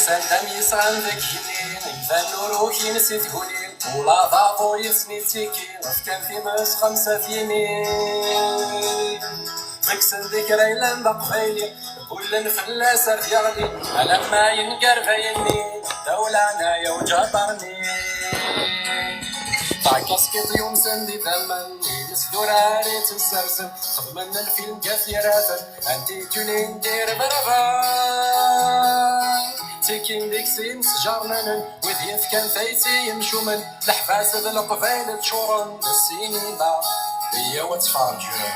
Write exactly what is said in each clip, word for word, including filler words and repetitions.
Sanda myesɣan deg igenni, imdanen ur ukin si tguni, ula d aḍu yes-s ittekki, fkan times xemsa tyimi. Deg-sen di kra yellan d aqbayli, gullen fell-as ar d-yeɣli, alamma yenger dayenni, ddaw leɛnaya uǧaṭar-nni. Takiskiṭ yumsen d idammen, ines d urar i tt-ssersen, xedmen lfilm gar tiraten, anti tulin d irebraben. Ttekkin deg-s imsejrnanen, wid yefkan tayet i yimcumen, leḥbas d leqbayel ččuren d ssinima. Yyaw ad tferǧem.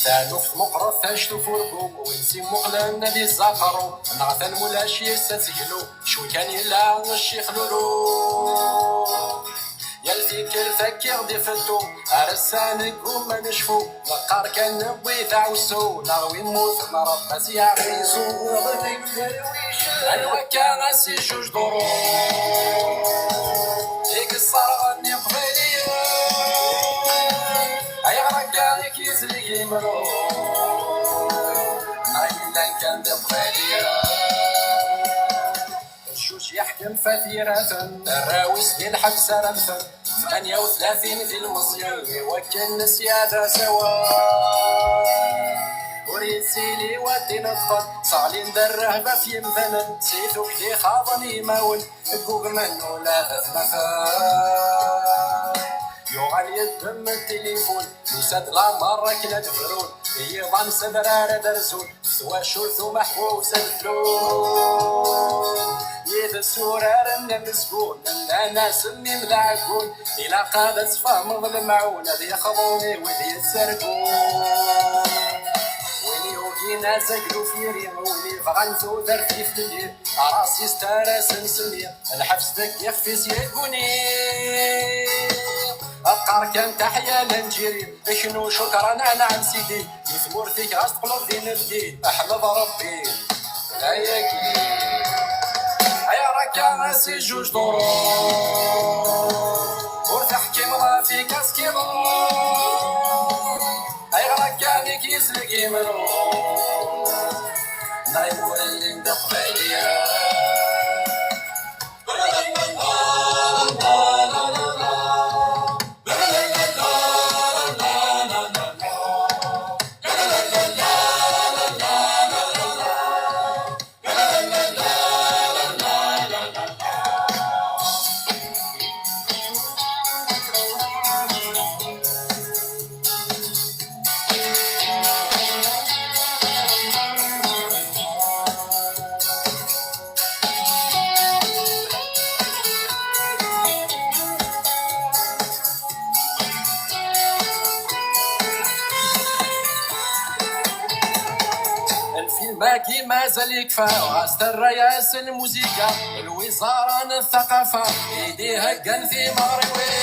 Taluft meqqret tact ufurgu, win s-imuqlen ad iẓẓaqeru, neɣ tanmulac yes-s ad teglu, cwi kan yella ccix lulu. Yal tikkelt akkiɣ d ifettu, ar ass-a neggumma necfu, neqqar kan newwi d aɛussu, neɣ wi mmuten Rebbi ad s-yeɛfu. Anwa akka a s-ijuj duṛu i yesserɣen iqbayliyen? Ayɣer akka i k-yezleg imru? Ay llan kan d iqbayliyen. Jjuj yeḥkem fatiraten, arraw-is di lḥebs ara mmten. Tmanya u tlatin d ilmeẓyen, i wakken nesya d asawen. Ur yettili wa d-ineṭqen, sseɣlin-d rrehba f yimdanen, si tukkdi xaḍen imawen, ggugmen ula d atmaten. Yuɣal yeddem tilifun, yusa-d lamer akken ad brun, yiḍan s adrar ad rzun, s twacult umeḥbus ad flun. Yid-s uraren amezgun, nnan-as mmi mleɛgun, ilaq ad tfehmeḍ lemɛun, ad yexḍu i wid yettargun. Win yugin azaglu f yiri, win yebɣan tudert di tlelli, aras yestar-asen s mmi, lḥebs deg ixef-is yegguni. Qqar kan taḥya la nǧiri, knu cukran anɛam sidi, di tmurt-ik ɣas teqleḍ d inebgi, ḥmed Rebbi. Ayagi. Ayɣer akka a s-ijuj duṛu, ur teḥkimeḍ ɣef ikaskiḍen? Ayɣer akka i k-yezleg imru? Neɣ imur-nni d aqbayli? Lfilm-agi mazal yekfa, ɣas terra-yas lmuzika lwiẓara n ttaqafa i d-iheggan timeɣriwin.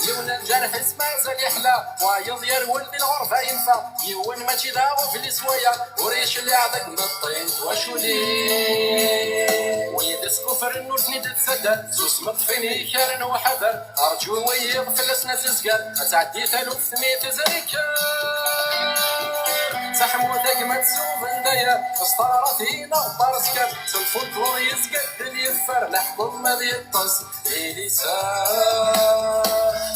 Yiwen lǧerḥ-is mazal yeḥla, wayeḍ yerwel di lɣerba yenfa. Yiwen mačči d aɣbel i swaya, ur yecliɛ deg meṭṭi n twaculin. Wid skufren ur ten-id-ttaddan, susmet ṭṭfin ikaren uḥader. Rǧu wiyiḍ fell-asen ad tezger, ad tɛeddi taluft mi tezri kan. Seḥmu tagmat s ubendaya, s teɣratin aɣebbar s kan, s lfulklur yezga ddel yeffer, leḥkum ad yeṭṭes di lisan.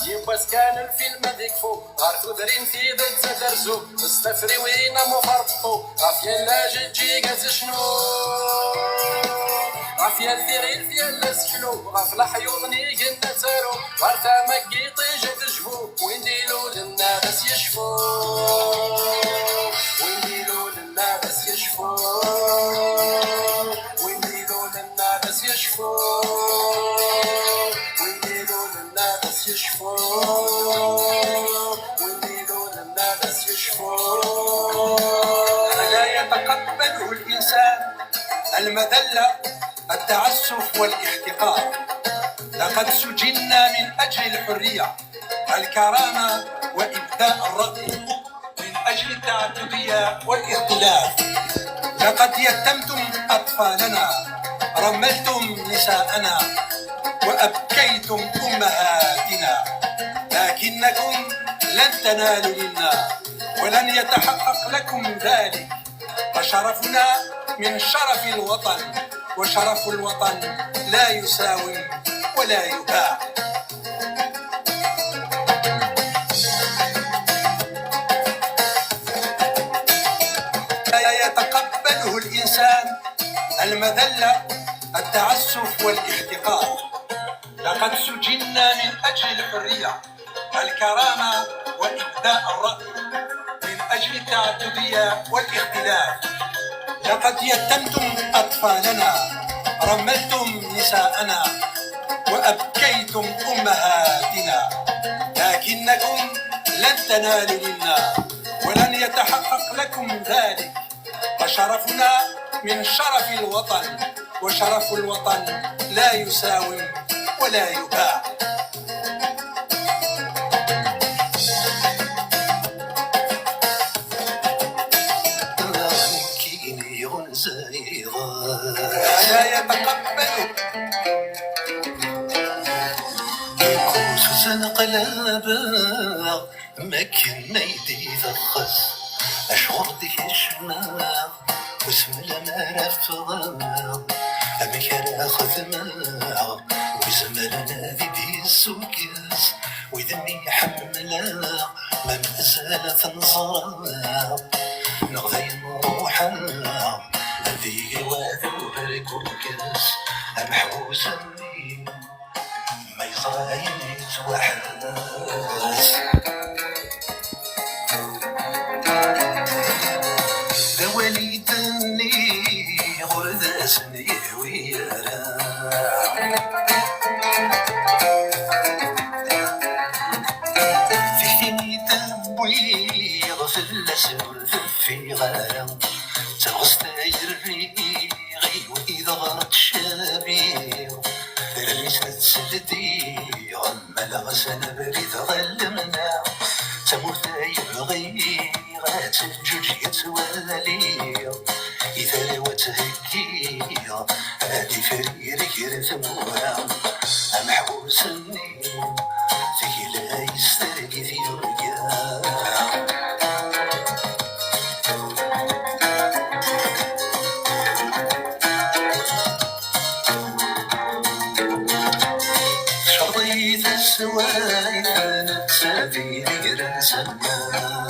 Yiwwas kan lfilm ad ikfu, ɣer tudrin tidet ad terzu, s tafriwin am uxerṭeṭṭu, ɣef yal ajeǧǧig ad tecnu. Ɣef yal tiɣilt yal aseklu, ɣef leḥyuḍ n yigenni ad taru, ɣer tama n yiṭij ad tejbu, win d-ilulen ad as-yecfu. Win d-ilulen ad as-yecfu. Win d-ilulen ad as-yecfu. Win d-ilulen ad as-yecfu. Win d-ilulen ad as-yecfu. فلا يتقبله الإنسان المذلة، التعسف والاحتقار. لقد سجنا من أجل الحرية، الكرامة وإبداء الرأي، من أجل التعددية والاختلاف. لقد يتمتم أطفالنا، رملتم نساءنا، وأبكيتم أمهاتنا، لكنكم لن تنالوا منا، ولن يتحقق لكم ذلك. فشرفنا من شرف الوطن، وشرف الوطن لا يساوم ولا يباع. لا يتقبله الإنسان المذلة، التعسف والاحتقار. لقد سجنا من أجل الحرية، الكرامة وإبداء الرأي، من أجل التعددية والاختلاف. لقد يتمتم أطفالنا، رملتم نساءنا، وأبكيتم أمهاتنا، لكنكم لن تنالوا منا، ولن يتحقق لكم ذلك. فشرفنا من شرف الوطن، وشرف الوطن لا يساوم ولا يباع. لا يتقبل. Kuzen qlabeɣ, makken ay d-iteqqes. Acuɣer d-kecmeɣ, ur smel mi ara ffɣeɣ. Amek ara xedmeɣ, wi zemren ad d-yessukkes? Wid-nni ḥemmleɣ, ma mazal ad ten-ẓreɣ, neɣ dayen ruḥeɣ. Ad yili waḍu berkukes, ameḥbus-nni ma yeẓra ayen yettwaḥbes. D awal i d-nniɣ, ur d asen-yehwi ara. Tikti-nni d-wwiɣ, fell-as ur teffiɣ ara. D tabɣest ay rriɣ, i wid ɣer ttcabiɣ. Rriɣ-as ad sseldiɣ, mmaleɣ-as abrid ɣer lemneɣ. D tamurt ay bɣiɣ, ad teǧǧuǧeg ad twaliɣ. I tara-w ad theggiɣ, ad ifrir gar tmura. Ameḥbus-nni, tegla yestargi tiduga. Tcerḍ-iyi taswayt, netta d yir asammer.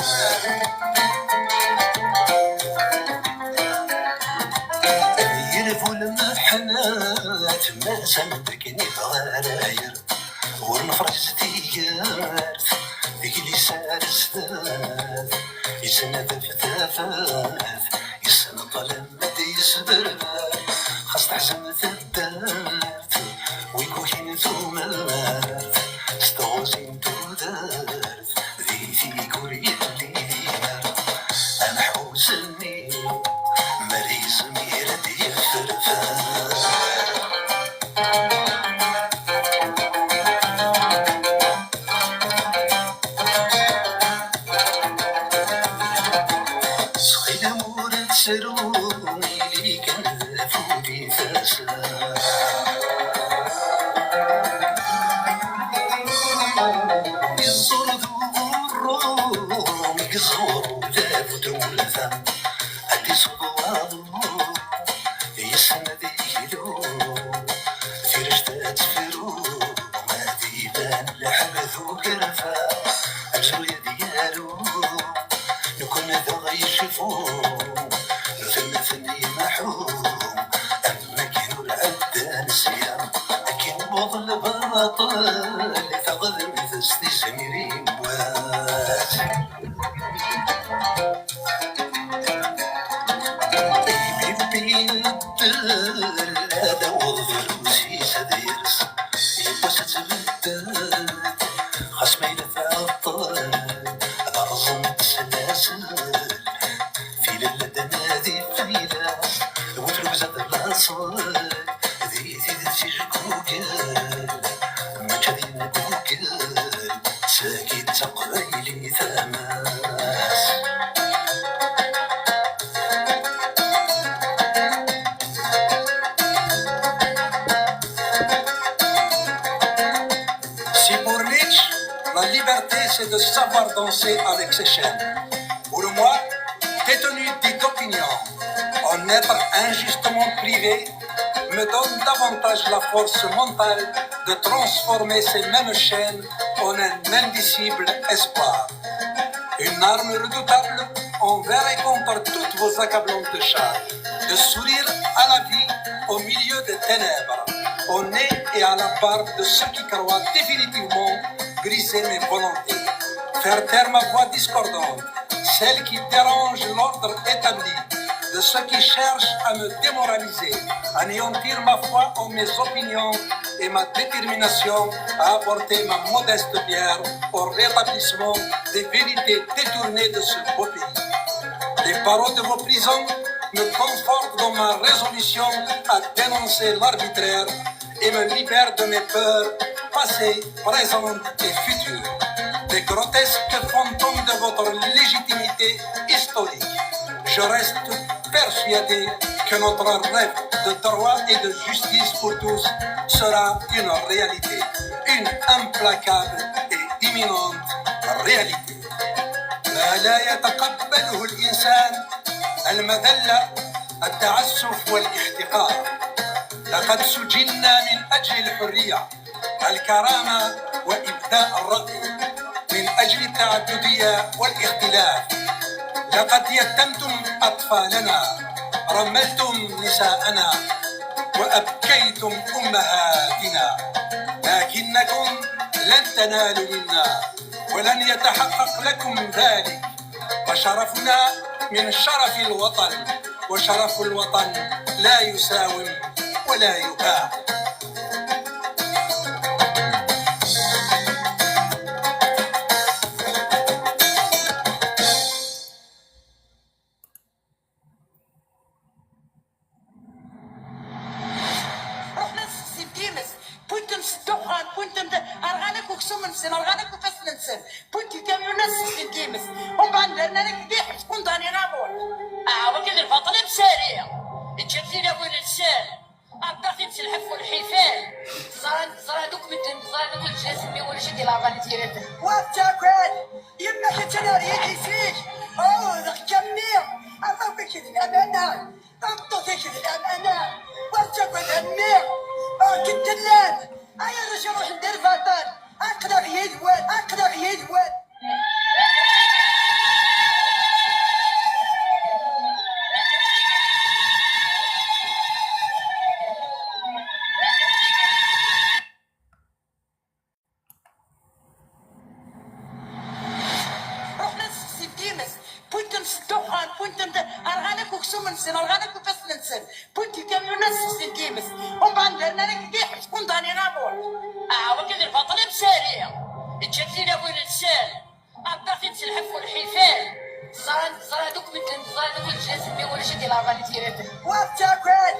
Yir bu lmeḥna, temmers am akken ibɣa ara yer. Ur nefṛiz tigert, deg liser zdat, yettnadaf tafat, yessenṭel am ad yesberber. Xas teḥzen taddart, wi kukin tumert, s tɣuzi n tudert, di tigur yelli dimer. Ameḥbus-nni, mer yezmir ad d-yeffer fad. Ttxil-m ur ttru, ili kan d afud i tasa. Iẓur d uɣurrum i iẓur ula d ulfan. Ad d-iṣuḍ waḍu, yessen ad yeglu, tirect ad tefru, ad iban lḥeb d ukerfa, amezruy ad yaru, nekkni ad aɣ-yecfu, nutni ad ten-yemḥu, am wakken ur ɛeddan sya, akken wweḍ lbaṭel, taɣdemt s tizmir yemwas. Ibibbi yedder, ad aweḍ drus-is ad yers. Yiwwas ad tbeddel, xas ma yella tɛeṭṭel, ad rẓent s lasel. Filel ad nadi fell-as, d bu trugza d laṣel, di tidet ijgugel, mačči d yengugel, sagi d taqbaylit a Mass. Si pour Nietzsche, la liberté, c'est de savoir danser avec ses chaînes. Pour moi, détenir des opinions en Être injustement privé me donne davantage la force mentale de transformer ces mêmes chaînes en un indicible espoir. Une arme redoutable envers et contre toutes vos accablantes charges. De sourire à la vie au milieu des ténèbres, au nez et à la barbe de ceux qui croient définitivement briser mes volontés. Faire taire ma voix discordante, celle qui dérange l'ordre établi, de ceux qui cherchent à me démoraliser, anéantir ma foi en mes opinions et ma détermination à apporter ma modeste pierre au rétablissement des vérités détournées de ce beau pays. Les barreaux de vos prisons me confortent dans ma résolution à dénoncer l'arbitraire et me libèrent de mes peurs passées, présentes et futures. Des grotesques fantômes de votre légitimité historique. Je reste persuadé que notre rêve de droit et de justice pour tous sera une réalité, une implacable et imminente réalité. ما لا يتقبله الإنسان المذلة، التعسف والاحتقار. لقد سجنا من أجل الحرية، الكرامة وإبداء الرأي، من أجل التعددية والاختلاف. لقد يتمتم أطفالنا، رملتم نساءنا، وأبكيتم أمهاتنا، لكنكم لن تنالوا منا، ولن يتحقق لكم ذلك. فشرفنا من شرف الوطن، وشرف الوطن لا يساوم ولا يباع. Ruḥen ad sexsin times, wwin-ten s ddexxan, wwin-ten d-, rɣan akk uksum-nsen, rɣan akk ifassen-nsen, wwin-d ikamyunen ad sexsin times. Umbeɛd nerna-yak-d iḥbes, condamné à mort. Ah, wagi d lbaṭel amsari. Iǧǧa-d tilawin-nsen. Abdax-it s lḥef u lḥifal. Ẓran, ẓran akk medden, ẓran akk leǧnas-nni, ulac i d-ileɛḍen i tira-nsen. Ur ttagad, yemma-k attan ar yidis-ik. Ɛudeɣ-k a mmi, arma wagi d lamana. Tameṭṭut-ik d lamana, ur ttagad a mmi, ur k-id-llan. Ay arrac iruḥen d lbaṭel, aql-aɣ yid-wen, aql-aɣ yid-wen. Ruḥen ad sexsin times, wwin-ten s ddexxan, wwin-ten d-, rɣan akk uksum-nsen, rɣan akk ifassen-nsen, wwin-d ikamyunen ad sexsin times. Umbeɛd nerna-yak-d iḥbes, condamné à mort. Ah, wagi d lbaṭel amsari. Iǧǧa-d tilawin-nsen. Abdax-it s lḥef u lḥifal. Ẓran, ẓran akk medden, ẓran akk leǧnas-nni, ulac i d-ileɛḍen i tira-nsen. Ur ttagad,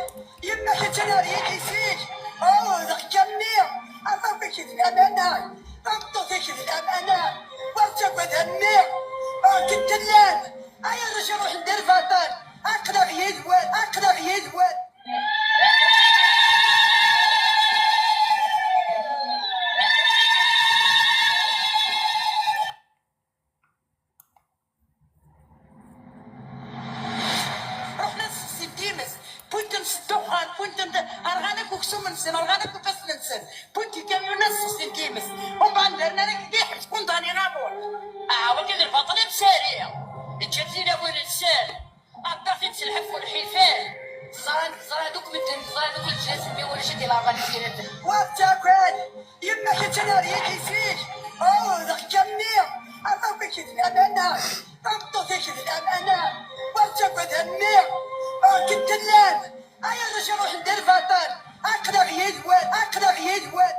yemma-k attan ar yidis-ik. Ɛudeɣ-k a mmi, arma wagi d lamana. Tameṭṭut-ik d lamana, ur ttagad a mmi, ur k-id-llan. Ay arrac iruḥen d lbaṭel, aql-aɣ yid-wen, aql-aɣ yid-wen. Ruḥen ad sexsin times, wwin-ten s ddexxan, wwin-ten d-, rɣan akk uksum-nsen, rɣan akk ifassen-nsen, wwin-d ikamyunen ad sexsin times. Umbeɛd nerna-yak-d iḥbes, condamné à mort. Ah, wagi d lbaṭel amsari. Iǧǧa-d tilawin-nsen. Abdax-it s lḥef u lḥifal. Ẓran, ẓran akk medden, ẓran akk leǧnas-nni, ulac i d-ileɛḍen i tira-nsen. Ur ttagad, yemma-k attan ar yidis-ik. Ɛudeɣ-k a mmi, arma wagi d lamana. Tameṭṭut-ik d lamana, ur ttagad a mmi, ur k-id-llan. Ay arrac iruḥen d lbaṭel, aql-aɣ yid-wen, aql-aɣ yid-wen.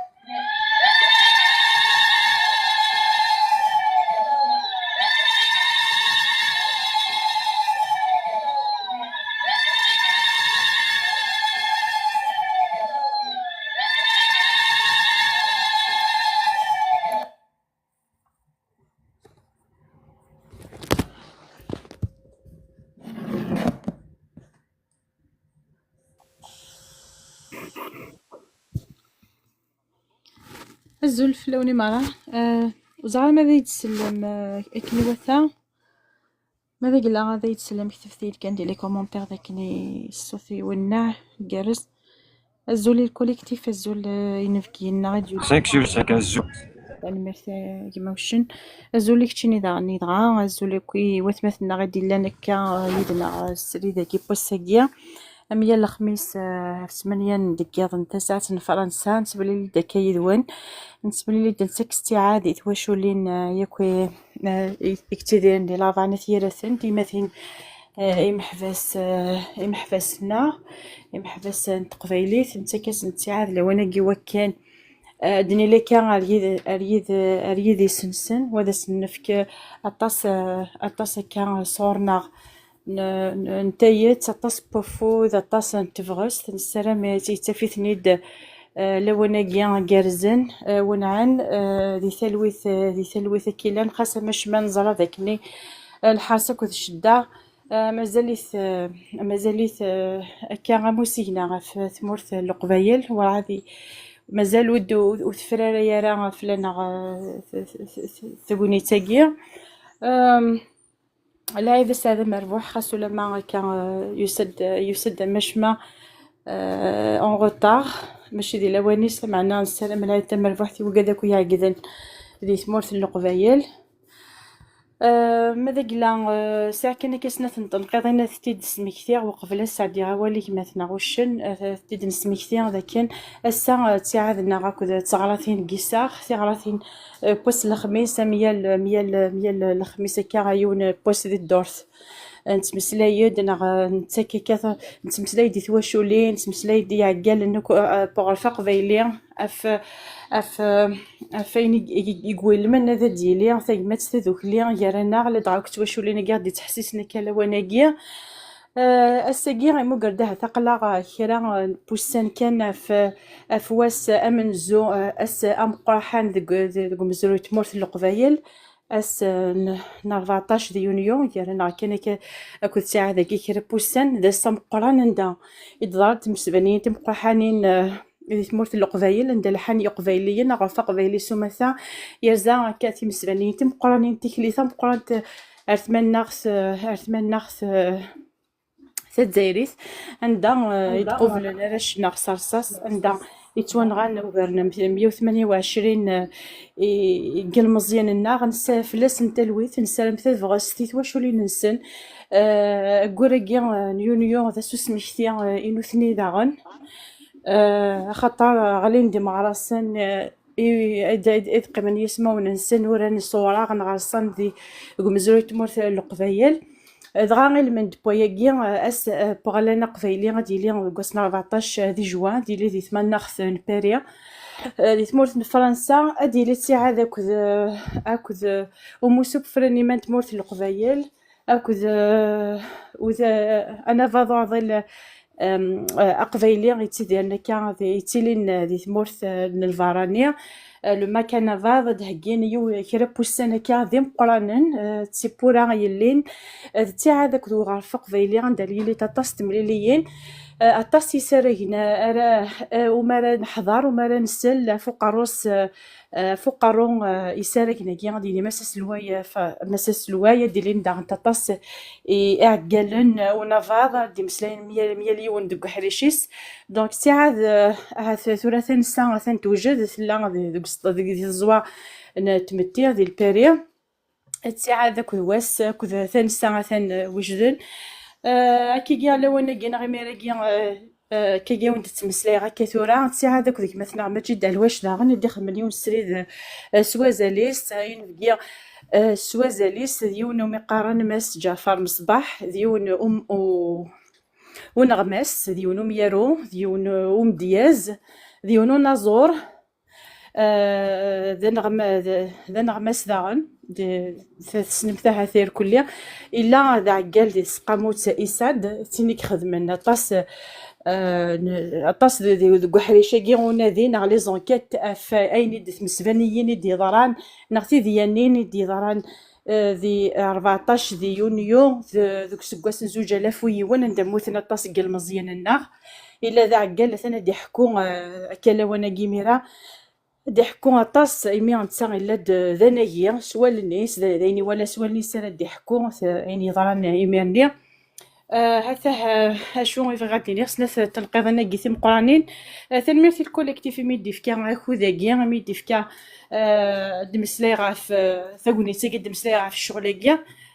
Azul fell-awen i meṛṛa. Eh, ur ẓriɣ ma ad iyi-d-tsellem, eh, akken iwata. Ma d agla ad ay-d-sellem, ktebet-iyi-d kan di les commentaires d akken i ṣṣut iwenneɛ, igerrez. Azul i lkolektif, azul, eh, inebgiyen-nneɣ i d-yulin. Sek, sek, azul. Tanemmirt, eh, a gma Uccen. Azul i keččini daɣen, i dɣa azul akk i watmaten-nneɣ i d-illan akka, eh, yid-neɣ, eh, srid-agi n wass-agi. Am yal lexmis, eh, ɣef ttmanya n deg yiḍ n tasaɛet n Fransa, nettemlili-d akka yid-wen. Nettemlili-d, nettak ttiɛad i twaculin, eh, yakk i, eh, i, i yettidiren di Laban At Yiraten, timatin, eh, imeḥbas, eh, imeḥbas-nneɣ, imeḥbas n teqbaylit, nettak-asen ttiɛad lawan-agi wakken, eh, ad nili akka ar yid, ar yid, ar yidis-nsen, wa ad asen-nefk aṭas, eh, aṭas akka sɣur-neɣ n, n, n tayet, aṭas n wafud, aṭas n tebɣest. Nessaram yettaf-iten-id, eh, lawan-agi gerrzen, eh, wenɛen, eh, di talwit, eh, di talwit akk yellan, xas amacma neẓra d akken, eh, lḥers akked ccedda, eh, mazal-it, eh, mazal-it, eh, akka am usigna ɣef tmurt n Leqbayel, werɛad i, mazal ur d-, ur, ur tefraray ara fell-aneɣ, eh, t-, t-, t-, t-, tegnit-agi. Em, Lɛid ass-a d amerbuḥ, xas ulamma akka, eh, yusa-d, yusa-d amacma, eh, en retard, mačči di lawan-is, meɛna nessaram lɛid tamerbuḥt i wigad akk iɛeggden di tmurt n Leqbayel. Eh, ma d agla, eh, sɛiɣ kan akka snat n tenqiḍin ad t-id-smektiɣ uqbel ad sɛeddiɣ awal i gma-tneɣ Uccen, eh, ad t-id-nesmekti d akken ass-a, eh, d ttiɛad-nneɣ akked d teɣratin n yiseɣ, tiɣratin, eh, n wass n lexmis, am yal, am yal, am yal lexmis akka, yiwen n wass di ddurt. Eh, nettmeslay-d neɣ, eh, nettak akka ta-, nettmeslay-d i twaculin, nettmeslay-d i yiɛeggalen akk, eh, n uɣref aqbayli, ɣef, ɣef, ɣef wayen i, i, i iwulmen ad d-yili tagmat tadukli gar-aneɣ, ladɣa akk d twaculin-agi i ɣ-d-ittḥessisen akka lawan-agi. Eh, ass-agi, imugger-d ahat aql-aɣ kra n wussan kan ɣef, ɣef wass amenzu, eh, ass ameqqraḥan deg, deg umezruy n tmurt n Leqbayel, ass, eh, n, n rbeɛṭac di yunyu, gar-aneɣ kan akka akked ttiɛad-agi kra n wussan, d ass ameqqran anda i d-ḍrant tmesbaniyin timeqqraḥanin, eh, di tmurt n Leqbayel, anda lḥan Yiqbayliyen, aɣref aqbayli s umata, yerza akka timesbaniyin timeqqranin, tikli tameqqrant ar tmannaɣt, ar tmannaɣt, eh, tazzayrit, anda, eh, i d-qublen arrac-nneɣ s rṣas, anda yettwanɣan ugar n meyya u tmanya u ɛecrin, eh, i, i yilmeẓyen-nneɣ, nessa fell-asen talwit, nessaram tabɣest i twaculin-nsen. Eh, ayyur-agi, eh, n yunyu d ass usmekti, eh, i nutni daɣen. Eh, axaṭer ɣlin-d imeɣrasen, eh, i, i, i, i d-qqimen yismawen-nsen, uran s uwraɣ n ɣersan di, deg umezruy n tmurt n Leqbayel. Eh, dɣa ilmend n wayagi, eh, ass, eh, n weɣlan aqbayli ad yili deg wass n rbeɛṭac di juin, ad yili di tmannaɣt n Paris, eh, di tmurt n Fransa, ad yili ttiɛad akked, eh, akked, eh, umussu n ufran iman n tmurt n Leqbayel, akked, eh, uda-, anabaḍ uɛḍil, em, eh, aqbayli yettidiren akka, di, yettilin, eh, di tmurt, eh, n lbarani. Eh, le MAK anabaḍ ad d-heggin yiw-, kra n wussan akka d imeqqranen, eh, d tiwwura yellin. Eh, d ttiɛad akked uɣref aqbayli anda yili aṭas n temliliyin, eh, aṭas n yisaragen, eh, ara, eh, umi ara neḥḍer, umi ara nsel ɣef uqerru-s, eh, eh, ɣef uqerru, eh, isaragen-agi, ad d-yili Mass Aselway, eh, f-, Mass Aselway, ad d-ilin daɣen aṭas i iɛeggalen, eh, unabaḍ, ad d-imeslayen myal, myal yiwen deg uḥric-is. Donc, ttiɛad, eh, ahat tura tansa atan tewjed, tella di, deg, deg, di tẓwa n tmetti, di Lpari. Ttiɛad akked wass, akked tansa atan, eh, wejden. Eh, akkagi lawan-agi neɣ imir-agi, eh, eh, akkagi i wen-d-ttmeslayeɣ akka tura, ttiɛad akked gma-tneɣ Maǧid Ɛelwac daɣen, i d-ixedmen yiwen srid, eh, s wazal-is, eh, inebgi, eh, s wazal-is, d yiwen umi qqaren Mass Ǧaɛfar Meṣbaḥ, d yiwen um-, u-, uneɣmas, d yiwen umyaru, d yiwen umedyaz, d yiwen unaẓur, eh, d aneɣma-, d, d aneɣmas daɣen, d, tessnemt ahat irkelli. Yella d aɛeggal di tseqqamut Isad, d tin i ixedmen aṭas, eh, n-, aṭas de, de, deg uḥric-agi unadi neɣ les enquêtes ɣef ayen i d-tmesbaniyin i d-yeḍran, neɣ tidyanin i d-yeḍran, eh, di rbeɛṭac di yunyu de, deg useggas n zuǧ alaf u yiwen, anda mmuten aṭas n yilmeẓyen-nneɣ. Yella d aɛeggal atan ad d-iḥekku, eh, akka lawan-agi imir-a. ad d-iḥekku aṭas, imi netta yella-d d anagi s wallen-is, d d ayen iwala s wallen-is ara d-iḥekku, t- ayen yeḍran imir-nni. Ah, hatah, ah, acu i bɣiɣ ad d-iniɣ, snat telqiḍin-agi timeqqranin. Ah, tanemmirt i lkolektif imi d-ifka akud-agi, imi d-ifka, ah, ad d-meslay ɣef, ah, tagnit-agi, ad d-meslay ɣef ccɣel-agi.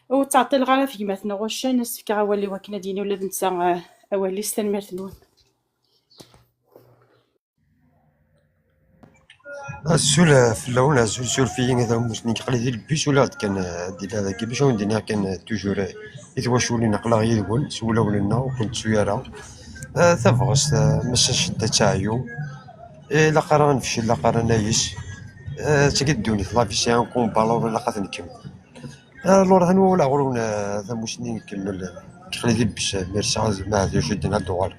Ur ttɛeṭṭileɣ ara ɣef gma-tneɣ uccen, ad s-fkeɣ awal i wakken ad d-yini ula d netta, ah, awal-is. Tanemmirt-nwen. Azul fell-awen, azul, suref-iyi, d amusni yeqli di lebbi, ula d kan, eh, ad d-iliɣ dagi, bac awen-d-iniɣ kan, eh, toujours, eh, i twaculin, aql-aɣ yid-wen s wulawen-nneɣ, ur ken-tettu ara. Eh, tabɣest, eh, ma s ccedda ad teɛyu, eh, ilaq ara ad nefcel, ilaq ara nayes. Eh, d tagi ddunit, la vie c'est un combat, alors ilaq ad t-nkemmel. Eh, alors, anwa wala ɣur-wen, eh, tamusni nkemmel, eh, yeqli di lebbi, eh, merci, ma d acu ddin ad d-uɣal.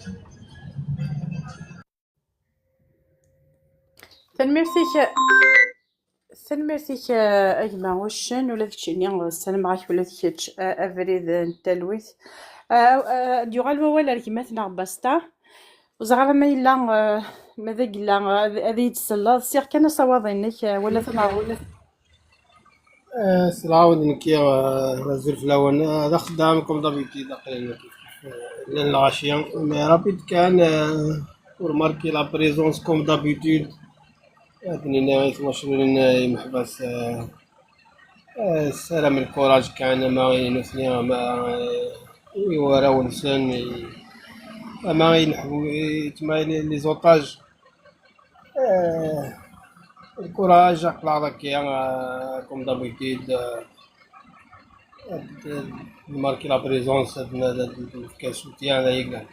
Tanemmirt-ik, tanemmirt-ik, a gma uccen, ula d keččini, ssarameɣ-ak ula d kečč, a- abrid n talwit. A- a- ad yuɣal wawal ar gma-tneɣ Basta. Ur ẓriɣ ara ma yella, a, ma d ay yella, a, ad, ad iyi-d-tselleḍ. Ssiɣ kan asawaḍ-inek, a, wala tameɣ-, wala. Eh, s lɛawed nekki, eh, azul fell-awen. Eh, d axeddam, comme d'habitude, aql-i nekki. Eh, llan lɣaci, mais rapide kan, eh, ur marki la présence, comme d'habitude. Ad nini i twaculin, eh, imeḥbas, eh, eh, ssaramen lkuraj kan, ama i nutni, ama, eh, i warraw-nsen, i, ama i neḥbu-, i tma-, les otages. Eh, lkuraj, aql-aɣ dagi, eh, comme d'habitude, eh, ad, ad nmarki la présence, ad n-, ad nefk soutien d ay yellan.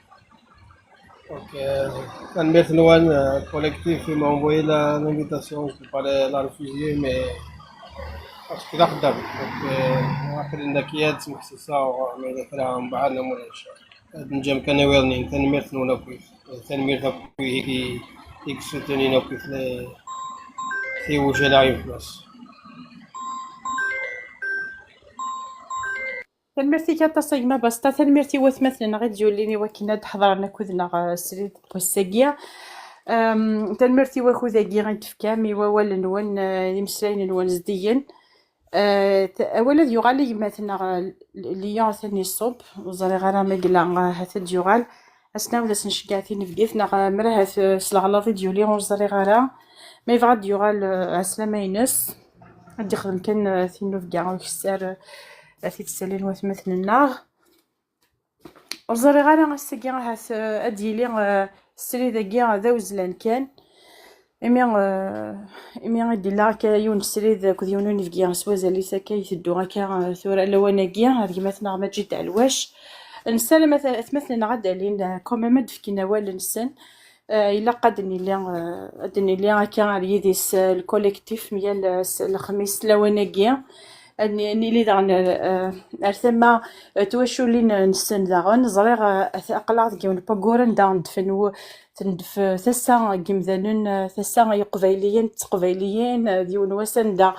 Donc, eh, tanemmirt-nwen, eh, collectif, il m'a envoyé la, l'invitation, je peux pas la, la refuser, mais parce que d axeddam. Donc, eh, aql-i dagi ad smeḥsiseɣ, ma yella kra mbeɛd, neɣ ulac. Ad nǧem kan awiḍnin, tanemmirt-nwen akkit. Tanemmirt akkit i, i yessutunin akkit le, tiwjala i fell-as. Tanemmirt-ik aṭas a gma Basta, tanemmirt i watmaten-nneɣ i d-yulin i wakken ad d-ḥeḍren akked-neɣ, eh, srid n wass-agi. Em, tanemmirt i wakud-agi i d-tefkam, i wawal-nwen, eh, imeslayen-nwen zeddigen. Eh, t- awal ad yuɣal i gma-tneɣ, eh, Liya atan iṣubb, ur ẓriɣ ara ma yella, eh, hat ad d-yuɣal. Ad s-nɛawed ad s-nceggeɛ tinebgit, neɣ, eh, mrahat, eh, s leɣlaḍ i d-yuli, ur ẓriɣ ara. Ma yebɣa ad d-yuɣal, eh, ɛeslama-ines, ad d-ixdem kan, eh, tinubga ukessar, eh, ad t-id-ssalin watmaten-nneɣ. Ur ẓriɣ ara ass-agi ahat, eh, ad d-yili, eh, srid-agi d awezlan kan. Imi, eh, imi i d-illa akka yiwen n srid akked yiwen n unebgi s wazal-is akka iteddu akka, eh, tura lawan-agi ar gma-tneɣ Maǧid Ɛelwac. Nessaram at- atmaten-nneɣ ad d-alin, eh, quand même ad d-fken awal-nsen. Eh, ilaq ad nili, eh, ad nili akka ar yidis, eh, lkolektif myal, eh, s- lexmis lawan-agi. Ad n- nili daɣen, eh, ar tama, eh, twaculin-nsen daɣen. Ẓriɣ, eh, at- aql-aɣ deg yiwen n wayyur anda ddfen w- tendef tasa n yimdanen, eh, tasa n Yiqbayliyen d Teqbayliyin, eh, d yiwen wass anda,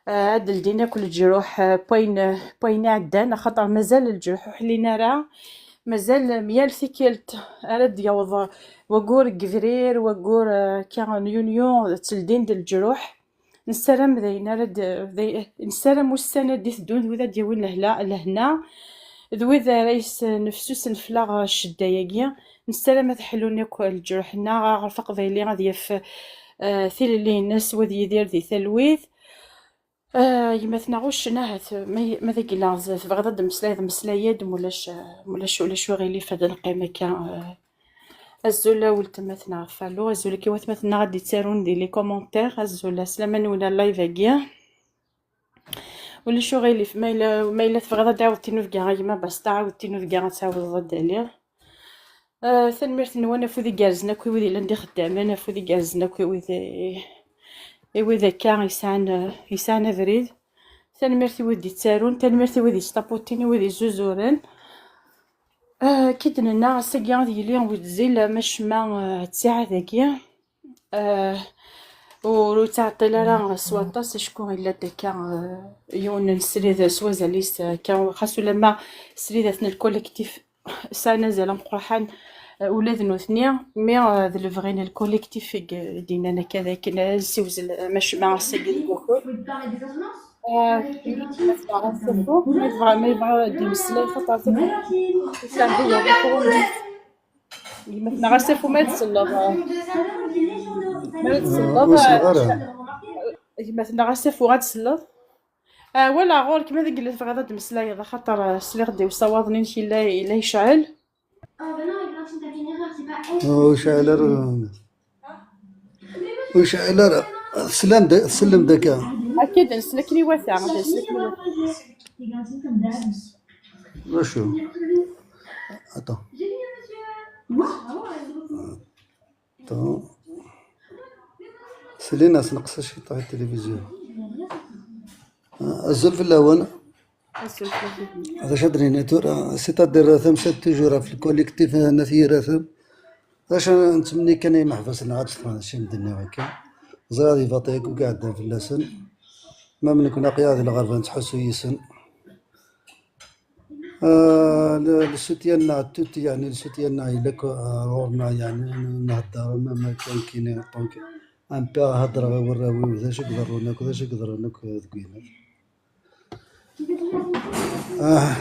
eh, ad d-ldin akk leǧruḥ, eh, n wayen, eh, n wayen iɛeddan, axaṭer mazal leǧruḥ ur ḥlin ara. Mazal myal tikkelt ara d-yaweḍ waggur n yebrir, waggur, eh, akka n yunyu, ttldin-d leǧruḥ. Nessaram d ayen ara d-, d ay-, nessaram ussan ad d-iteddun d wid ad d-yawin lehla-, lehna, d wid ara yesnefsusen fell-aɣ ccedda-agi. Nessaram ad ḥlun akk leǧruḥ-nneɣ, aɣref aqbayli ad yaf, eh, tilelli-ines, u ad yidir di talwit. Eh, gma-tneɣ uccen, ahat ma, ma d agla tebɣiḍ ad d-temmeslayeḍ, mmeslay-d, mulac, mulac, ulac uɣilif, ad neqqim akka, eh, Azul a weltma-tneɣ Fallu, azul akka i watmaten-nneɣ ad d-ittarun di les commentaires, azul, ɛeslama-nwen ar live-agi. Ulac uɣilif, ma yella, ma yella tebɣiḍ ad d-tɛawdeḍ tinubga a gma Basta, ɛawed tinubga ad tɛawdeḍ ad d-taliḍ. Ah, tanemmirt-nwen afud igerrzen akk i wid yellan d ixeddamen, afud igerrzen akk i wid, i wid akka yesɛan, yesɛan abrid. Tanemmirt i wid d-ittarun, tanemmirt i wid yettaputin, i wid yezzuzuren. Ah, akka i d-nenna, ass-agi ad yili wezzil, macemma, ah, d ttiɛad-agi. Ah, ur, ur ttɛeṭṭil ara s waṭas, acku yella-d akka, ah, yiwen n srid s wazal-is, ah, akka, xas ulamma sridat n lkolektif sɛan azal ameqqran, Eh, ula d nutni, mi, eh, d lebɣi n lkolektif i d-yennan akka d akken ad nsiwzel, eh, macma ass-agi deg wakud. Eh, ma tneɣ asafu, ma yebɣa, ma yebɣa ad d-imeslay, xaṭer asafu, ma tneɣ asafu, ma tselleḍ, eh, ma tselleḍ, eh, ma tneɣ asafu ad tselleḍ. Eh, wala ɣur-k ma d yella tebɣiḍ ad d-meslayeḍ, axaṭer, eh, sliɣ-d i usawaḍ-nni-inek yella, yella yecɛel. Ur yecɛel ara. Ur yecɛel ara. Teslam-d, tsellem-d akka. Akka d-nsel akken iwata, d-nsel akken iwata. D acu? Attends. Attends. Selina, sneqs-as ciṭ i tilivizyu. Azul fell-awen. Azul fell-awen. D acu ad d-nini tura, c'est-à-dire, tamsalt toujours ɣef lkolektif n At Yiraten. D acu nettmenni kan i yimeḥbas-nneɣ ad d-ffɣen, d acu i m-d-nniɣ akka. Ẓriɣ di baṭel akk i iɛeddan fell-asen. Ma nekkni aql-aɣ di lɣerba nettḥussu yis-sen. آه، ل-، le soutien-nneɣ, tout, يعني, le soutien-nneɣ yella akk, آه، ɣur-neɣ, يعني, nhedder, même kan kini, donc, un peu heddreɣ i warraw-iw, d acu i iḍerrun akk, d acu i iḍerrun akk deg winnat. Ah,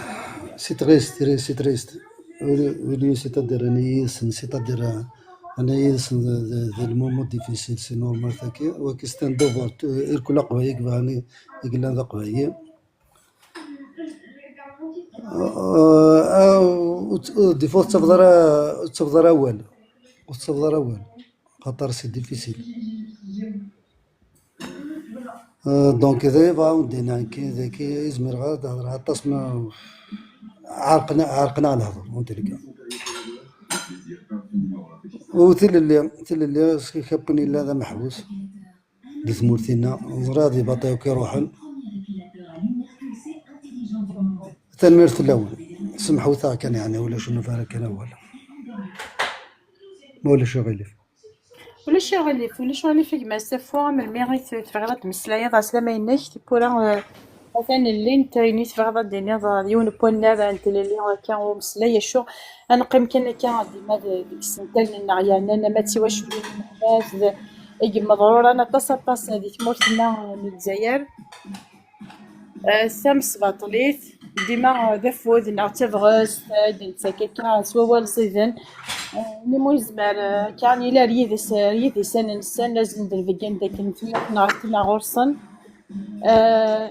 c'est triste, c'est triste, c'est triste. Au lieu, au lieu, c'est-à-dire, ana yid-sen, c'est-à-dire, euh, ana yid-sen, d, d, d le moment difficile, c'est normal, taki, waki c'est un devoir, tu, irkul aqbayli, yebɣan i, i yellan d aqbayli. Euh, euh, ur tt-, ur, des fois ur tettafeḍ ara, ur tettafeḍ ara awal. Ur tettafeḍ ara awal. Xaṭer c'est difficile. Euh, donc, d ayen bɣiɣ ad d-iniɣ, nekki, dagi, ur zmireɣ ara ad hedreɣ aṭas, ma ɛerqen-, ɛerqen-aɣ lehdur, en tout cas. U tilelli, tilelli, s-, kapun yella d ameḥbus di tmurt-inna, ẓriɣ di baṭel akk iruḥen. Tanemmirt fell-awen. Semḥut-aɣ kan, yeɛni, ulac ur nufi ara kan awal. Ma ulac uɣilif. Ulac aɣilif, ulac aɣilif a gma Safu, melmi i t-, tebɣiḍ ad d-meslayeḍ, ɛeslama-inek, tiwwura, eh, atan llint, ayen i tebɣiḍ ad d-tiniḍ, eh, d yiwen n wannar n tlelli akka umeslay, acu, ad neqqim kan akka dima d-, deg isental-nneɣ, yerna ama d tiwaculin n lehmad, d-, i yemmeḍruran aṭas, aṭas di tmurt-nneɣ n Lezzayer. Eh, tamesbaṭlit, dima, eh, d afud neɣ d tabɣest, eh, d nettak akka s wawal ẓiden. Eh, imi ur yezmir, eh, akka ad yili ar yidis, ar yidisan-nsen, ad sen-d-nbeggin d akken tmurt-nneɣ tella ɣur-sen. Eh,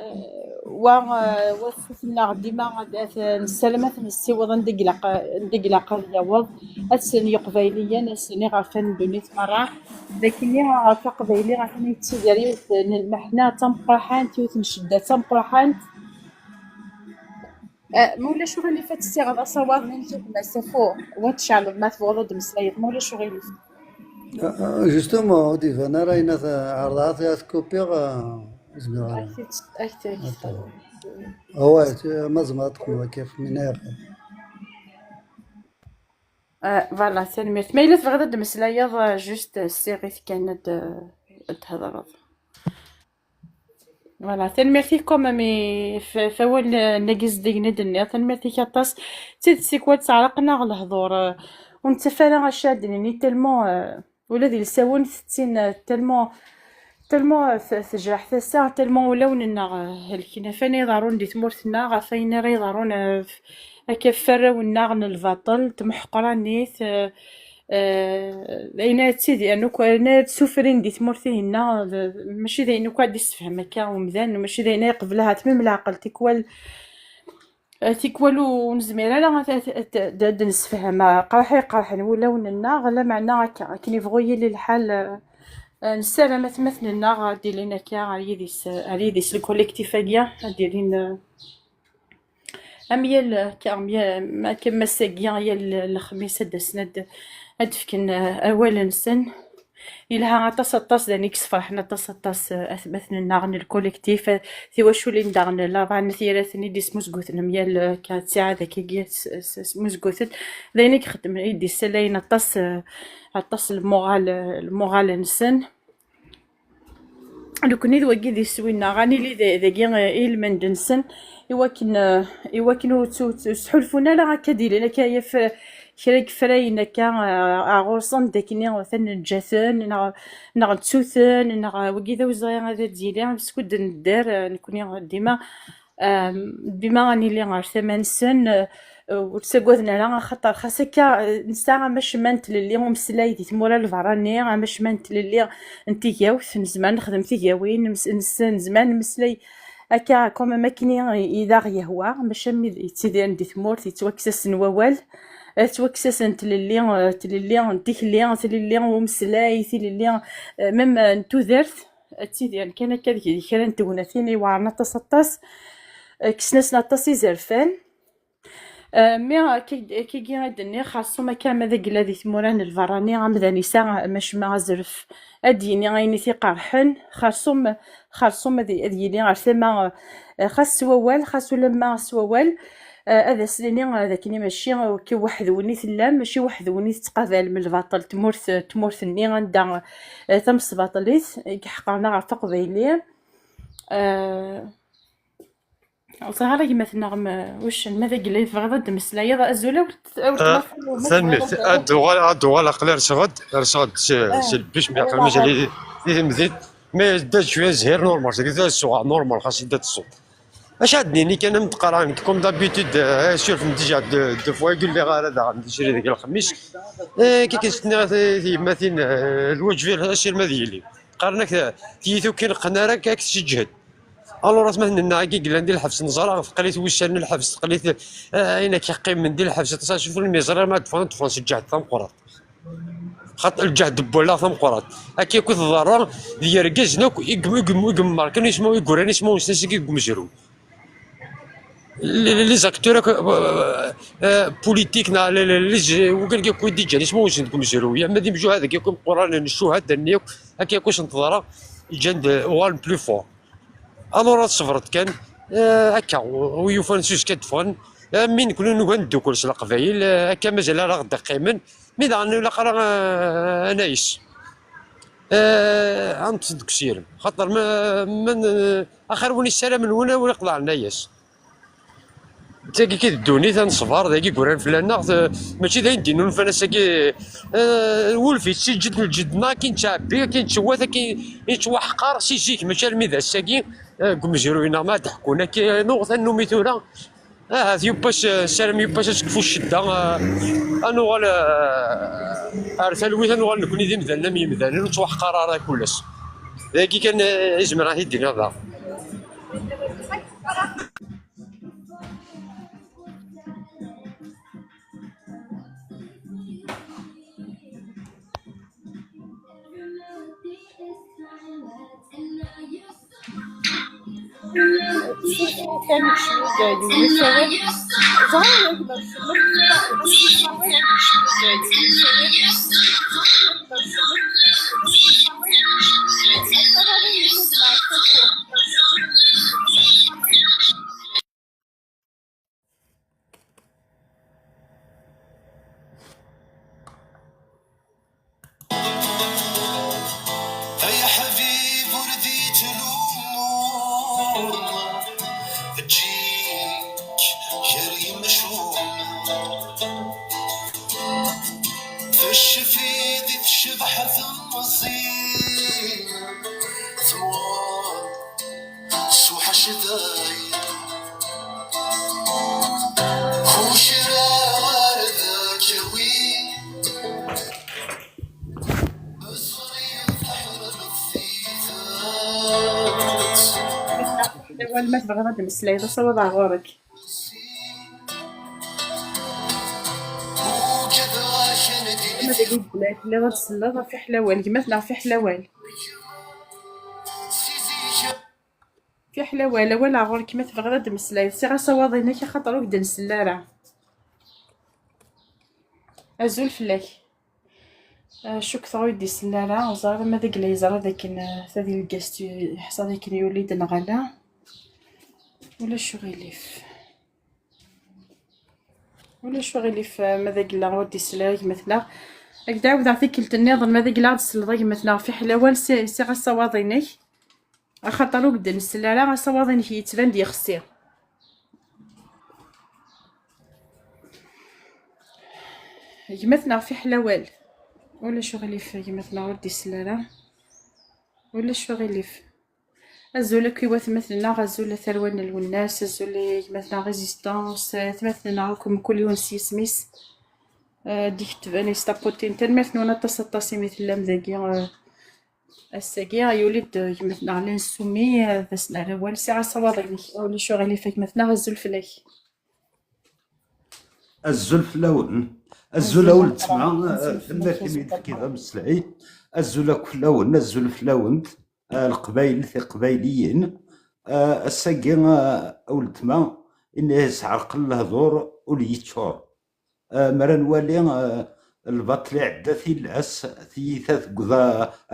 wa, eh, wa afud-nneɣ dima ad, ad nessaram ad t-nessiweḍ anda i ilaq, anda i ilaq ad yaweḍ, ad sen Iqbayliyen, ad sen iɣerfan n ddunit merra. D akken ɣef aqbayli atan yettidir yiwet n lmeḥna d tameqqraḥant, yiwet n ccedda d tameqqraḥant. Eh, ma ulac uɣilif ad tessiɣeḍ asawaḍ-nni n Safu, wa tceɛleḍ ma tebɣuḍ ad d-meslayeḍ, ma ulac uɣilif. Ah, ah, justement, ur d-iban ara ayen ad ɛerḍeɣ ad, ad kupiɣ, ah, ur zmireɣ ara. Ak-t-, ak-t-, ak-t-, Attends. Ah ouais, tu, ma tzemreḍ ad teqqneḍ akka, min ara. Ah, voilà, tanemmirt. Ma yella tebɣiḍ ad d-meslayeḍ, ah, juste, ah, ssiɣ-it kan ad, ah, ad d-thedreḍ. Voilà, tanemmirt-ik quand même i f-, f awal-nni zeddigen i d-tenniḍ. Tanemmirt-ik aṭas. D tidet, tikwal ttɛerriqen-aɣ lehdur, ah, ur nettaf ara acu ad d-nini, tellement, ah, ula d ilsawen tettin, ah, tellement, tellement, ah, t-, tejreḥ tasa, tellement ulawen-nneɣ, ah, helken ɣef wayen iḍerrun di tmurt-nneɣ, ɣef wayen ara iḍerrun, ah, f-, akka ɣef warraw-nneɣ n lbaṭel, d tmeḥqranit, ah, ah, d ayen ara ttidiren akk, ayen ara d-sufrin di tmurt-ihin-nneɣ, d, mačči d ayen akk ara d-issefhem akka umdan, mačči d ayen ara iqbel ahat mim leɛqel, tikwal, Eh, tikwal ur nezmir ara ad, ad, ad, ad, ad d-nessefhem, eh, qraḥ iqerḥen wulawen-nneɣ, lameɛna akka, akken yebɣu yili lḥal, eh, eh, nessaram atmaten-nneɣ ad d-ilin akka ar yidis, eh, ar yidis lkolektif-agi, ad d-ilin, eh, am yal, eh, akka, am yal, am akken ass-agi, yal lexmis ad d-asen ad, ad d-fken, eh, awal-nsen. Yelha aṭas, aṭas, d ayen i yesferḥen aṭas, aṭas, eh, atmaten-nneɣ n lkolektif, eh, tiwaculin daɣen n Larebɛa n At Yiraten i d-ismuzguten am yal, eh, akka ttiɛad akkagi s-, s-, smuzguten. D ayen i ixeddmen, i d-issalayen aṭas, eh, aṭas lmuɣal, eh, lmuɣal-nsen. Nekkni d wagi d iswi-nneɣ, ad nili d-, dagi, eh, i lmend-nsen, i wakken, eh, i wakken ur ttu-, ur sḥulfun ara akka d-ilin, akka yaf-, kra n yefrayen akka, eh, ar ɣur-sen, d akken atan neǧǧa-ten, neɣ, neɣ nettu-ten, neɣ wagi d awezɣi ad d-yili, skud nedder, eh, nekni dima, eh, dima ad nili ɣer tama-nsen, eh, ur ttagaden ara, axaṭer xas akka, eh, nesɛa amacemma n tlelli umeslay di tmura n lberra-nni, amacemma n tlelli n tigawt, nezmer nexdem tigawin, nes-, nes-, nezmer nemmeslay akka, comme akken i, i d aɣ-yehwa, maca mi d-, yettidiren di tmurt, yettwakkes-asen wawal, eh, yettwakkes-asen tlelli, eh, tlelli n tikli, tlelli n umeslay, tilelli, eh, même, eh, n tudert, ad ttidiren kan akka deg, deg kra n tegnatin iweɛren aṭas, aṭas, eh, kksen-asen aṭas izerfan. Eh, mi akka, akkagi i d-nniɣ, xerṣum akka ma d agella di tmura n lberrani, amdan yesɛa amacemma azref, ad d-yini ayen i t-iqerḥen, xerṣum, xerṣum ad, ad yili ɣer tama, eh, xas s wawal, xas ulamma s wawal, eh, ad as-nini, eh, d akken mačči, eh, akka weḥd-wen i tellam, mačči weḥd-wen i tettqabalem lbaṭel, tmurt, tmurt-nni anda, eh, tamesbaṭlit i iḥeqren aɣref aqbayli. Eh, Ẓer ara gma-tneɣ, m-, uccen, ma d agellay tebɣiḍ ad d-temmeslayeḍ, azul a weltma. Ah, tanemmirt. Ad d-uɣal, ad d-uɣal, aql-i rseɣ-d, rseɣ-d s, s lbic, mi aql-i mazal-iyi di temdint. Mais dda-d cwiya zhir, normal, seg da tsuɣa, normal, xas idda-d ṣṣut. Acu ad d-nini kan, am d-qqareɣ nekk, comme d'habitude, eh, surfen déjà deux, deux fois, ur lliɣ ara daɣen d isri deg lexmis. Eh, kiki s-nniɣ i tyemmatin, eh, lwaǧeb asirem ad yili. Qqaren-ak, eh, tiyita ur k-ineqqen ara, ad k-tesseǧhed. Alors, atmaten-nneɣ-agi yellan di lḥebs, neẓra teqqel-it wussan n lḥebs, teqqel-it, eh, ayen akka qqimen di lḥebs, aṭas, acu ur mi ẓriɣ ma ad ffɣen, ad ffɣen s lǧehd tameqqrant. Xaṭer lǧehd n wallaɣ tameqqrant. Akka akk i teḍra d yergazen akk i gem-, i gem-, i gemmerken isma-, i yuran ismawen-nsen seg deg umezruy. Les, les, les acteurs akk, euh, euh, politiques, neɣ les, les, les, wigad akk i d-iǧǧan ismawen-nsen deg umezruy, ama d imjuhad akk imeqqranen, ccuhada-nni akk, akka akk i sen-teḍra, ǧǧan-d, uɣalen plus forts. Alors ad tṣebreḍ kan, eh, akka, wi yufan s uzekka ad d-ffɣen, eh, mi nekni nugi ad neddukel s Leqbayel, eh, akka mazal ara ɣ-d-qqimen, mi daɣen ur ilaq ara, eh, anayes, eh, ad neṭṭef deg usirem, xaṭer ma, ma n-, axir win yessaramen win ur iqḍeɛ anayes. D tagi kan i d ddunit, ad neṣber, dagi i yuran fell-aneɣ, t-, mačči d ayen d-innulfan ass-agi, eh, wulf yettiǧǧed lǧedd-nneɣ, akken yettɛebbi, akken yettewwat, akken yettwaḥqer si zik, mačči armi d ass-agi, eh, deg umezruy-nneɣ ma ad ḥekkun akka, nuɣ tannumi tura, ahat yiwwas, eh, nessaram yiwwas ad tekfu ccedda, eh, ad nuɣal, eh, ar talwit, ad nuɣal nekni d imdanen am yimdanen, ur nettwaḥqar ara kul ass. Dagi kan, eh, i zemreɣ ad t-id-iniɣ daɣ. Ay aḥbib ur d-yettlumu, eǧǧ-ik gar yimcumen. Teccef-id i tecbeḥ temẓi, tewweḍ s uḥecday. Kucra ar d akewi. Awal ma tebɣiḍ ad d-meslayeḍ, asawaḍ ɣur-k. Ma d agugla telliḍ ad tselleḍ ɣef iḥlawal, gma-tneɣ ɣef iḥlawal. Fiḥel awal, awal ɣur-k ma tebɣiḍ ad d-meslayeḍ. Siɣ asawaḍ-inek axaṭer ur k-d-nsell ara. Azul fell-ak. Ah, cukkteɣ ur d-isell ara. Ur ẓriɣ ma d agla yeẓra dakken, ah, tadilgast yeḥṣa dakken yuli-d neɣ ala. Ulac uɣilif. Ulac uɣilif, ah, ma d agla ur d-isell ara gma-tneɣ. Ad k-d-ɛawdeɣ tikkelt nniḍen ma d agla ad d-tselleḍ a gma-tneɣ. Fiḥel awal, si-, siɣ asawaḍ-inek. Axaṭer ur k-d-nsell ara, asawaḍ-inek yettban-d yexsi. Gma-tneɣ fiḥel awal. Ulac uɣilif, gma-tneɣ ur d-isell ara. Ulac uɣilif. Azul akk i watmaten-nneɣ, azul a tarwa n Lwennas, azul i gma-tneɣ Résistance, atmaten-nneɣ akk mkul yiwen s yisem-is. Eh, d-ikettben istaputin. Tanemmirt-nwen aṭas, aṭas imi tellam dagi, eh, ass-agi. Yuli-d, eh, gma-tneɣ Lensumi, eh, d asen-nerra awal. Sɛiɣ asawaḍ-inek. Ulac uɣilif a gma-tneɣ, azul fell-ak. Azul fell-awen. Azul a weltma, eh, tanemmirt imi d-tefkiḍ ameslay. Azul akk fell-awen, azul fell-awent, eh, Leqbayel, Tiqbayliyin. Eh, ass-agi, eh, a weltma, ini yesɛerqel lehdur ul yeččur. Eh, mi ara nwali, eh, lbaṭel iɛedda tilas, tiyita teggeḍ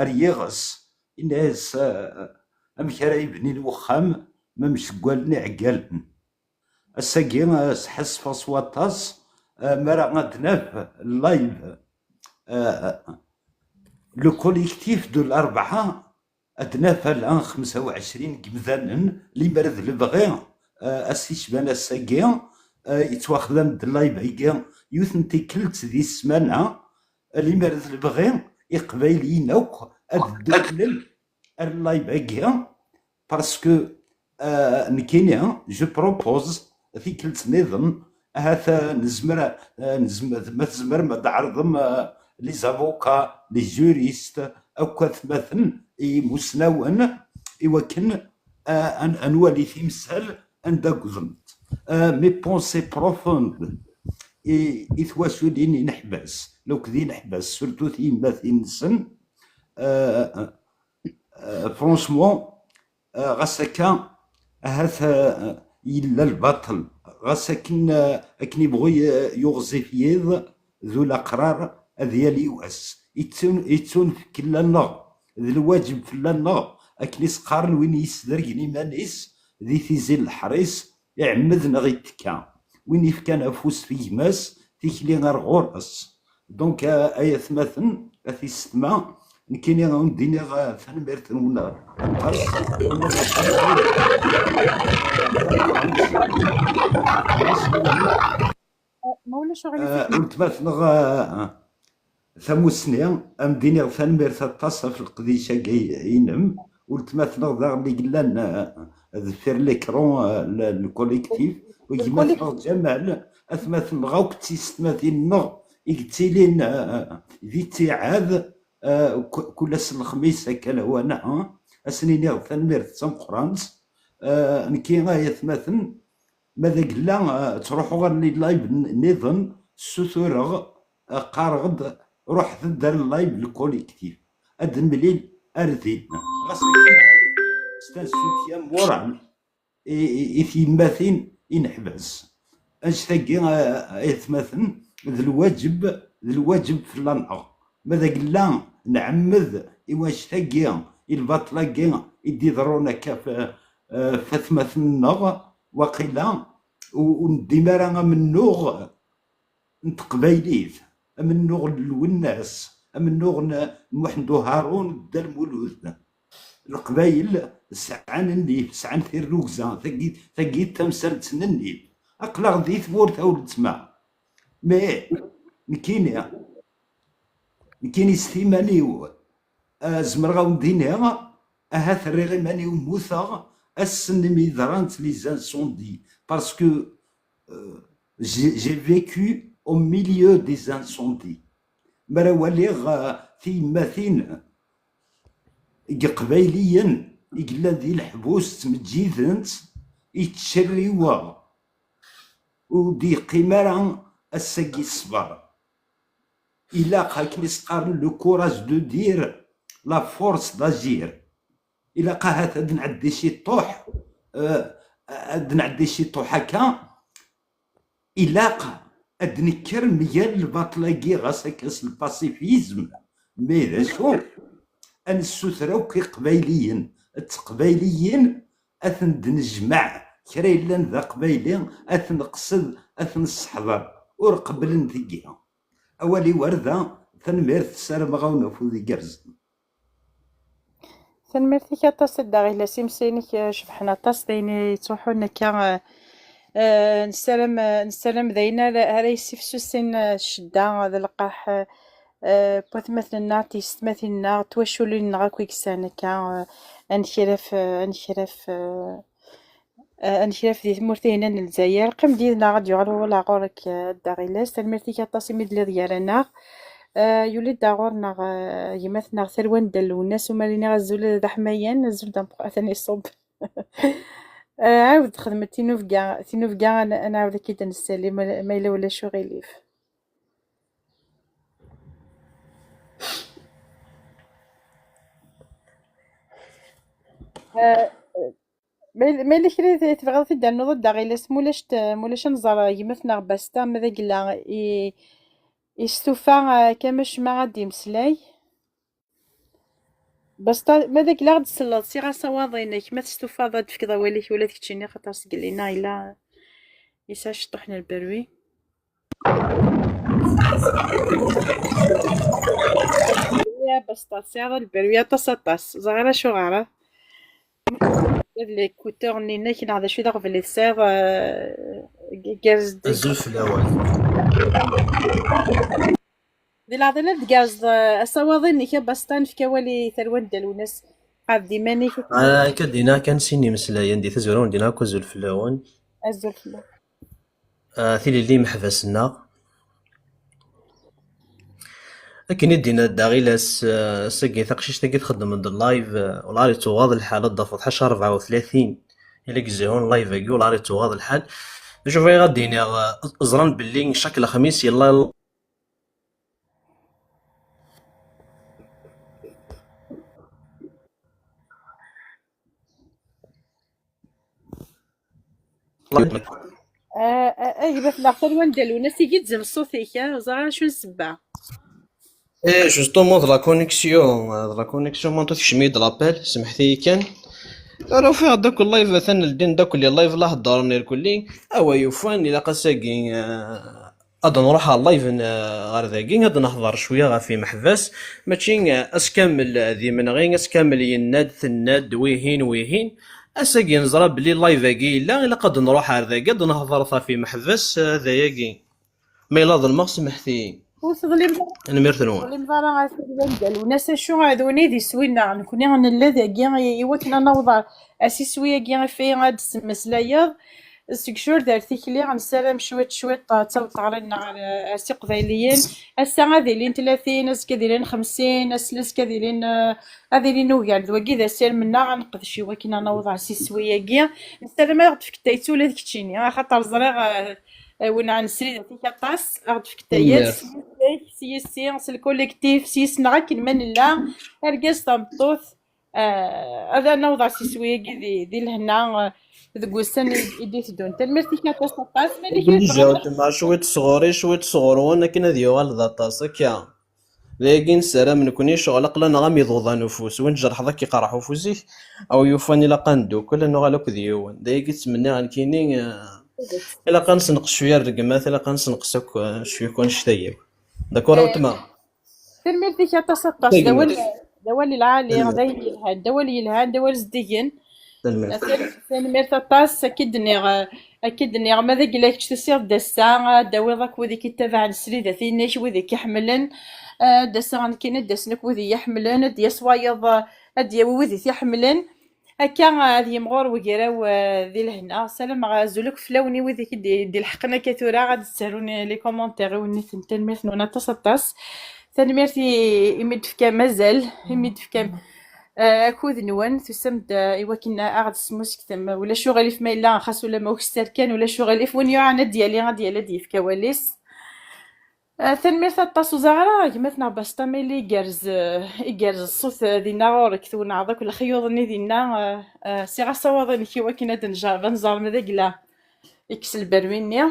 ar yiɣes, ini-as, eh, amek ara yebnin wexxam ma mceggalen iɛeggalen. Ass-agi, eh, sḥassfeɣ s waṭas, eh, mi ara ad naf live, eh, le collectif de l'Arba'a, ad naf ala xemsa u ɛecrin n yimdanen, limer d lebɣi, eh, ad s-icban ass-agi, eh, yettwaxdam-d live-agi yiwet n tikkelt di ssmana, limer d lebɣi, Iqbayliyen akk ad dduklen ar live-agi, parce que, euh, nekkini, je propose tikkelt nniḍen, ahat, euh, nezmer, euh, nezmer, ma tzemrem ad d-tɛerḍem, euh, les avocats, les juristes, akk atmaten imusnawen, i wakken, euh, ad, ad nwali timsal anda wwḍent. Euh, mes pensées profondes i, i twaculin ineḥbas, lukk d ineḥbas, surtout tiyemmatin-nsen, euh, euh, franchement, euh, ɣas akka, ahat, euh, yella lbaṭel. Ɣas akken, euh, akken yebɣu y-, yuɣzif yiḍ, d ulaqrar ad yali wass. Yettun-, yettunefk fell-aneɣ, d lwaǧeb fell-aneɣ, akken i s-qqaren win yesdergen iman-is di tizi n leḥris, iɛemmed neɣ ittekka. Win yefkan afus f gma-s, tikli ar ɣur-s. Donc, a, ay atmaten, a tisetma, nekkini a wen-d-iniɣ, a, tanemmirt-nwen aṭas. Ma ulac uɣilif, A, weltma-tneɣ, a, a, tamussni, a m-d-iniɣ tanemmirt aṭas ɣef leqdic-agi-inem. Weltma-tneɣ daɣen i yellan, a, deffir l'écran, a, le, le collectif. U gma-tneɣ Ǧamal, atmaten-nneɣ akk d tisetmatin-nneɣ i yettilin, a, a, di ttiɛad, a, ku-, kul ass n lexmis akka lawan-a, a, a sen-iniɣ tanemmirt d tameqqrant. A, nekki, ay atmaten, ma d agella, a, ttruḥuɣ ar les live n-, nniḍen, ssutureɣ, a, qqareɣ-d, ruḥet-d ar live le collectif. Ad nemlil ar din. Ɣas akken, c'est un soutien moral i, i, i tyemmatin ineḥbas. Annect-agi, a, ay atmaten, d lwaǧeb, d lwaǧeb fell-aneɣ. Ma d agella nɛemmed i wannect-agi, i lbaṭel-agi i d-iḍerrun akka f, a, f atmaten-nneɣ, waqila ur, ur neddim ara amennuɣ n teqbaylit, amennuɣ n Lwennas, amennuɣ n Muḥend Uharun, Dda Lmulud. Leqbayel sɛan nnif, sɛan tirrugza, tagi, tagi d tamsalt n nnif. Aql-aɣ di tmurt a weltma. Mais, nekkini, nekkini s timan-iw, a, zemreɣ a wen-d-iniɣ, ahat rriɣ iman-iw mmuteɣ ass-nni mi ḍrant les incendies, parce que, euh, j'ai, j'ai vécu au milieu des incendies. Mi ara waliɣ, a, tiyemmatin n Iqbayliyen i yellan di leḥbus ttmeǧǧident, yettcerriweɣ, ur d-yeqqim ara ass-agi ṣṣber. Ilaq, akken i s-qqaren, le courage de dire, la force d'agir. Ilaq ahat ad nɛeddi ciṭuḥ, eh, ad nɛeddi ciṭuḥ akka. Ilaq ad d-nekker mgal lbaṭel-agi, ɣas akka s lpasifizm, mais d acu? Ad nessuter akk iqbayliyen d teqbayliyin, ad ten-d-nejmeɛ, kra yellan d aqbayli, ad t-neqsed, ad t-nesseḥḍer. Ur qebblen tigi. Awal-iw ar da, tanemmirt, ssarameɣ-awen afud igerrzen. Tanemmirt-ik aṭas a Dda Ɣilas, imsiyen-ik, eh, cebḥen aṭas, d ayen yettruḥun akka, eh, Eh, nessaram, eh, nessaram d ayen ara, ara yessifsusin, eh, ccedda, eh, d lqerḥ, eh, eh, n watmaten-nneɣ, tiyessetmatin-nneɣ, twaculin-nneɣ akk i yesɛan akka, eh, anekraf, eh, anekraf, eh, eh, anekraf di tmurt-ihina n Lezzayer. Qqim-d yid-neɣ, ad d-yuɣal wawal ɣur-k, eh, a Dda Ɣilas. Tanemmirt-ik aṭas imi d-telliḍ gar-aneɣ. Eh, yuli-d ɣur-neɣ, eh, gma-tneɣ Talwa n Dda Lwennas, umariniɣ azul d aḥmayan, azul d ameqqran, atan iṣubb. Eh, ɛawed xedmet tinubga, tinubga, ad n-, ad nɛawed ad k-id-nessali ma, ma yella ulac uɣilif. Eh, ma yella, ma yella kra i tebɣiḍ ad t-id-ternuḍ a Dda Ɣilas, ma ulac t-, ma ulac ad nẓer gma-tneɣ Basta, ma d agella i, istufa, eh, Kamacma ad d-imeslay. Basta, ma d agella ad d-tselleḍ, siɣ asawaḍ-inek, ma testufaḍ ad d-tefkeḍ awal-ik ula d keččini, xaṭer seg Lina yella yesɛa ciṭṭuḥ n lberwi. Ya Basta, tesɛiḍ lberwi aṭas, aṭas. Ẓriɣ acuɣer, ah. Ad l'écouteur-nni-inek neɣ d acu i d aɣbel i tesɛiḍ, eh, g-, gerz-d. Azul fell-awen. Di leɛḍil ad tgerzeḍ, eh, asawaḍ-inek a Basta, nefk awal i Talwa n Dda Lwennas. Qɛed iman-ik. Ah, akka d-iniɣ kan sin imeslayen di tazwara, wen-d-iniɣ akk azul fell-awen. Azul fell-awen. Ah, tilelli imeḥbas-nneɣ. Akken i d-yenna Dda Ɣilas, ah, ass-agi taqcict-agi txeddem-d live, ah, welɛar yettuɣaḍ lḥal, ad d-tafeḍ ḥaca rebɛa u tlatin i la izehhun live-agi, welɛar yettuɣaḍ lḥal. D acu bɣiɣ ad d-iniɣ, ah, ẓran belli chaque lexmis yella Ah, ah, ah, gma-tneɣ Talwa n Dda Lwennas, igezzem ṣṣut-ik, ah, ẓer acu n ssebba. Eh, justement, d la connexion, eh, d la connexion, ma tekcem-iyi-d l'appel, semḥet-iyi kan. Tura ufiɣ-d akk live, atan ldin-d akk les live la heddren irkelli. Awa yufan, ilaq ass-agi, eh, ad nruḥ ɣer live n, ɣer dagi, ad nehḍer cwiya ɣef imeḥbas, mačči, eh, ass kamel, eh, d imenɣi, ass kamel yenna-d, tenna-d, wihin, wihin. Ass-agi neẓra belli live-agi yella, ilaq ad nruḥ ɣer dagi, ad nehḍret ɣef imeḥbas, eh, d ayagi. Ma yella ḍelmeɣ, semḥet-iyi. Ur teḍlimeḍ ara. Tanemmirt-nwen. Ur teḍlimeḍ ara ɣef Talwa n Dda Lwennas, acu, d win i d iswi-nneɣ. Nekni nella dagi i, i wakken ad naweḍ ɣer, ɣer s iswi-agi ɣef i ad d-temmeslayeḍ. Seg cur d ar tikli, nessaram cwiṭ, cwiṭ, ad taweḍ teɣri-nneɣ ar, ar s iqbayliyen. Ass-a ad ilin tlatin, azekka ad ilin xemsin, ass-, azekka ad ilin, eh, ad ilin ugar. D wagi d asirem-nneɣ, ad neqdec i wakken ad naweḍ ɣer s iswi-agi. Nessaram ad aɣ-d-tefkeḍ tayet ula d keččini, axaṭer ẓriɣ, eh, eh, wenɛen srid atik aṭas, ad aɣ-d-tefkeḍ tayet. Tanemmirt. S yis-k, s yis-i, s lkolektif, s yis-neɣ akken ma nella, argaz, tameṭṭut, eh, ad naweḍ ɣer s iswi-agi di, di lehna, eh, deg wussan i, i d-iteddun. Tanemmirt-ik aṭas, aṭas. Ma yella kra déjà tebɣiḍ ad weltma, cwiṭ sɣur-i, cwiṭ sɣur-wen, akken ad yuɣal d aṭas, akka. D ayagi nessaram nekni, ccɣel aql-aneɣ am iḍudan ufus, win tjerḥeḍ ad k-iqerḥ ufus-ik, aw yufan ilaq ad neddukel, ad nuɣal akk d yiwen. D ayagi ttmenniɣ nekkini, eh, ilaq ad nessenqes cwiya rregmat, ilaq ad nessenqes akk, eh, cwiya akk annect-agi. D'accord a weltma? Tanemmirt-ik aṭas, aṭas. D awal, d awal lɛali, d ayen yelhan, d awal yelhan, d awal zeddigen. Tanemmirt. Tanemmirt aṭas. Akka i d-nniɣ, akka i d-nniɣ, ma d agla kečč tusiḍ-d ass-a, ad d-tawiḍ akk wid i k-ittabaɛen srid, a tin-ik, wid i k-iḥemmlen. Ad d-aseɣ nekkini, ad d-asen akk wid i yi-ḥemmlen, ad d-yas wayeḍ, ad d-yawi wid i t-iḥemmlen. Akka, ad yimɣur wegraw, eh, di lehna. Ssarameɣ azul akk fell-awen i wid i k-id-, d-ileḥqen akka tura, ad d-ttarun les commentaires i wenniten. Tanemmirt-nwen aṭas, aṭas. Tanemmirt i, imi d-tefkam azal, imi d-tefkam, eh, akud-nwen, tusam-d, eh, i wakken a ɣ-d-tesmusktem. Ulac uɣilif ma yella, xas ulamma ukessar kan, ulac uɣilif. Win yuɛan ad d-yali, ad d-yali, ad d-yefk awal-is. Ah, tanemmirt aṭas. Ur ẓriɣ ara gma-tneɣ Basta ma yella igerrez, eh, igerrez ṣṣut, eh, dinna ɣur-k, twenɛeḍ akk lexyuḍ-nni dinna, eh, eh, siɣ asawaḍ-inek i wakken ad njerreb ad nẓer ma d agla ikkes lberwi-nni.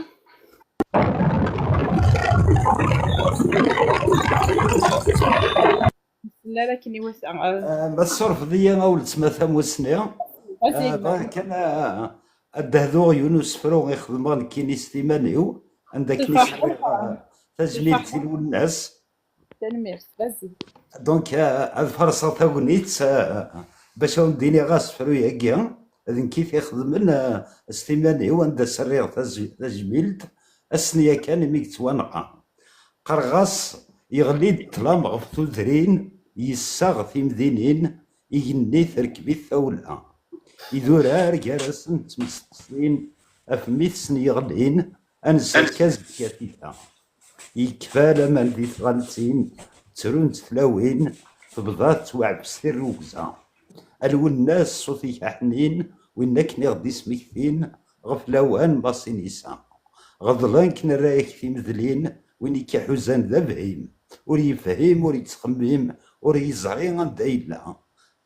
Ur ara akken iwata. Eh, ma tessurfeḍ-iyi a weltma tamussni, eh, bɣiɣ kan, eh, ad d-hduɣ yiwen usefru i xedmeɣ nekkini s timan-iw, anda akken i sɛiɣ, eh, tazmilt i Lwennas. Tanemmirt, vas-y. Donc, eh, ad farṣeɣ tagnit, eh, bac ad wen-d-iniɣ asefru-agi. D nekk i t-ixedmen, eh, s timan-iw, anda s-rriɣ taz-, tajmilt, ass-nni yakan imi yettwanɣa. Qqareɣ-as, yeɣli-d ṭṭlam ɣef tudrin, yessaɣ timdinin, igenni terkeb-it tawla. Idurar gar-asen ttmesteqsin ɣef mi t-sen-yeɣlin, ansa akka zeddiga tita. Yekfa laman di tɣaltin, ttrunt tlawin, tebḍa tettwaɛbes tirrugza. A Lwennas, ṣṣut-ik aḥnin, win akken i ɣ-d-ismektin ɣef lawan Masinisa. Ɣeḍlen-k nerra-yak timedlin, win i k-iḥuzan d abhim, ur yefhim, ur yettxemmim, ur yeẓri anda yella.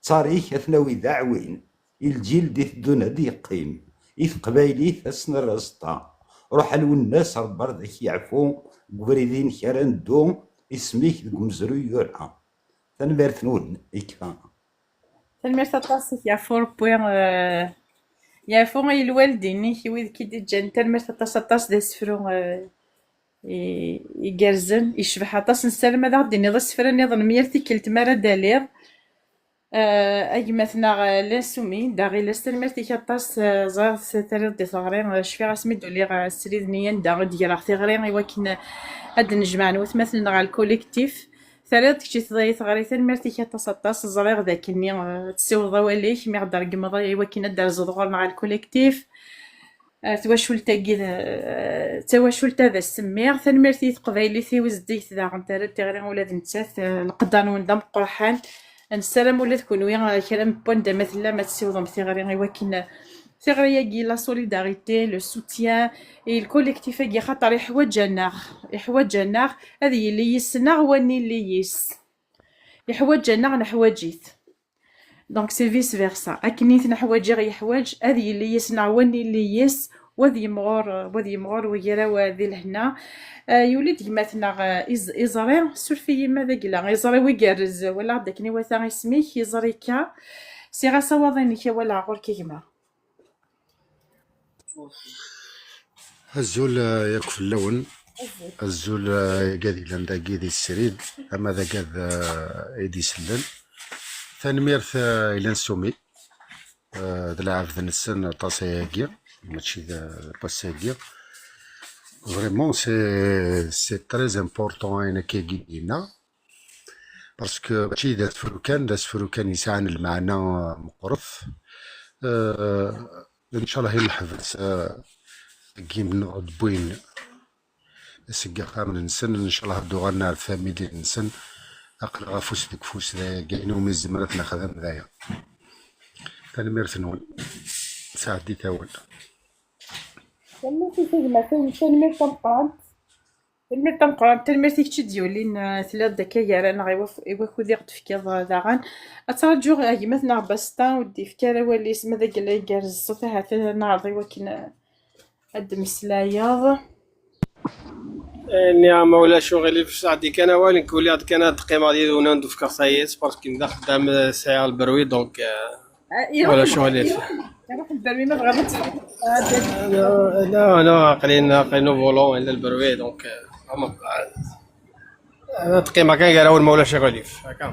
Ttar-ik ad t-nawi d aɛwin, i lǧil d-iteddun ad yeqqim, i teqbaylit ad s-nerr aẓeṭṭa. Ruḥ a Lwennas, Ṛebbi ad ak-yeɛfu, deg ubrid-inek ara neddu, isem-ik deg umezruy yura. Tanemmirt-nwen, ikfa. Tanemmirt aṭas i Yeɛfu Ṛebbi, eh, yeɛfu i lwaldin-ik, i wid i k-id-iǧǧan. Tanemmirt aṭas, aṭas, d asefru, eh, i-, igerrzen, icbeḥ aṭas. Nessaram ad aɣ-d-tiniḍ asefra nniḍen mi ar tikkelt mi ara d-taliḍ. Eh, a gma-tneɣ, eh, Lansumi, d aɣilas, tanemmirt-ik aṭas, eh, ẓriɣ s-, terriḍ di teɣri, eh, cfiɣ asmi d-uliɣ, eh, srid-nni anda i d-greɣ tiɣri i wakken, eh, ad d-nejmeɛ n watmaten-nneɣ ɣer lkolektif. Terriḍ kečč i teḍ-, i teɣri, tanemmirt-ik aṭas, aṭas. Ẓriɣ d akken-nni, eh, ad tessiwḍeḍ awal-ik mi ɣ-d-tregmeḍ i wakken ad d-terzuḍ ɣur-neɣ ɣer lkolektif. Eh, twacult-agi d, eh, d tawacult ad as-semmiɣ. Tanemmirt i teqbaylit-iw zeddiget daɣen, terra-d tiɣri ula d nettat, eh, leqder-nwen d ameqqreḥan. Nessaram ula d kunwi, eh, kra n wanda ma tellam ad tessiwḍem tiɣri i wakken, eh, tiɣri-agi, la solidarité, le soutien, i lkolektif-agi, xaṭer iḥwaǧ-aneɣ, iḥwaǧ-aneɣ, ad yili yis-neɣ wanni yelli yis. Iḥwaǧ-aneɣ, neḥwaǧ-it. Donc, c'est vice versa. Akken i ten-ḥwaǧeɣ, yeḥwaǧ, ad yili yis-neɣ wanni yelli yis, wa ad yemɣur, wa ad yemɣur, wa gar-awen di lehna. Eh, yuli-d gma-tneɣ, eh, iẓ-, iẓri, suref-iyi ma d agla, iẓri wi igerrez, walaɣ-d akken iwata isem-ik, iẓri-ka. Siɣ-as awaḍ-inek, awal ɣur-k a gma. Azul, eh, yakk fell-awen. Azul. Azul, eh, i agad yellan dagi di srid, ama d agad, eh, i d-isellen. Tanemmirt, eh, i Lansumi, eh, d lɛebd-nsen aṭas ayagi, mačči d, d wass-agi. Vraiment, c'est, c'est très important ayen akka i d-yenna. Parce que mačči d asefru kan, d asefru kan yesɛan lmeɛna meqqret. Euh, ncallah i nḥebs, euh, deg yimenɣi d win seg yixxamen-nsen, ncallah ad uɣalen ar tfamilin-nsen. Aql-aɣ afus deg ufus, d aya kan umi nezmer ad t-nexdem d aya. Tanemmirt-nwen. Sɛeddit awal. Tanemmirt i tagmat, tanemmirt tameqqrant. Tanemmirt tameqqrant, tanemmirt i kečč i d-yulin, eh, telliḍ-d akka gar-aneɣ i waf-, i wakud i ɣ-d-tefkiḍ, eh, daɣen. Ad traǧuɣ, eh, gma-tneɣ Basta, ur d-yefki ara awal-is, ma d agla igerrez ṣṣut, ahat ad neɛreḍ i wakken, eh, ad d-mmeslayeḍ. Eh, nniɣ ma ulac uɣilif, sɛeddi kan awal, nekk uliɣ-d kan ad qqimeɣ yid-wen, ad d-fkeɣ tayet, parce que d axeddam, eh, sɛiɣ lberwi, donc, eh, Ah, iruḥ, wala ccɣel-is. Iruḥ, iruḥ lberwi ma tebɣiḍ ad tefkeḍ. Ah, la, la, aql-in, aql-in au volant, yella lberwi, donc, euh, vraiment, euh, ad qqimeɣ kan gar-awen ma ulac aɣilif. Akka.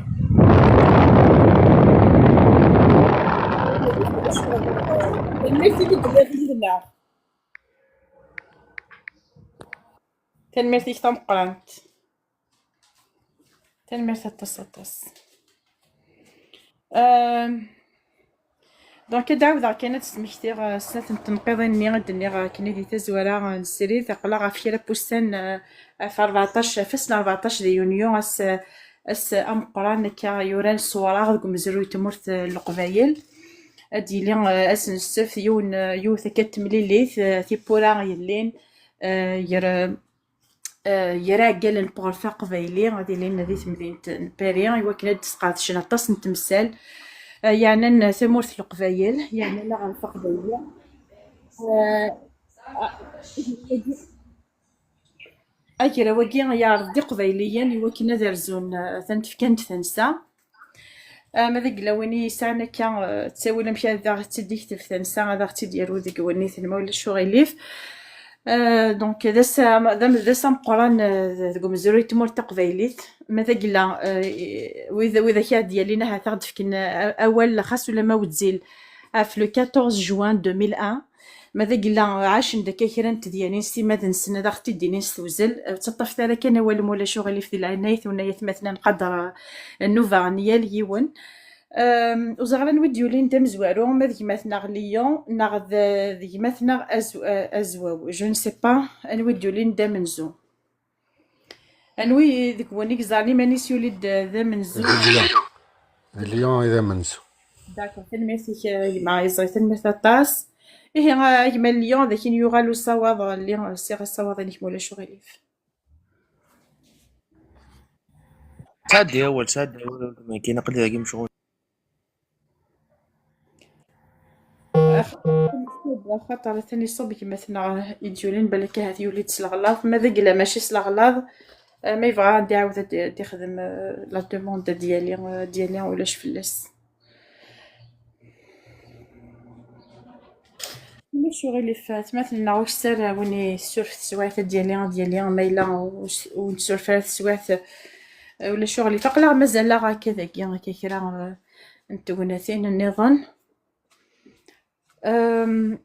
Tanemmirt i d-telliḍ yid-neɣ. Tanemmirt-ik tameqqrant. Tanemmirt aṭas, aṭas. Euh, donc, ad ɛawdeɣ kan ad d-smektiɣ, euh, snat n tenqiḍin-nni i d-nniɣ, euh, akken di tazwara, euh, n srid, aql-aɣ ɣef kra n wussan, euh, ɣef rbeɛṭac, ɣef ass n rbeɛṭac di yunyu, ass, ass ameqqran akka yuran s wareɣ deg umezruy n tmurt, euh, n Leqbayel. Ad d-yili, euh, ass n ssebt, yiwen, euh, yiwet akka n temlilit, euh, tiwwura yellin, euh, gar, eh, gar iɛeggalen n uɣref aqbayli, ad ilin di temdint n Paris, i wakken ad d-sqerdcen aṭas n temsal, eh, yeɛnan tamurt n Leqbayel, yeɛnan aɣref aqbayli. Eh, agraw-agi yeɛreḍ-d Iqbayliyen i wakken ad rzun, eh, atan fkan-d tansa. Ah, ma d agla win i yesɛan akka, eh, ttawil amek ad aɣ-tt-id-ikteb tansa, ad aɣ-tt-id-yaru deg wanniten, ma ulac uɣilif. Eh, donc, d ass am-, d am-, d ass ameqqran, eh, deg umezruy n tmurt taqbaylit. Ma d agla, eh, wid, widak i aɣ-d-yalin ahat ad aɣ-d-fken, eh, awal, xas ulamma wezzilen, ɣef le quatorze juin deux mille un. Ma d agella ɛacen-d akka kra n tedyanin s timmad-nsen, ad aɣ-t-id-inin s tewzel. Ur ttaṭṭafet ara kan awal, ma ulac uɣilif, di lɛinayt, wen ay atmaten, ad nqader, eh, nnuba n yal yiwen. Euh, ur ẓriɣ ara anwa i d-yulin d amezwaru, ma d gma-tneɣ Lion, neɣ d, d gma-tneɣ Azw-, eh, Azwaw. Je ne sais pas anwa i d-yulin d amenzu. Anwi deg-wen i yeẓran iman-is yuli-d d amenzu? D Lion. D Lion i d amenzu. D'accord, tanemmirt-ik, a gma Iẓri, tanemmirt aṭas. Ihi, a gma Lion, ad ak-in-yuɣal usawaḍ, lliɣ ssiɣ asawaḍ-inek, ma ulac uɣilif. Sɛeddi awal, sɛeddi awal, a weltma, akken aql-i dagi mecɣul. Axaṭer atan iṣubb gma-tneɣ i d-yulin, balak ahat yuli-d s leɣlaḍ, ma d agla mačči s leɣlaḍ, eh, ma yebɣa ad d-iɛawed ad d-, ad d-ixdem, eh, la demande ad d-yali, eh, ad d-yali ulac fell-as. Ulac uɣilif, atmaten-nneɣ ukessar, win yessuref teswiɛt ad d-yali, ad d-yali, ma yella ur s-, ur nessuref ara teswiɛt, eh, ulac uɣilif. Aql-aɣ mazal-aɣ akka dagi, akka kra, eh, n tegnatin nniḍen. Ehm,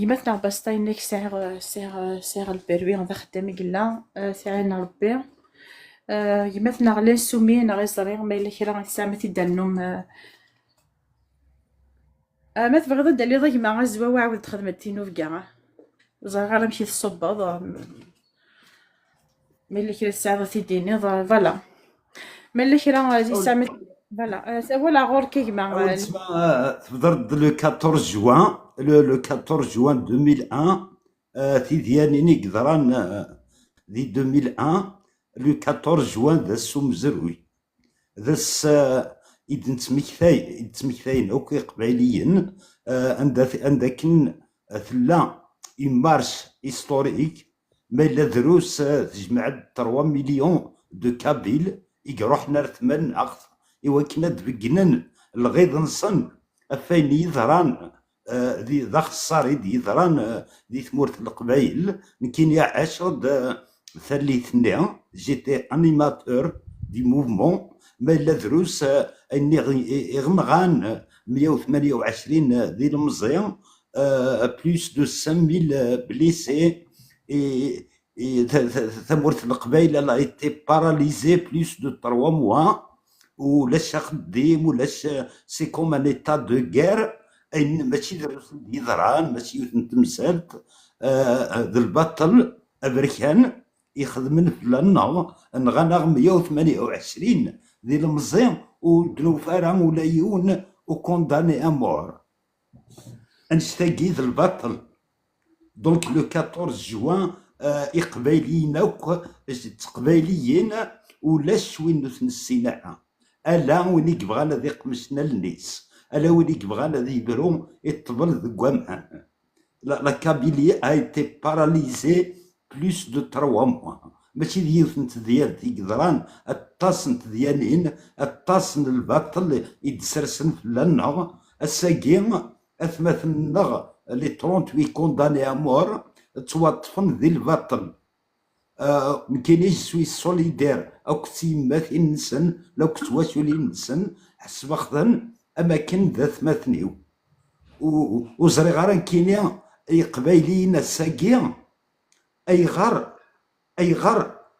gma-tneɣ Basta yenna-k sɛiɣ, sɛiɣ, sɛiɣ lberwi d axeddam i yella, eh, sɛan Rebbi. Eh, gma-tneɣ Linsumi neɣ Iẓri, ma yella kra i tesɛam ad t-id-ternum, eh, eh, ma tebɣiḍ ad d-taliḍ a gma Azwaw, ɛawed-d xedm-d tinubga. Ur ẓriɣ ara amek i tṣubbeḍ, eh, ma yella kra tesɛiḍ ad t-id-tiniḍ, eh, voilà. Ma yella kra, eh, i tesɛam ad, voilà, eh, voilà, ɣur-k a gma, eh, weltma, eh, tebder-d le quatorze juin, le, le quatorze juin deux mille un, eh, tidyanin i yeḍran, eh, di deux mille un, le quatorze juin d ass umezruy. D ass, eh, i d-nettmektay, i d-ttmektayen akk Iqbayliyen, eh, anda t-, anda akken, eh, tella une marche historique, ma yella drus, eh, tejmeɛ-d trois millions de Kabyles i iruḥen ar tmaneɣt i wakken ad d-beggnen lɣiḍ-nsen ɣef wayen i yeḍran, eh, di, d axeṣṣar i d-yeḍran, eh, di tmurt n Leqbayel. Nekkini ɛaceɣ-d, eh, tallit-nni, j'étais animateur du mouvement, ma yella drus, eh, ayen i ɣ-, i, i ɣ-nɣan, eh, meyya u tmanya u ɛecrin, eh, d ilemẓi, eh, plus de cinq mille, eh, blessés, et, et ta-, ta-, ta-, tamurt n Leqbayel, elle a été paralysée plus de trois mois, ulac axeddim, ulac, c'est comme un état de guerre, ayen mačči d drus i d-yeḍran, mačči yiwet n temsalt, eh, d lbaṭel aberkan i xedmen fell-aneɣ, nɣan-aɣ meyya u tmanya u ɛecrin d ilemẓi, ur d-nufi ara ula yiwen ucondamné à mort. Annect-agi d lbaṭel. Donc, le quatorze juin, euh, Iqbayliyen akk, d Teqbayliyin, ulac win ur t-nessin ara. Ala win i yebɣan ad iqmec allen-is, ala win i yebɣan ad yebru i ṭṭbel deg waman. La, la Kabylie a été paralysée plus de trois mois. Mačči d yiwet n tedyant i yeḍran, aṭas n tedyanin, aṭas n lbaṭel i d-sersen fell-aneɣ. Ass-agi, atmaten-nneɣ, les trente-huit condamnés à mort, ttwaṭṭfen di lbaṭel. Euh, nekkini, je suis solidaire akked tyemmatin-nsen, akked twaculin-nsen, ḥesbeɣ-ten am akken d atmaten-iw. U-, ur ẓriɣ ara nekkini, Iqbayliyen ass-agi, ayɣer, ayɣer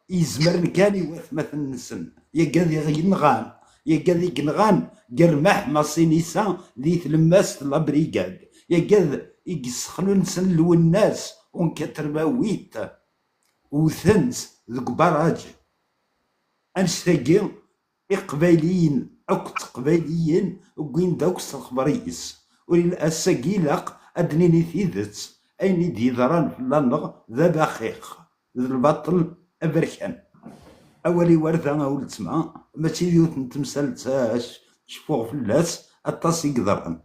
i zemren kan i watmaten-nsen, yagad i yenɣan, yagad i yenɣan Germaḥ Masinisa di tlemmast la brigade, yagad i yessexnunsen Lwennas en quatre-vingt-huit, wten-t deg ubaraj. Annect-agi, Iqbayliyen akk d Teqbayliyin wwin-d akk s lexber-is. Ur il-, ass-agi ilaq ad d-nini tidet, ayen i d-yeḍran fell-aneɣ d abaxix, d lbaṭel aberkan. Awal-iw ar da, a weltma, mačči d yiwet n temsalt, ah, c-, ceffuɣ fell-as, aṭas i yeḍran.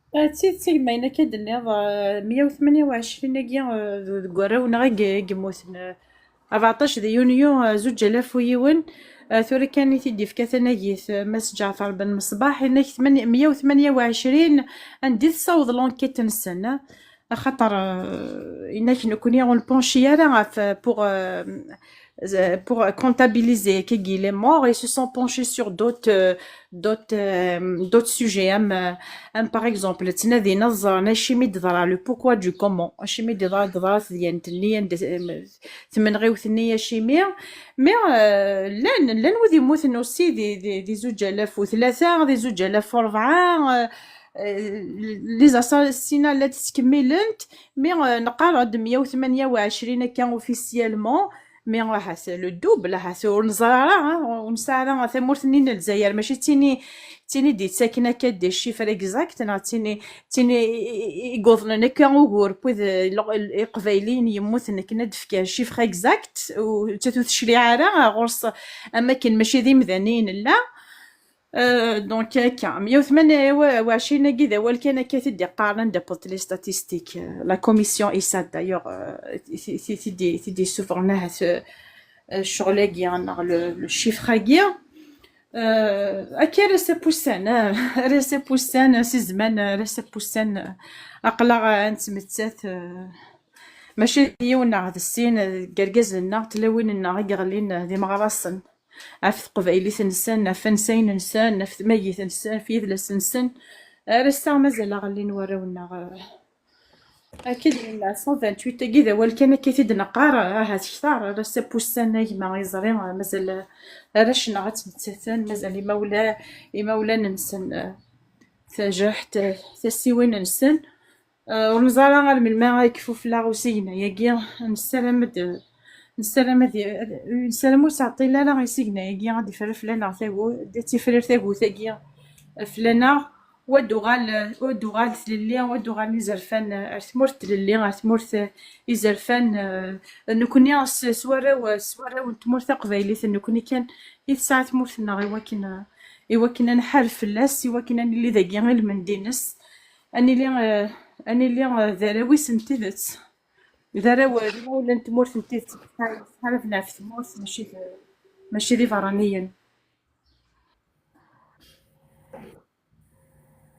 Ah, d tidet, a gma, ayen akka d-tenniḍ, ah, meyya u tmanya u ɛecrin-agi, ah, d-, deg warraw-nneɣ i ye-, i yemmuten, ah, rbeɛṭac di yunyu, ah, zuǧ alaf u yiwen, ah, tura kan i t-id-yefka tanagit, ah, Mass Ǧaɛfar Ben Meṣbaḥ, yenna-k tmanya, meyya u tmanya u ɛecrin, anda i tessaweḍ l'enquête-nsen, ah, axaṭer, ah, yenna-k nekkni ur npunci ara ɣef, ah, pour, ah, euh, pour comptabiliser kagi les morts, ils se sont penchés sur d'autres, euh, d'autres, euh, d'autres sujets. Am, euh, am, par exemple, ttnadin ad ẓren acimi d-teḍra, le pourquoi du comment, acimi d-teḍra, teḍra tedyant-nni, anda, euh, tmenɣiwt-nni, acimi. Mais, euh, llan, llan wid yemmuten aussi di, di, di zuǧ alaf u tlata, di zuǧ alaf u rebɛa, euh, euh, les assassinats la ttkemmilent, mais, euh, neqqar-d meyya u tmenya u ɛecrin akka officiellement, mais ahat le double, ahat ur neẓri ara, hein, ur nesɛi ara tamurt-nni n Lezzayer, mačči d tin i, d tin i d-yettaken akka des chiffres exacts, neɣ d tin i, d tin i, i, i, i yuḍnen akka ugur n wid, eh, l-, l-, Iqbayliyen yemmuten akken ad d-fkeɣ chiffre exact, u nettat ur tecliɛ ara ɣur-s, am akken mačči d imdanen i nella. Euh, donc, akka, meyya u tmenya u ɛecrin-agi d awal kan akka i t-id-iqqaren anda wwḍent les statistiques, euh, la commission ISAT, d'ailleurs, euh, ti, ti, ti, ti d-, ti d-yessufɣen ahat, euh, euh, ccɣel-agi, neɣ le, le chiffre-agi. Euh, akka ara s-apussan, euh, ara s-apussan, si zman, euh, ara s-apussan, euh, aql-aɣ, euh, nettmettat, euh, mačči d yiwen neɣ d sin, euh, deg yergazen-nneɣ, tlawin-nneɣ i yeɣlin, euh, d imeɣrasen ɣef teqbaylit-nsen, ɣef wansayen-nsen, ɣef tmagit-nsen, ɣef yidles-nsen. Ar ass-a mazal-aɣ llin warraw-nneɣ, eh, akka i d-nenna, cent vingt-huit-agi d awal kan akka i t-id-neqqar, ahat kter, ar ass-a n wussan, a gma, yeẓri, eh, mazal, eh, arrac-nneɣ ad ttmettaten, mazal imawla-, imawlan-nsen, eh, tajaḥt, eh, tasiwin-nsen. Eh, ur neẓri ara ar melmi ara yekfu fell-aɣ usigna-agi. Nessaram ad, nessaram ad, nessaram ur teɛṭil ara isigna-agi ad d-ifrer fell-aneɣ tagut, ad tifrir tagut-agi fell-aneɣ, u ad d-tuɣal, u ad d-tuɣal tlelli, u ad d-uɣalen izerfan ar tmurt n tlelli, ar tmurt n izerfan, eh, nekkni s, s warraw, s warraw n tmurt taqbaylit, nekkni kan i tesɛa tmurt-nneɣ i wakken, i wakken ad nḥareb fell-as, i wakken ad nili dagi i lmend-ines. Ad nili, eh, ad nili, eh, d arraw-is n tidet. D arraw, eh, d imawlan n tmurt n tidet. Ḥaraben ɣef tmurt, mačči d, mačči d iberraniyen.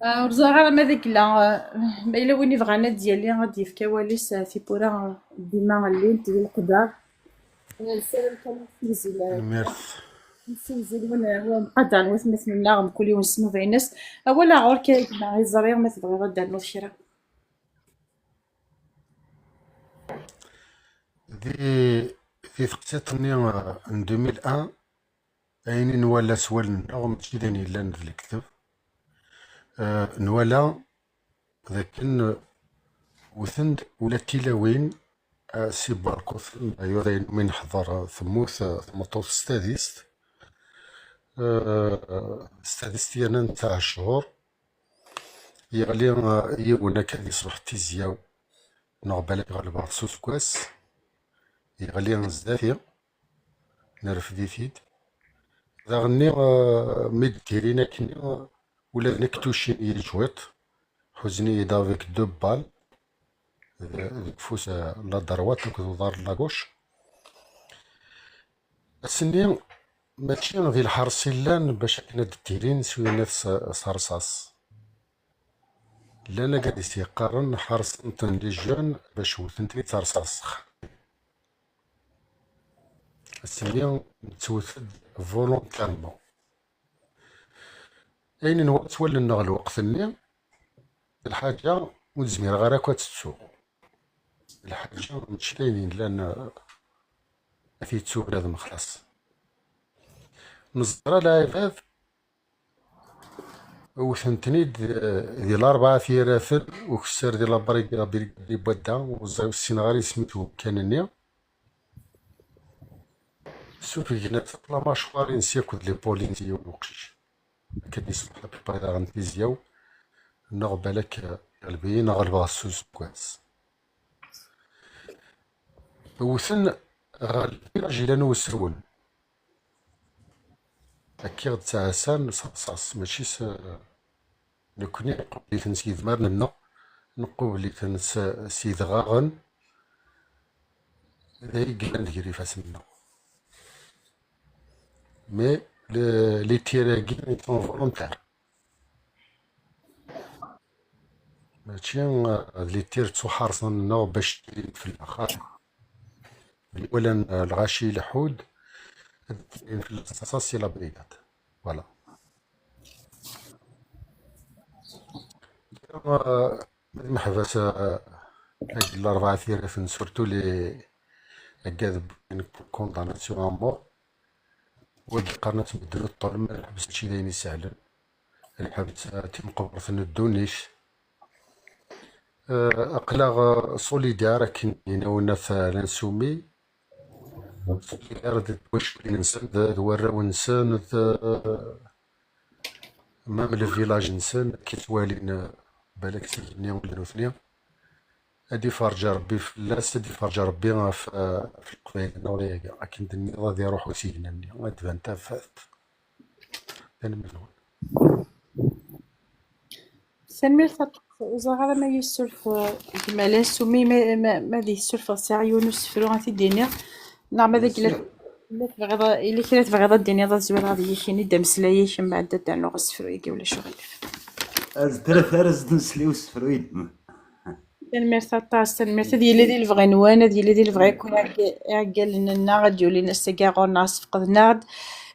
Eh, ur ẓriɣ ara ma d akla, eh, ma yella win ibɣan ad d-yali, ad d-yefk awal-is, eh, tiwwura, eh, dima llint di leqder. Eh, nessaram kan ad ssewzil, eh, Tanemmirt. Nessewzil win, eh, win qadren watmaten-nneɣ, mkul yiwen s nnuba-ines. Awal-a ɣur-k, a gma, i ẓriɣ ma tebɣiḍ ad d-ternuḍ kra. Di, di teqsiṭ-nni, eh, n deux mille un, ayen i nwala s wallen-nneɣ, mačči d ayen yellan d lekdeb. Eh, nwala d akken, eh, wten-d ula d tilawin, eh, si Buɛrquten, d'ailleurs, ayen umi neḥḍer, eh, temmut, eh, tmeṭṭut s tadist. Eh, s tadist yerna n ttɛeccuṛ. Yeɣli, eh, yiwen akka di ṣṣbeḥ n tizya-w, neɣ balak ɣelbeɣ-t s useggas, yeɣli zdat-i, nerfed-it-id. Daɣenni, eh, mi d-ddirin akkenni, eh, ula d nekk tucin-iyi cwiṭ, ḥuzen-iyi-d avec deux balles, d-, deg ufus, eh, la droite akked uḍar la gauche. Ass-nni, mačči d lḥerṣ i llan bac akken ad d-ddirin s uyennat s, s rṣaṣ. Llan agad i s-yeqqaren ḥerṣen-ten les jeunes bac wten-ten-id s rṣaṣ. Ass-nni nettwet-d volontairement. Ayen nwala s wallen-nneɣ lweqt-nni, d lḥaǧa ur zmireɣ ara akk ad tt-ttuɣ. Lḥaǧa mačči d ayen yellan, eh, ad t-yettu bnadem xlas. Neẓra lɛibad wten-ten-id, eh, di Larebɛa n Yiraten, ukessar di la brigade, brigade di Wadda, ur ẓriɣ, ur ssineɣ ara isem-is wemkan-nni. Sufgen akk la mâchoire-ines akked l'épaule-ines i yiwen uqcic. Akken yesbeḥ la plupart daɣen tizya-w, neɣ balak, eh, iɣleb-iyi, neɣ ɣelbeɣ-as s useggas. Wten ɣer le village yellan usawen. Akka i ɣ-d-ttɛassan s rṣaṣ, mačči s, nekkni nqubel-iten s yidmaren-nneɣ, nqubel-iten s, s yidɣaɣen, d ay yellan deg yifassen-nneɣ. Mais le, les tirs-agi, ils sont volontaires. Mačči, eh, d les tirs ttuḥerṣen-nneɣ bac ttilin fell-aɣ. Wala n lɣaci leḥḥud, ad d-tinin fell-as taṣaṣi la brigade. Voilà. Ad meḥbas, euh, agi n rebɛa tirafen, surtout les, agad n condamnation à mort. Wagi qqaren-as medden ṭṭul, ma lḥebs mačči d ayen isehlen. Lḥebs, euh, d timeqbert n ddunit. Euh, aql-aɣ, euh, solidaire akken d-yenna At Lansumi. Solidaire d twaculin-nsen, d, d warraw-nsen, d, même le village-nsen, akken ttwalin, euh, balak seg-nni ula d nutni. Ad iferǧ Rebbi fell-as, ad iferǧ Rebbi ɣef, euh, ɣef Leqbayel-nneɣ dayagi. Akken d-tenniḍ, ad iruḥ usigna-nni, ad d-tban tafat. Tanemmirt-nwen. Tanemmirt aṭas. Ur ẓriɣ ara ma yessuref, eh, gma Lansumi, ma, ma, ma ad yessuref, ɣas sɛiɣ yiwen usefru ad t-id-iniɣ. Neɣ ma d yella kra tebɣiḍ, yella kra tebɣiḍ ad d-tiniḍ, ad zwireɣ ad iyi-k-ini-d ameslay-ik, mbeɛd ad d-rnuɣ asefru-agi, ulac aɣilif. Ad tlata ara s-d-nesli usefru-inem. Tanemmirt aṭas, tanemmirt. Ad yili di lebɣi-nwen, ad yili di lebɣi-nwen iɛeggalen-nneɣ, ad d-yulin ass-agi ɣur-neɣ, sfeqden-aɣ-d.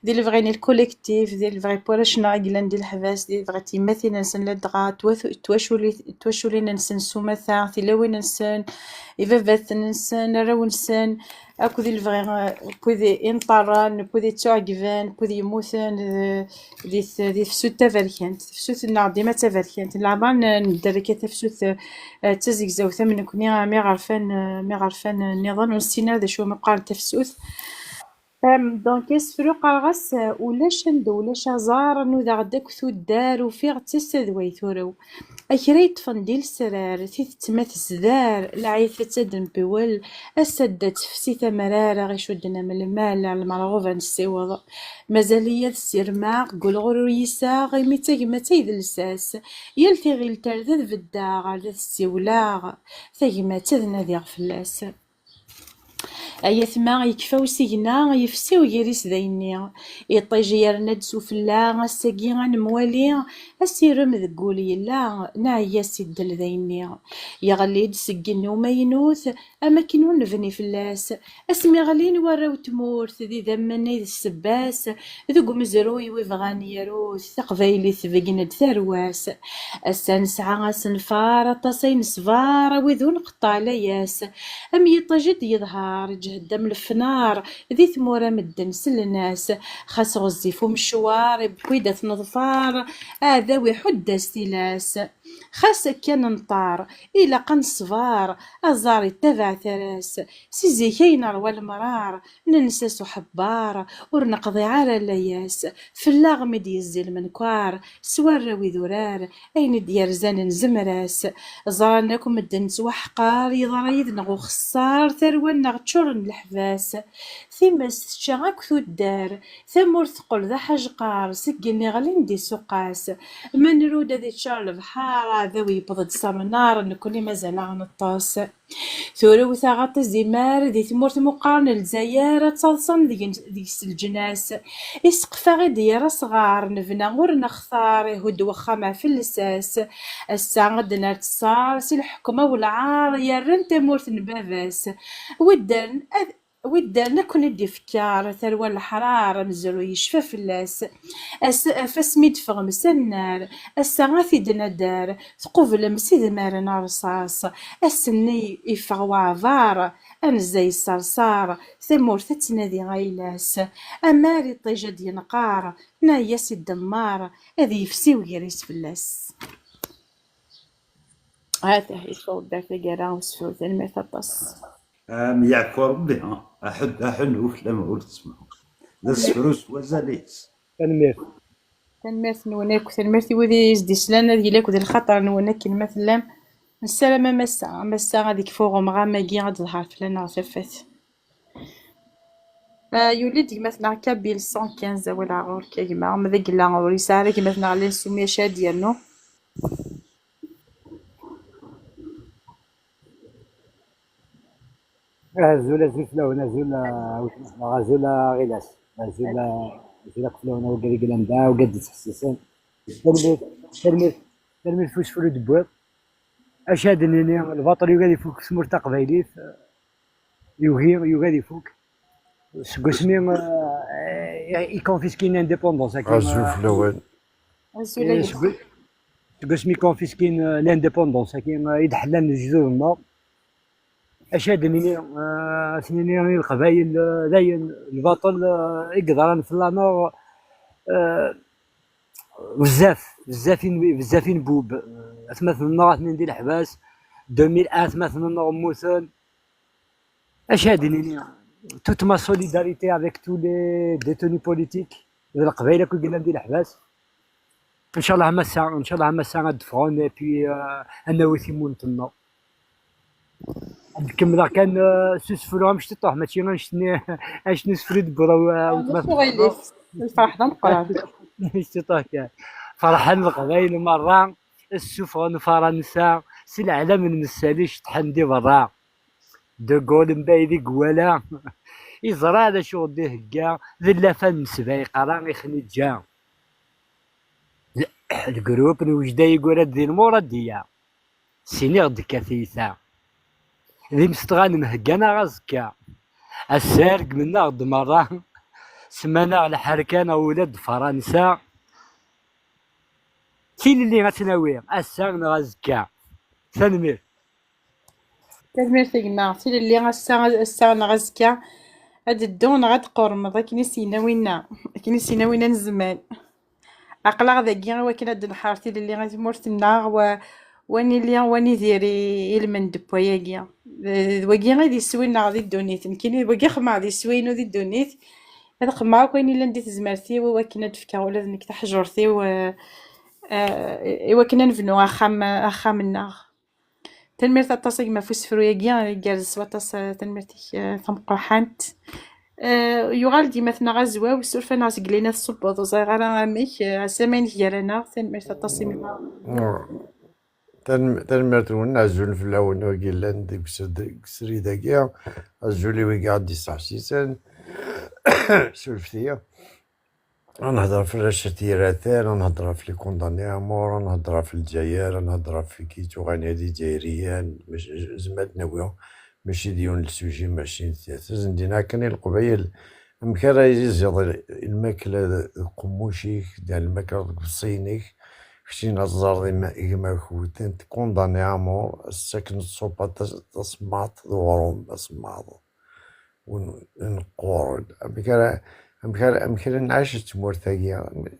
Di lebɣi n lkolektif, di lebɣi n warrac-nneɣ i yellan di leḥbas, di lebɣi n tyemmatin-nsen, ladɣa twat-, twaculi-, twaculin-nsen s umata, tilawin-nsen, ibabaten-nsen, arraw-nsen, akked i lebɣi, akked i ineṭṭaren, akked i ttuɛegben, akked yemmuten, eh, di t-, di tefsut taberkant. Tefsut-nneɣ dima d taberkant. Leɛmer n-, nedder akka tafsut, eh, d tazegzawt am nekni, am iɣerfan, eh, am iɣerfan nniḍen, ur nessin ara d acu umi qqaren tafsut. Em, donc, asefru qqareɣ-as, eh, ulac anda ulac aẓar, nudaɣ-d akk tuddar, ufiɣ d tasa d way turew. A kra yeṭṭfen di lesrar, tidet ma tezdar, lɛif ad tadembiwel, ass-a da tefsi tamrar, aɣ icudden am lmal, ar lmerɣub ad nessiweḍ. Mazal-iyi ad ssirmeɣ, deg ulɣur ur yiseɣ, imi d tagmat ay d lsas. Yal tiɣilt ar da beddeɣ, ar da tessiwleɣ, tagmat ad nadiɣ fell-as. Ay atma yekfa usigna, yefsi uger-is d ayenni. Iṭij yerna-d s ufella, ass-agi ad nemwali, asirem deg wul yella, nɛeyya si ddel d ayenni. Yeɣli-d seg igenni umaynut, am akken ur nebni fell-as. Asmi ɣlin warraw n tmurt, d idammen ay d ssebba-s, deg umezruy wi bɣan yarut, taqbaylit tbeggen-d tarwa-s. Ass-a nesɛa asenfar, aṭas ay nesbar, awi d unqeṭṭal ay ass. Am yiṭij i d-yeḍhar, ǧhed am lefnar, di tmura medden sellen-as. Xas ɣezzif umecwar, iwwi-d ad t-neḍfer, aɛdaw iḥudd-as tilas. Xas akka nenṭer, ilaq ad neṣber, aẓar ittabaɛ tara-s. Si zik ay nerwa lemrar, nensa s uḥebbar, ur neqḍiɛ ara layas. Fell-aɣ mi d-yezzi lmenkar, s warraw idurar, ayen i d-yerzan nzemmer-as. Ẓran akk medden nettwaḥqar, yeḍra yid-neɣ uxeṣṣar, tarwa-nneɣ ččuren leḥbas. Times tečča akk tuddar, tamurt teqqel d aḥajqar, seg igenni ɣlin-d isuqas. Ma nrud ad iččar lebḥar, aɛdaw yewweḍ-d s amnar, nekkni mazal-aɣ neṭṭes. Turew taɣaṭ izimer, di tmurt meqqar n Lezzayer, ad ttaḍsan deg-, deg-s leǧnas. Iseqf-aɣ i d-yerra asɣar, nebna ur nextar, ihudd wexxam ɣef llsas. Ass-a ad d-nerr tteṣṣar, si leḥkem awelɛar, yerran tamurt n baba-s. Wi ddren ad, wi ddren ad ken-id-ifker, tarwa n leḥrar, amezruy yecfa fell-as. Ass, ɣef asmi d-teffɣem s annar, ass-a ad t-id-nadar, tqublem s idmaren rṣaṣ. Ass-nni yeffeɣ waɛbar, anza yesserṣar, tamurt ad tnadi ayla-s. Amar iṭij ad d-yenqar, nɛeyya-s iddemmar, ad yefsi uger-is fell-as. Hata, yeffeɣ-d ar taggara usefru, tanemmirt aṭas. Am yeɛfu Rebbi, ha. Aḥud, aḥun uflam ur tesma. D asefru s wazal-is. Tanemmirt. Tanemmirt-nwen akk, tanemmirt i wid i s-d-islan, ad yili akk d lxaṭer-nwen akken ma tellam. Nessaram a massa, a massa ad ikfu uɣemɣam-agi, ad d-teḍher fell-aneɣ tafat. Ah, yuli-d gma-tneɣ Kabyle cent quinze, awal ɣur-k a gma, ma d agella ur yesɛi ara gma-tneɣ Lansumi acu ad d-yernu. Azul, azul fell-awen, azul, ah, awetma-tneɣ, azul, ah, Ɣilas, azul, ah, azul akk fell-awen, a wigad i yellan da, a wigad d-ittḥessisen. Tanemmirt, tanemmirt, tanemmirt f usefru d-tewwiḍ. Acu ad d-nini, lbaṭel yugi ad ifuk s tmurt taqbaylit. Yugi, yugi ad ifuk. Seg wasmi, euh, i confisquin l'indépendance, akin, azul euh, fell-awen. Azul eh, a seg, seg wasmi i confisquin, euh, l'indépendance, akin, euh, i d-ḥellan lejdud-nneɣ. Acu ad d-nini, euh, ad s-nini i Leqbayel, euh, dayen, lbaṭel, euh, i yeḍran fell-aneɣ, euh, bezzaf, bezzaf i n-, bezzaf i nbub. Euh, atmaten-nneɣ atnin di leḥbas, deux mille un atmaten-nneɣ mmuten. Acu ad d-nini? Toute ma solidarité avec tous les détenus politiques d Leqbayel akk i yellan di leḥbas. Ncallah ma ass-a, ncallah ma ass-a ad d-ffɣen et puis, euh, ad nawi timunent-nneɣ. Ad kemmleɣ kan, euh, s usefru amectiṭuḥ, mačči annect-nni, annect n usefru i d-tewwiḍ, euh, weltma. Ulac aɣilif, lferḥ d ameqqran. Amectiṭuḥ kan. Ferḥen Leqbayel merra, ssufɣen Faransa, si leɛlam n Messali ceṭṭḥen di berra. De Gaulle mbayd i iwala, iẓra d acu ɣ-d-ihegga, d llafan n sba yeqqara i xniǧǧa. Lgrup n wejda yeggura-d di lmuradiya, siniɣ-d ka tiyta. D imestɣanen heggan-aɣ azekka, ass-a regmen-aɣ-d merra, semman-aɣ lḥerka neɣ ula d Faransa. Tilelli ad tt-nawi ass-a neɣ azekka. Tanemmirt. Tanemmirt a gma. Tilelli ass-a, ass-a neɣ azekka ad d-ddu neɣ ad d-qurmeḍ akken i s-yenna winna, akken i s-yenna winna n zman. Aql-aɣ dagi i wakken ad d-nḥer tilelli i tmurt-nneɣ, wa, wa nili, wa nidir i, i lmend n wayagi. D, d wagi i d iswi-nneɣ di ddunit. Nekkini d wagi xemmeɣ d iswi-inu di ddunit. Ad xemmeɣ akk ayen yellan di tezmert-iw i wakken ad d-fkeɣ ula d nekk taḥjurt-iw, eh, eh, i wakken ad nebnu axxam, axxam-nneɣ. Tanemmirt aṭas a gma ɣef usefru-agi, igerrez s waṭas, eh, tanemmirt-ik, eh, tameqqrḥant. Eh, yuɣal-d yemma-tneɣ Azwaw, suref-aneɣ seg lina tṣubbeḍ, ur ẓriɣ ara amek, eh, ass-a ma inek gar-aneɣ, tanemmirt aṭas imi. Tanem-, tanemmirt-nwen, azul fell-awen wigi yellan deg usr-, deg usrid-agi, azul i wigi ɣ-d-yesseḥsisen, surfet-iyi. Ad nehder ɣef arrac n yiraten, ad nehder ɣef les condamnés à mort, ad nehder ɣef Lezzayer, ad nehder ɣef wigi yettuɣalen d Izzayriyen, mac-, zmer ad d-nawi, mačči d yiwen n lsuji, mačči d tiyat. Zendin akken i Leqbayel, amek ara iziḍ lmakla deg uqemmuc-ik, d lmakla deg uḍebsi-inek, keččini ad teẓreḍ ima-, gma-k wten-t condamné à mort, as-ttaken ṣṣupa tas-, tasemmaḍt d uɣrum asemmaḍ. Win ineqquren. Amek ara, amek ara, amek ara nɛic d tmurt-agi?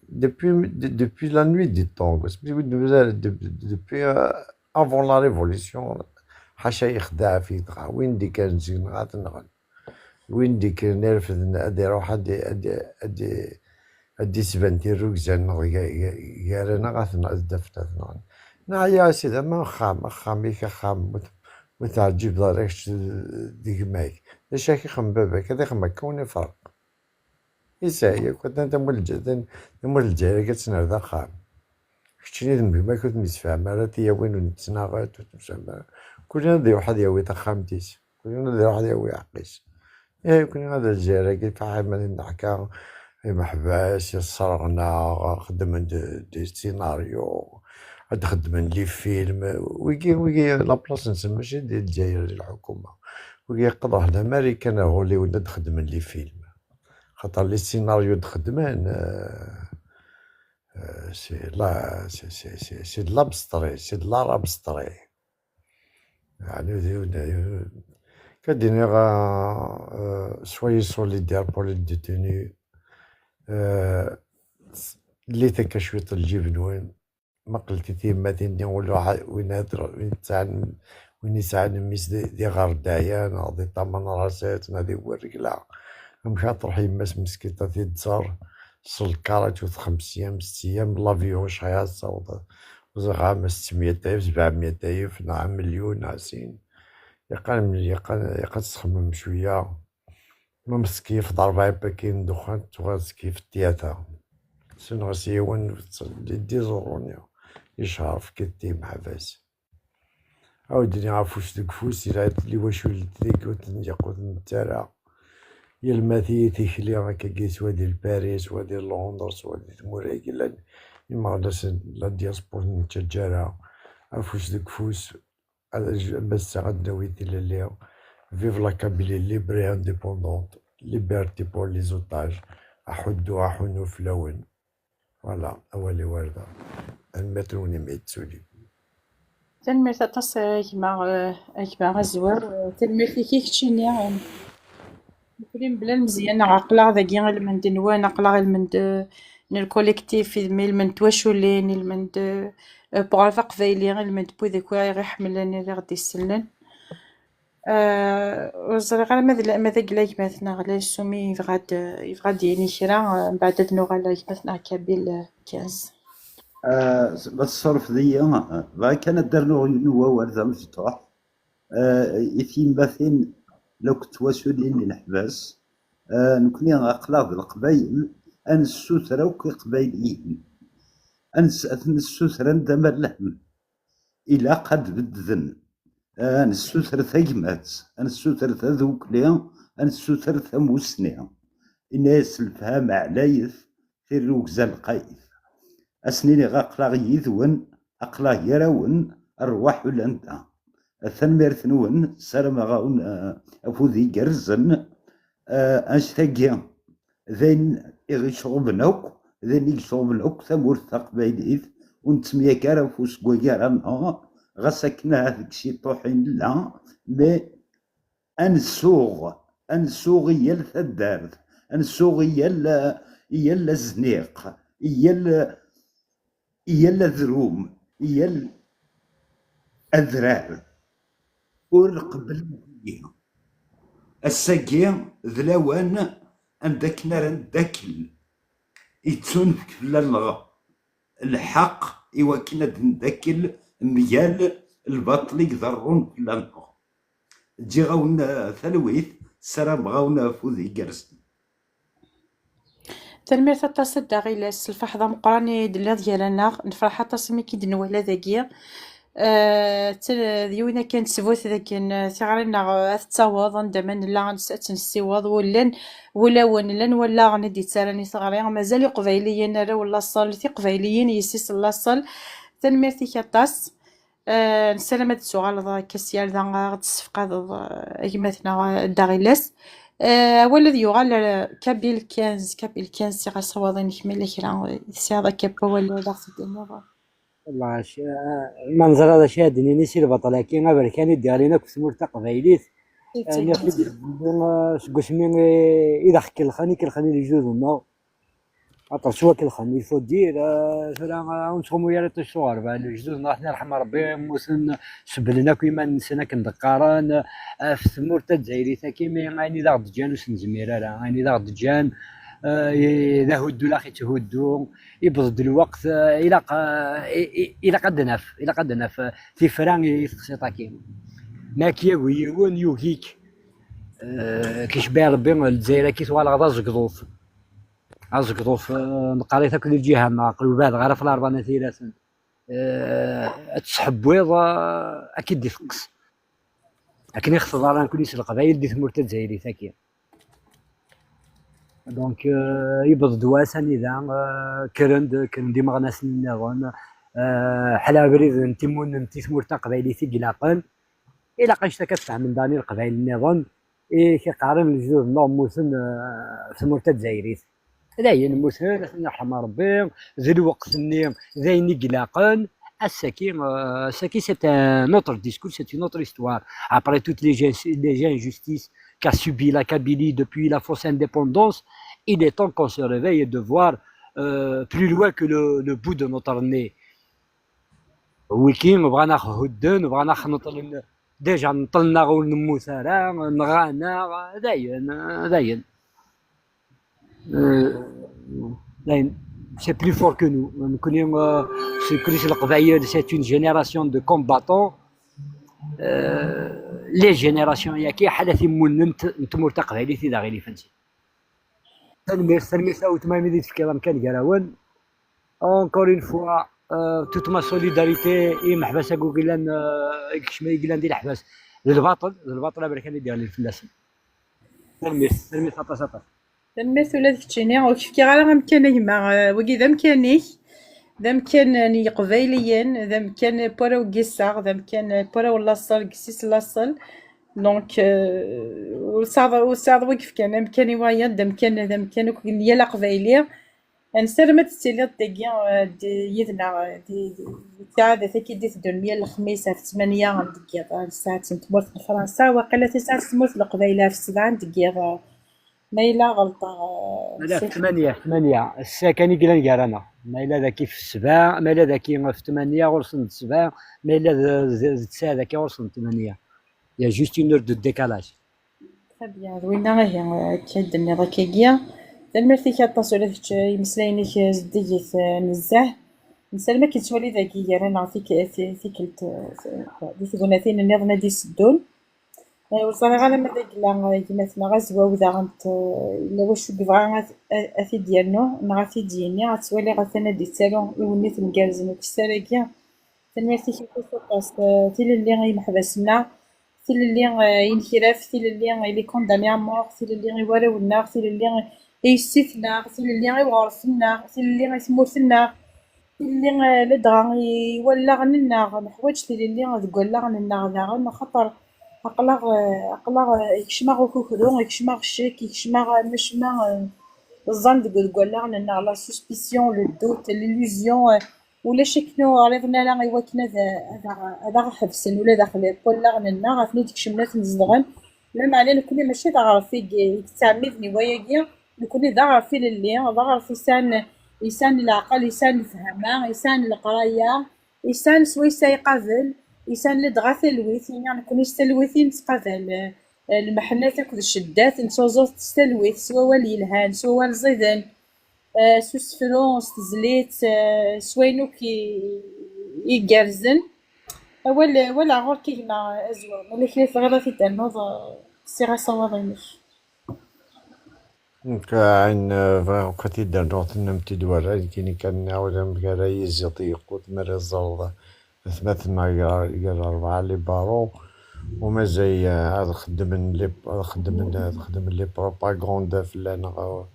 Depuis, de-, depuis la nuit des temps, asmi ur d-mazal, de-, de-, depuis, euh, avant la révolution, ḥaca ixdeɛ fi dɣa. Win d-ikkren seg-neɣ ad t-nɣen. Win d-ikkren irefden ad iruḥ ad i-, ad i-, ad i-, ad d-isban tirrugza-nneɣ ga-, ga-, gar-aneɣ ad t-n-, ad d-afen ad t-nɣen. Neɛya a sidi, ama axxam, axxam-ik, axxam, ur t-, ur teɛǧibeḍ ara kečč d, d gma-k. D acu ak ixem baba-k, ad ixem akka ur nifreq. Yesɛi akk atan tamurt Lezzayer, tamurt Lezzayer akka ad tt-nerr d axxam. Keččini d gma-k ur temsefham ara, tiyawin ur nettnaɣ ara, ur temsefham ara. Kul ad iruḥ ad yawi taxxamt-is, kul ad iruḥ ad yawi aḥeqq-is. Ihi kuni ad Lezzayer-agi faḥ iman-im neḥka imeḥbas, yesserɣen-aɣ, xeddmen d, d scénario, ad xeddmen les films. Wigi, wigi, la place-nsen mačči di Lezzayer, di lḥukuma. Wigi qed ruḥen Amarikan, ar Hollywood, ad xeddmen les films. Xaṭer les scénarios d-xeddmen, euh, euh, c'est la, c'est, c'est, c'est, c'est de l'abstrait, c'est de l'art abstrait. Yeɛni, d, d, d, ad d-iniɣ, euh, soyez solidaires pour les détenus. Euh, llit akka cwiṭ n lǧib-nwen. Ma qeltit tiyemmatin-nni, ula ḥa-, win ad, win tesɛan, win yesɛan mmi-s di, di ɣer daya, neɣ di tama n Rasit, neɣ di Wergla. Amek ad truḥ yemma-s meskint ad t-id-tẓer s lkarat u xemsa ayyam, setta ayyam, l'avion acḥal ad tessawḍeḍ? Ẓriɣ ama settemya alef, sebɛemya alef, neɣ amelyun, neɣ sin. Yeqqan, yeqqan, yeqqan ad txemmem cwiya. Ma tkeyyfeḍ rebɛa ipakiyen n ddexxan, tuɣal tkeyyfeḍ tlata. Ssneɣ s yiwen d, d iẓurun-nni, yecɛer f kitti imeḥbas. Ad d-iniɣ afus deg ufus, yella liwacul deg ur ten-yeqqut nettarra. Yal ma ti-, tikli akkagi, swa di Lpari, swa di Londres, swa di tmura i yellan imeɣnasen, la diaspora ur nettaǧǧa ara. Afus deg ufus, ad, ass-a ad d-nawi tilelli, Vive la Kabylie libre et indépendante. Liberté pour les otages. Aḥuddu aḥunnu fell-awen. Voilà, awal-iw ar da. Tanemmirt-nwen imi d-tuli. Tanemmirt aṭas a gma, eh, a gma Azwar. Eh, tanemmirt-ik i keččini, eh, nekkni mebla lmeẓyan neɣ aql-aɣ dagi ilmend nwen, aql-aɣ ilmend, eh, n lkolektif, ilmend n twaculin, ilmend, eh, n uɣref aqbayli, ilmend n wid akk i ɣ-iḥemmlen, i ɣ-d-isellen. Eh, ur ẓriɣ ara ma d la-, ma d agla gma-tneɣ Laysumi yebɣa ad, yebɣa ad d-yini kra, eh, mbeɛd ad nuɣal ar gma-tneɣ Kabil, eh, quinze. Ah, s- ma tessurfeḍ-iyi, ah, bɣiɣ kan ad d-rnuɣ yiwen n wawal d amecṭuḥ. Ah, i tyemmatin la ttwasulin i leḥbas, ah, nekkni aql-aɣ d Leqbayel, ad nessuter akk Iqbayliyen. Ad nes- ad ten-nessuter anda ma llan. Ilaq ad bedden. Ah, ad nessuter tagmat, ad nessuter tadukli, ad nessuter tamusni. Ini-as lefhama ɛlayet, tirrugza lqayet. Ad sen-iniɣ aql-aɣ yid-wen, aql-aɣ gar-awen, rrwaḥ ulanda. Tanemmirt-nwen, ssarameɣ-awen, ah, afud igerrzen. Ah, annect-agi d ayen i ɣ-iceɣben akk, d ayen i iceɣben akk tamurt taqbaylit, ur nettemyak ara afus deg waggar-a-nneɣ, ɣas akken ahat deg ciṭuḥ i nella, mais ad nsuɣ, ad nsuɣ i yal taddart, ad nsuɣ i yal, i yal azniq, i yal, i yal adrum, i yal adrar. Ur nqebbel deg-i. Ass-agi d lawan anda akken ara neddakel. Yettunefk fell-aneɣ lḥeqq i wakken ad neddakel mgal lbaṭel i iḍerrun fell-aneɣ. Ǧǧiɣ-awen, eh, talwit, ssarameɣ-awen afud igerrzen. Tanemmirt aṭas a Dda Ɣilas, lferḥ d ameqqran i d-telliḍ gar-aneɣ, nefreḥ aṭas imi k-id-nwala dagi. Eh, d ta-, d yiwen akken n tesbut dakken, eh, tiɣri-nneɣ, eh, ad tettaweḍ anda ma nella, ad tt-nessiweḍ, ulawen, llan wallaɣen i d-yettarran i teɣri, mazal Iqbayliyen arraw n laṣel, Tiqbayliyin yessi-s n laṣel. Tanemmirt-ik aṭas. Eh, nessaram ad d-tuɣaleḍ akka s yal da, ad ɣ-d-tessefqadeḍ, eh, a gma-tneɣ, eh, Dda Ɣilas. Eh, awal ad yuɣal ar Kabil quinze, Kabil quinze, siɣ asawaḍ-inek ma yella kra, eh, tesɛiḍ akka n wawal ad aɣ-t-id-tiniḍ. Wallah, c- eh, ma neẓra d acu ara d-nini si lbaṭel-agi aberkan i d-yeɣlin akk tmurt taqbaylit. Eh, nniɣ-t-id belli, eh, seg wasmi i, i d aɣ-kellxen, i kellxen i lejdud-nneɣ. Aṭas ttwakellxen, il faut dire, eh, tura, eh, ur nettɣummu ara iṭij s uɣerbal. Lejdud-nneɣ, ad ten-irḥem Rebbi, mmuten, sebblen akk iman-nsen akken d-qqaren, eh, ɣef tmurt tazzayrit-agi, mi ayen i d aɣ-d-ǧǧan ur s-nezmir ara, ayen i d aɣ-d-ǧǧan, eh, i-, d ahuddu la ɣ-itthuddu, iwweḍ-d lweqt, eh, ilaq, eh, i-, i-, ilaq ad d-naf, ilaq ad d-naf, eh, tifra i, i teqsiṭ-agi. Ma k-yagi yiwen, yugi-k, eh, k-icebbeɛ Rebbi, Lezzayer-agi tuɣal d azegḍuf. Azegḍuf, eh, neqqar-it akk di lǧiha-nneɣ, aql-i ur beɛdeɣ ara ɣef Larebɛa n At Yiraten. Eh, ad tesḥewwiḍ, eh, ad k-id-iteqqes. Akken i ɣ-teḍra nekkni s Leqbayel di tmurt tazzayrit-agi. Donc, eh, yewweḍ-d wass anida, eh, kkren-d, kkren-d imeɣnasen nniḍen, eh, ḥla abrid n timunent i tmurt taqbaylit i ilaqen. Ilaq annect-agi ad fehmen daɣen i Leqbayel nniḍen i k-iqqaren lejdud-nneɣ mmuten, eh, tmurt tazzayrit. D ayen mmuten, ad ten-irḥem Rebbi, d lweqt-nni, d ayen i ilaqen. Ass-agi, eh, ass-agi, c'est un autre discours, c'est une autre histoire. Après toutes les, les injustices qu'a subi la Kabylie depuis la fausse indépendance, il est temps qu'on se réveille et de voir, euh, plus loin que le, le bout de notre nez. Wiki, bɣan aɣ-hudden, bɣan aɣ-neṭlen, déjà neṭlen-aɣ ur nemmut ara, nɣan-aɣ, dayen, dayen. Euh, dayen, c'est plus fort que nous. Nekkni, euh, c'est plus Leqbayel, c'est une génération de combattants. Euh, les générations-agi, ḥala timunent n tmurt taqbaylit i d aɣilif-nsen. Tanemmirt, tanemmirt a weltma imi d-tefkiḍ amkan gar-awen. Encore une fois, euh, toute ma solidarité i imeḥbas-agi i yellan, euh, i yekcem-, i yellan di leḥbas. D lbaṭel, d lbaṭel aberkan i d-yeɣlin fell-asen. Tanemmirt, tanemmirt aṭas, aṭas. Tanemmirt ula d keččini, ur k-fkiɣ ara amkan a gma. Eh, wagi d amkan-ik, d amkan n Yiqbayliyen, d amkan n warraw n yiseɣ, d amkan n warraw n laṣel, deg yessi-s n laṣel. Donc, euh, ur tesɛiḍ, ur tesɛiḍ wi yefkan amkan i wayeḍ, d amkan, d amkan akk n yal aqbayli. Nessaram ad tettiliḍ dagi, euh, d-, yid-neɣ, euh, di, di, di ttiɛadat-agi d-iteddun yal lexmis ɣef ttmanya deg yiḍ, euh, ssaɛa n tmurt n Fransa, waqila tasaɛet n tmurt n Leqbayel ɣef ssebɛa deg yiḍ, euh, ma yella ɣelṭeɣ, euh, Ala, ɣef ssakit. Tmanya, tmanya. Ass-a kan i yellan gar-aneɣ. Ma yella dagi ɣef ssebɛa, ma yella dagi ɣef tmanya, ɣur-sen d ssebɛa, ma yella d, d, d ttesɛa dagi, ɣur-sen d tmanya. Il y a juste une heure de décalage. Très bien, d winna ihi, akka i d-tenniḍ akkagi. Tanemmirt-ik aṭas ula d kečč, imeslayen-ik zeddigit, eh, nezzeh. Nessaram ad k-nettwali dagi gar-aneɣ tik-, ti-, tikkelt, eh, di tegnatin nniḍen ad d-iseddun. Eh, ur ẓriɣ ara ma d agla, eh, gma-tneɣ Azwaw daɣen t-, eh, yella wacu i yebɣa ad, ad, ad t-id-yernu neɣ ad t-id-yini, ad twaliɣ atan ad d-ittaru iwenniten gerrzen ukessar-agi. Tanemmirt-ik aṭas aṭas, eh, tilelli i yimeḥbas-nneɣ, tilelli, eh, i nekraf, tilelli i les condamnés à mort, tilelli i warraw-nneɣ, tilelli i yessi-tneɣ, tilelli i uɣref-nneɣ, tilelli i tmurt-nneɣ, tilelli, eh, ladɣa i wallaɣen-nneɣ. Neḥwaǧ tilelli deg wallaɣen-nneɣ daɣen, axaṭer aql-aɣ, eh, aql-aɣ, eh, ikcem-aɣ ukukru, ikcem-aɣ ccek, ikcem-aɣ, eh, macemma, eh, ẓẓan deg, deg wallaɣen-nneɣ, la suspicion, le doute, l'illusion, eh, ulac akken ur ɣriḍen ara i wakken ad, ad, aɣ-, ad aɣ-ḥebsen ula daxel n wallaɣen-nneɣ, atni d-ikecmen ad ten-zedɣen. Lameɛna nekkni mačči d aɣref i, i yettɛemmiden i wayagi, nekkni d aɣref ilelli, d aɣref isan, isan leɛqel, isan lefhama, isan leqraya, isan swayes ay qabel, isan ladɣa talwit, iniɣ nekkni s talwit i nettqabal, eh, lmeḥnat akked cceddat, nettuẓut s talwit, s wawal yelhan, s wawal ẓiden, eh, s usefru, s tezlit, eh, s wayen akk i, i igerrzen. Awal, walaɣ ɣur-k a gma Azwaw, ma yella kra tebɣiḍ ad t-id-ternuḍ, eh, ssiɣ-as awaḍ-inek. Nekk, ayen, eh, bɣiɣ akk ad t-id-rnuɣ, tennam-t-id warra, nekkini kan nɛawed amek ara yiziḍ yeqqut mi ara teẓreḍ atmaten-nneɣ gar, gar rebɛa les barreaux, u mazal, eh, ad xeddmen les, ad xeddmen, ad xeddmen les propagandes fell-aneɣ, eh,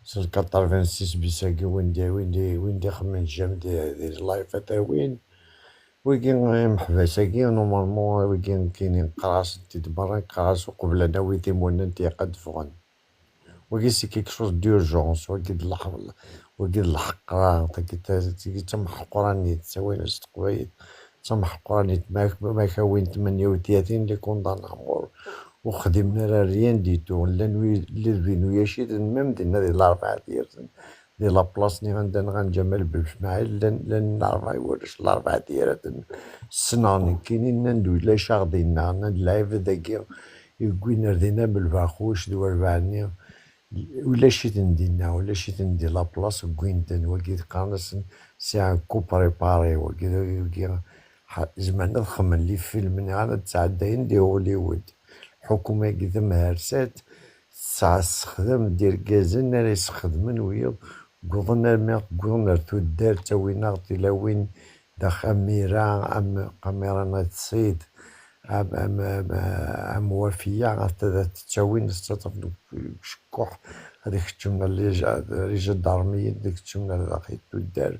s le quatre-vingt-six bis-agi, win d, win d, win d ixemmen jam di, di live ad t-awin. Wigi imeḥbas-agi, normalement, wigi nekkini qqareɣ-asent-id merra, qqareɣ-as uqbel ad nawi timunent ilaq ad d-ffɣen. Wagi c'est quelque chose d'urgence, wagi d leḥ-, wagi d lḥeqra, tagi d ta-, tagi d tameḥqranit, ttawin-as s teqbaylit, d tameḥqranit, ma, ma kawin tmenya u tlatin les condamnés à mort, ur xdimen ara rien du tout, llan wi-, llan d win uyaciden, même dinna di Larebɛa d-yersen, di la place-nni anda nɣan Ǧamal Ben Smaɛil, llan, llan Larebɛa, ulac Larebɛa d-yersen, ssneɣ nekkini, nnan-d ulac-aɣ dinna, nnan-d lɛibad-agi i yewwin ar dinna am lbaxuc d warbaɛ-nni, ulac-iten dinna, ulac-iten di la place, wwin-ten, wagi qqaren-asen c'est un coup préparé, wagi, wagi, ha-, zemren ad xedmen les films-nni ara d-ttɛeddayen di Hollywood. Lḥukuma-agi tamharsat tesɛa tessexdam-d irgazen ara yesxedmen wiyeḍ, wwḍen armi wwḍen ar tuddar, ttawin-aɣ-d tilawin d axamira, am Kamira Night Side, am, am, am, am Wafiya, ad t-, ad t-ttawin, ad t-ttafeḍ deg ucekkuḥ, ad ikeččmen ar les ja-, ar les jadarmiyin, ad ikeččmen ar daxel tuddar,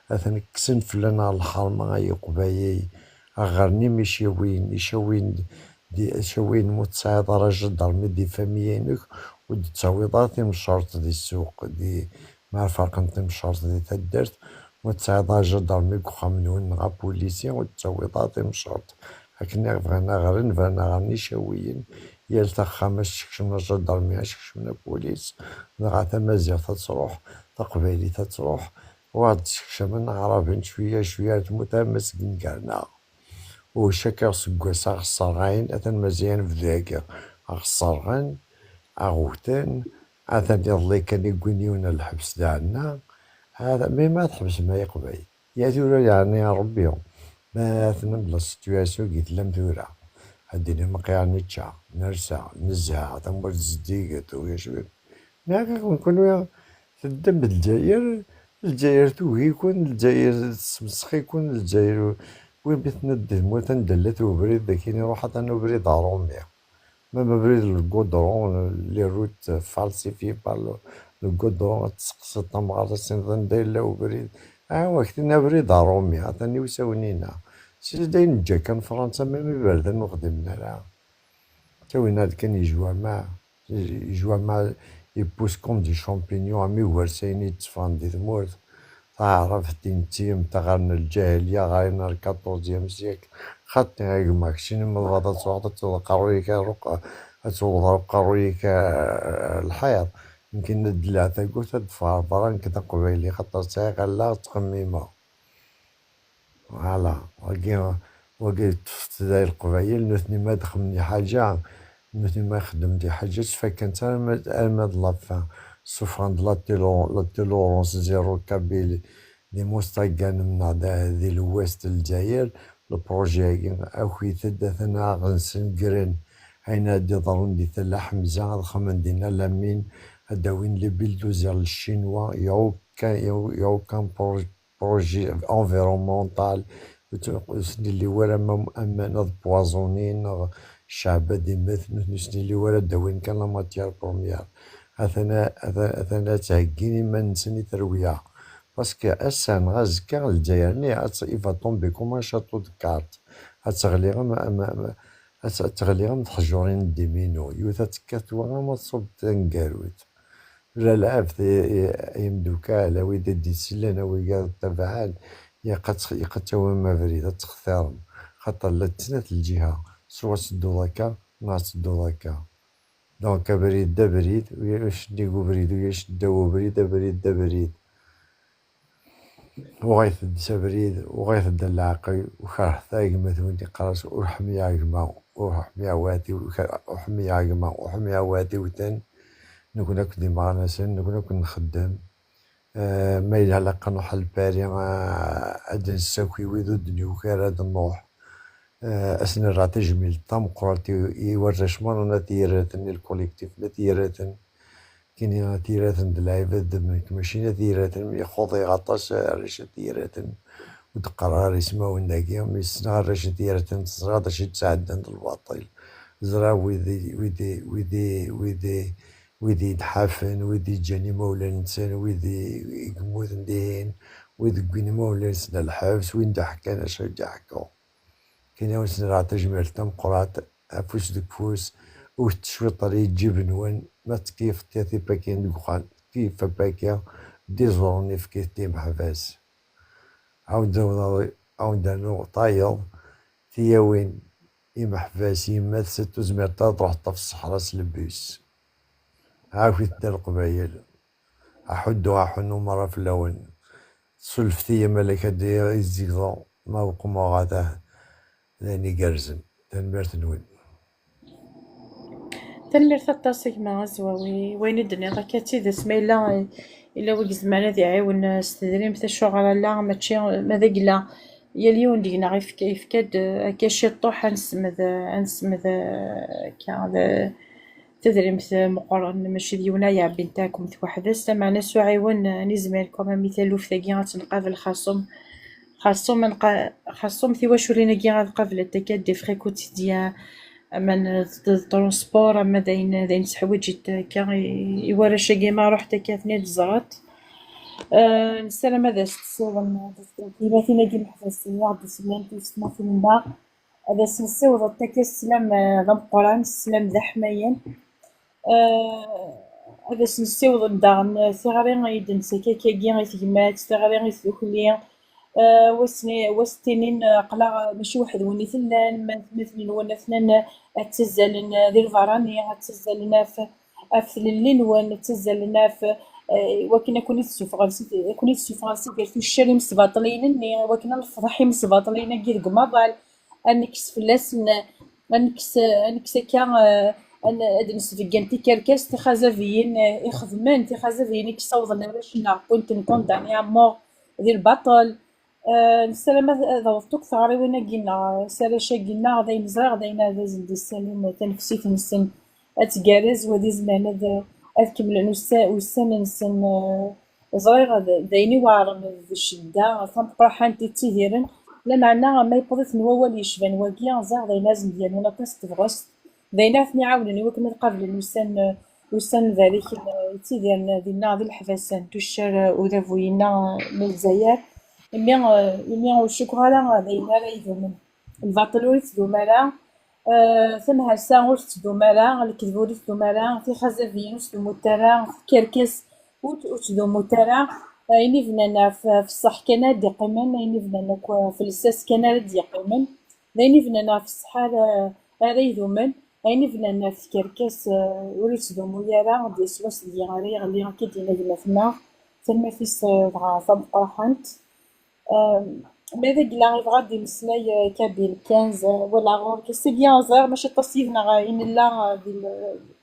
atan kksen fell-aneɣ lḥerma ay Iqbayel, aɣernim icawin, icawin d, d, icawin ma ur tesɛiḍ ara jadarmi di famiya-inek, ur d-ttawiḍ ara timcert di ssuq, di, ma ferqen timcert di taddart, ma ur tesɛiḍ ara jadarmi deg uxxam-nwen neɣ apulisi, ur d-ttawiḍ ara timcert. Akken i bɣan aɣren, bɣan aɣren icawiyen, yal taxxam ad s-sekcmen ajadarmi, ad s-sekcmen apulis, dɣa tamaziɣt ad truḥ, taqbaylit ad truḥ, wa ad d-sekcamen aɛraben cwiya cwiya ar tmurt arma sgen gar-neɣ. U cakkeɣ seg wass aɣ-sserɣayen, atan mazal ad nebdu akka. Aɣ-sserɣen, aɣ-wten, atan iḍelli kan i wwin yiwen ar lḥebs daɛna. Hada, mais ma tḥebsem ay Iqbayel? Ya tura yeɛni a Rebbi, ma tennam la situation i tellam tura, ad d-tinim aql-aɣ nečča, nersa, nezha, tamurt zeddiget, u yac-, neɣ kunwi teddam d Lezzayer, Lezzayer tugi-ken, Lezzayer tesmesxi-ken, Lezzayer win mi tnaddi tmurt anda llat ubrid, dakin iruḥ atan ubrid aṛumi. Même abrid le goudron, les routes falsifiées par le, le goudron, ad tseqsiḍ tamɣart, ad tiniḍ anda yella ubrid. Ah, wak tin abrid aṛumi, atan iwsawen-ina. Si dayen neǧǧa kan Fransa, même iberdan ur xdimen ara. Ttawin-aɣ-d kan yejwamaɛ, yejwamaɛ yeppuss comme des champignons, am igersayen i d-tteffɣen di tmurt. Taɛrabt, inti, taɣar n lǧahiliya, ɣer n le quatorzième siècle. Xaṭi a gma, keččini ma tebɣiḍ ad truḥeḍ ad tewwḍeḍ aqerruy-ik ar uq-, ad tewwḍeḍ ar uqerruy-ik, eh, lḥiḍ. Nekkini ad d-dleɣ tawwurt ad d-ffɣeɣ berra, nekk d aqbayli, xaṭer sɛiɣ allaɣ ttxemmimeɣ. Voilà, wagi, wagi ṭṭfet-d ay Leqbayel, nutni ma d-xemmen i ḥaǧa, nutni ma ixeddem di ḥaǧa, ttfakan-tt arma, arma d la fin. Ssufɣen-d la tolo-, la tolérance zéro kabyle, di Mostaganem neɣ d-, di l'ouest n Lezzayer, le projet-agi, akit-d, atan ad ɣ-nsengren. Ayen ara d-iḍerrun di Tala Ḥemza, ad xemmen dinna Lamin, ad d-awin les bulldozers les Chinois, il y a aucun, il y a aucun pro-, projet environnemental, ur s-nili wara am-, aman ad poisonin neɣ ccɛeb ad immet, nutni ur s-nili wara ad d-awin kan la matière première. Atan a, atan, atan ad ttheggin iman-nsen i terwiya. Parce que ass-a neɣ azekka, Lezzayer-nni ad tt-, il va tomber comme un château de cartes. Ad teɣli am, am, am, ad tt-, ad teɣli am teḥjurin n diminu. Yiwet ad tekkat, wa ama tṣubb taneggarut. Ula lɛebd, i, i, ay imdukal, a wid i d-isellen, a wid i ɣ-ttabaɛen, ilaq ad tx-, ilaq ad tawim abrid, ad textirem. Xaṭer la d snat lǧiha, swa ad tedduḍ akka, neɣ ad tedduḍ akka. Donc, abrid d abrid, ulac nnig ubrid, ulac ddaw ubrid, abrid d abrid. Uɣit-d s abrid, uɣit-d a leɛqel, u kerhet a gma-twen, iqqar-as ur ḥmiɣ gma, ur ḥmiɣ wat-iw, ur ḥmiɣ gma, ur ḥmiɣ wat-iwten. Nekkni akk d imeɣnasen, nekkni akk nxeddem. Eh, ma yella laqen uḥelpari, eh, ad d-nessaki wid ur d-nuki ara ad nruḥ. Eh, ad s-nerr tajmilt tameqqrant i, i warrac merra n At Yiraten, i lkolektif n At Yiraten. Kini At Yiraten d lɛibad, d nekk mačči n At Yiraten, mi ixuḍ-iyi aṭas arrac n At Yiraten. Ur d-qqareɣ ara ismawen dagi, mi ssneɣ arrac n At Yiraten, ẓriɣ d acu i d-sɛeddan d lbaṭel. Ẓriɣ wid i, wid i, wid i, wid i, wid i d-ḥafen, wid i ǧǧan imawlan-nsen, wid i, i yemmuten dihin, wid wwin imawlan-nsen ɣer lḥebs, wid d-ḥkan acu i d-ḥku. Kini ad s-nerr tajmilt tameqqrant, afus deg ufus, ur tettcwiṭ ara iǧiben-nwen, ma tkeyyfeḍ tipakiyin deg uxxam, keyyef apaki, d iẓuren ifket i imeḥbas. Ɛawed awḍ-, ɛawed rnuɣ tayeḍ, tiyawin, imeḥbas, yemma-tsen ur tezmireḍ ara ad truḥeḍ ɣef ṣṣeḥra s lebus. Ɛawit-d a Leqbayel. Aḥuddu, aḥunnu merra fell-awen. Ssulfet-iyi malak ad d-izzigḍu, ma uqmeɣ ata d ayen igerrzen. Tanemmirt-nwen. Tanemmirt aṭas a gma Azwawi. Wayen i d-tenniḍ akka d tidet, ma yella, yella wi izemren ad iɛiwen s tedrimt, acuɣer ala? Mačči, ma d agla, yal yiwen deg-neɣ yefka, yefka-d akka ciṭṭuḥ, ad nesmed, ad nesmed akka d tadrimt meqqren, mačči d yiwen ay iɛebbin taɛkemt weḥd-s. Lameɛna s uɛiwen, eh, nizmer quand même i taluft-agi ad tt-nqabel, xaṣum, xaṣum ad nqa-, xaṣum tiwaculin-agi ad qablent akka des frais quotidiens, aman d, d transport, ama d ayen, d ayen tteḥwiǧent akka i, i warrac-agi ma ruḥent akka ad ten-id-ẓrent. Eh, nessaram ad as-tessiwḍem timatin-agi meḥbas-nni i ɣ-d-isellen tuyessetmatin-nneɣ. Ad as-nessiwḍet akka sslam, eh, d ameqqran, sslam d aḥmayan. Eh, ad as-nessiwḍet daɣen tiɣri i d-nettak akkagi i tegmat, tiɣri i tdukli. Eh, wa s-ni-, wa s-ttinin, eh, aql-aɣ mačči weḥd-wen i tellan, ma atmaten-nwen atnan, eh, ttazzalen, eh, di lbeṛṛani, ttazzalen ɣef, ɣef tlelli-nwen, ttazzalen ɣef, eh, wakken ad ken-id-ssufɣen si, ad ken-id-ssufɣen si gar tuccar imesbaṭliyen-nni, wakken ad nefḍeḥ imesbaṭliyen-agi deg umaḍal, ad nekkes fell-asen, ad nekkes, ad nekkes akka, eh, ad n-, ad d-nesbeggen tikerkas tixazabiyin, eh, ixedmen, tixazabiyin i yessawḍen arrac-nneɣ, wwin-ten condamnés à mort di lbaṭel. Eh, nessaram ad, ad awḍent akk teɣriwin-agi-nneɣ s arrac-agi-nneɣ, d ayen ẓriɣ, d ayen ad asen-d-issalin tanefsit-nsen ad tgerrez, wad izemren ad, ad kemmlen ussa-, ussan-nsen, eh, ẓriɣ d, d ayen iweɛren, d ccedda tameqqraḥant i ttidiren, lameɛna ma yewweḍ-iten wawal yecban wagi, ẓriɣ d ayen ad sen-d-yernun aṭas n tebɣest, d ayen ad ten-iɛawnen i wakken ad qablen ussan, ussan n berriken, eh, yettidiren dinna di leḥbas n tuccar, eh, udabu-inna n Lezzayer. Imi, eh, imi ur cukkeɣ ara d ayen ara idumen. Lbaṭel ur ittdum ara, Eh, tamhersa ur tettdum ara, lekdeb ur ittdum ara, tixazabiyin ur ttdumunt ara, tkerkas ur ur ttdumunt ara. Ayen ibnan ɣef, ɣef ṣṣeḥ kan ara d-iqqimen, ayen ibnan akk ɣef lsas kan ara d-yeqqimen. D ayen ibnan ɣef ṣṣeḥ ara, ara idumen, ayen ibnan ɣef tkerkas, eh, ur ittdumu ara, d-yeswa s deg ara yeɣli, akka i d-yenna gma-tneɣ. Tanemmirt-is, eh, dɣa tameqqrant. Eh, ma d agla yebɣa ad d-imeslay, eh, Kabil quinze, eh, wala ɣur-k, ass-agi ẓriɣ mačči aṭas yid-neɣ, eh, i nella, eh, di l-,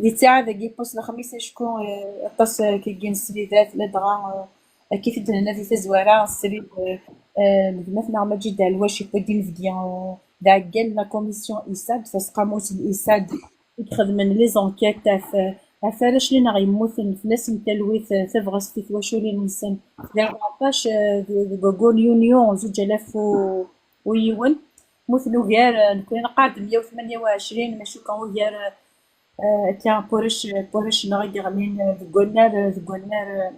di ttiɛad-agi n wass n lexmis, acku, eh, aṭas, eh, kigi n slidat, ladɣa, eh, akka i t-id-nenna di tazwara, srid, eh, eh, n gma-tneɣ Maǧid Ɛelwac, yewwi-d inebgi, eh, d aɛeggal n la commission isad, taseqqamut n isad i ixedmen les enquêtes ɣef, ɣef warrac-nni neɣ yemmuten fell-asen talwit, eh, tabɣest i twaculin-nsen. Di rbeɛṭac, eh, di, deg waggur n yunyu zuǧ alaf u, u yiwen, mmuten ugar, eh, nekkni neqqar-d meyya u tmenya u ɛecrin, maca kan ugar, eh, akka n warrac, n warrac-nneɣ i yeɣlin, eh, deg wannar, eh, deg wannar, eh,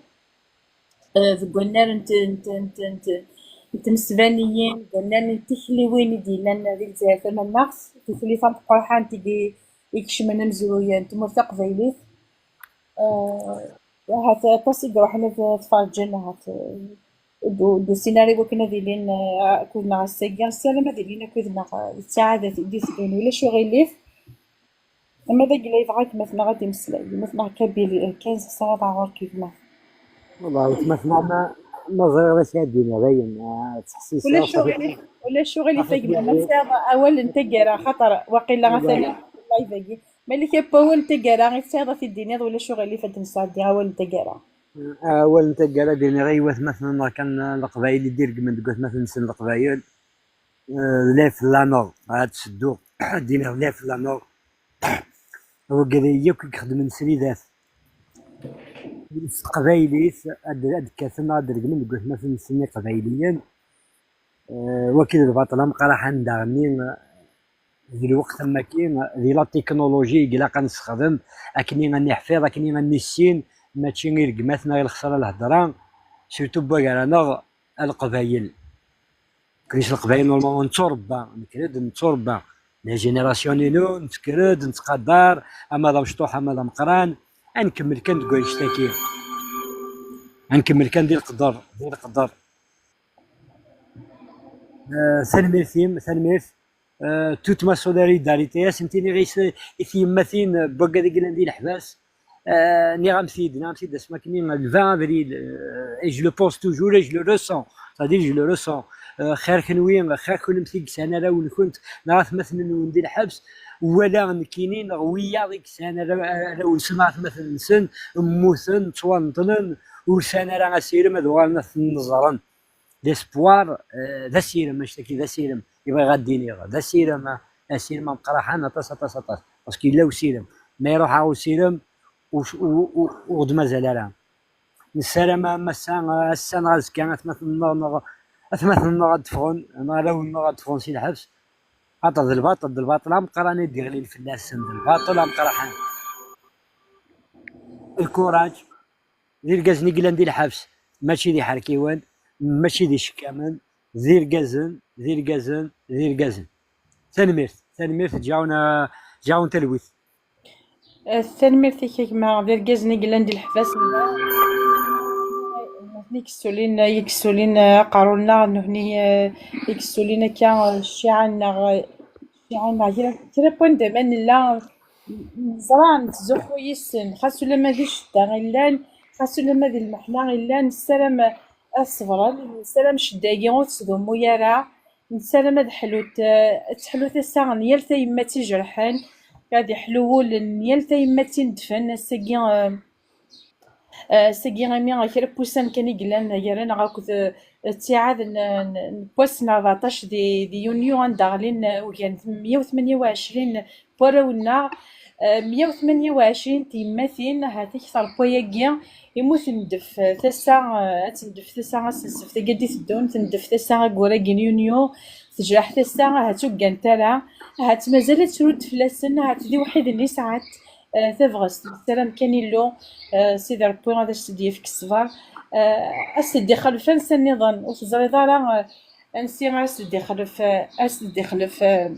eh, deg wannar n t-, n t-, n t-, n t-, n tmesbaniyin, deg wannar n tikliwin i d-yellan di Lezzayer tamaneɣt, tikli tameqqrant i i-, i ikecmen amezruy n tmurt taqbaylit. Eh, ahat aṭas i iruḥen ad, ad t-ferǧen, ahat, eh, d u-, d usinari wakken ad ilin, eh, akked-neɣ ass-agi. Nessaram ad ilin akked-neɣ, eh, di ttiɛadat i d-iteddun, ulac uɣilif. Ama d agla yebɣa gma-tneɣ ad d-imeslay, gma-tneɣ Kabili, eh, quinze, ssarameɣ ɣur-k gma. Wallah, gma-tneɣ ma, ma ẓriɣ d acu ara d-iniɣ, dayen, ah, ttḥessiseɣ. Ulac uɣilif, ulac uɣilif a gma, ma tesɛiḍ awal n taggara, xaṭer waqila atan live-agi. Malik, awal n taggara i tesɛiḍ ad t-id-tiniḍ, ulac uɣilif ad d-nesɛeddi awal n taggara. Awal n taggara ad d-iniɣ i watmaten-nneɣ kan, ah, Leqbayel i d-iregmen deg watmaten-nsen Leqbayel. Eh, d la fell-aneɣ, ad sedduɣ, ad d-iniɣ d la fell-aneɣ. Wigad-agi yakk i ixeddmen slidat s teqbaylit, ad, ad kkaten, ad regmen deg watmaten-nsen iqbayliyen. Eh, waki d lbaṭel ameqqraḥ anda-nni, eh, di lweqt am waki, eh, di la technologie i ilaq ad nessexdem, akken ad niḥfiḍ, akken ad nissin, mačči i rregmat neɣ i lexṣara lhedra, surtout n waggar-a-neɣ a Leqbayel. Nekni s Leqbayel, normalement, netturebba, nekker-d, netturebba. La génération-inu, nekker-d, nettqadar, ama d amecṭuḥ, ama d ameqqran. Ad nkemmel kan deg wannect-agi. Ad nkemmel kan di leqder, di leqder. Eh, tanemmirt-im, tanemmirt. Eh, toute ma solidarité, ad sen-iniɣ i s-, i tyemmatin n wigad i yellan di leḥbas. Eh, nniɣ-am-t-id, nniɣ-am-t-id asmi akken, le vingt avril, eh, et je le pense toujours et je le ressens. C'est-à-dire, je le ressens. Eh, xir kenwi, xir kunemti i yesɛan arraw-nkent, neɣ atmaten-nwen di lḥebs, wala nekkini, neɣ wiyaḍ i yesɛan arraw-, arraw-nsen, neɣ atmaten-nsen, mmuten, ttwanṭlen, ur sɛan ara asirem ad uɣalen ad ten-ẓren. L'espoir, eh, d asirem, annect-agi d asirem i bɣiɣ ad d-iniɣ, d asirem, ah, asirem ameqqraḥan aṭas, aṭas, aṭas, parce que yella usirem, ma iruḥ-aɣ usirem, ur, ur, ur, ur d-mazal ara. Nessaram a massa, ass-a neɣ azekka, atmaten-nneɣ, neɣ atmaten-nneɣ ad d-ffɣen, neɣ arraw-nneɣ ad d-ffɣen si lḥebs, xaṭer d lbaṭel, d lbaṭel ameqqran i d-iɣlin fell-asen, d lbaṭel ameqqraḥan. Lkuraǧ. D irgazen i yellan di lḥebs, mačči d iḥerkiwen, mačči d icekkamen, d irgazen, d irgazen, d irgazen. Tanemmirt, tanemmirt, ǧǧiɣ-awen, ǧǧiɣ-awen talwit. Eh, tanemmirt-ik a gma, d irgazen i yellan di leḥbas, nutni i yessulin, i yessulin, eh, aqerru-nneɣ, nutni, eh, i yessulin akka, eh, cciɛa-nneɣ, eh, cciɛa-nneɣ, kra, kra n wanda ma nella, neẓra, nettzuxxu yis-sen, xas ulamma di ccedda i llan, xas ulamma di lmeḥna i llan, nessaram ad ṣebren, nessaram ccedda-agi ur tettdumu ara, nessaram ad ḥlut, ad teḥlu tasa n yal tayemmat ijerḥen, ad iḥlu wul n yal tayemmat inedfen, ass-agi, eh, eh, ass-agi imi kra n wussan kan i yellan gar-aneɣ akked, eh, ttiɛad n, n, n wass n rbeɛṭac di, di yunyu anda ɣlin, eh, ugar n meyya u tmenya u ɛecrin n warraw-nneɣ, eh, meyya u tmenya u ɛecrin n tyemmatin, ahat akter n wayagi, imi ur tendef, eh, tasa, eh, ad tendef tasa ass n ssebt-agi ad d-iteddun, tendef tasa ayyur-agi n yunyu, tejreḥ tasa, ahat ur ggant ara, ahat mazal ad tru-d fell-asen, ahat d iweḥḥiden i sɛant, eh, tabɣest, nessaram kan Illu, eh, Sidi Ṛebbi ad as-d-yefk ṣṣber, eh, ad as-d-ixlef ansa nniḍen, ur teẓriḍ ara, eh, ansi ara as-d-ixlef, eh, as-d-ixlef, eh,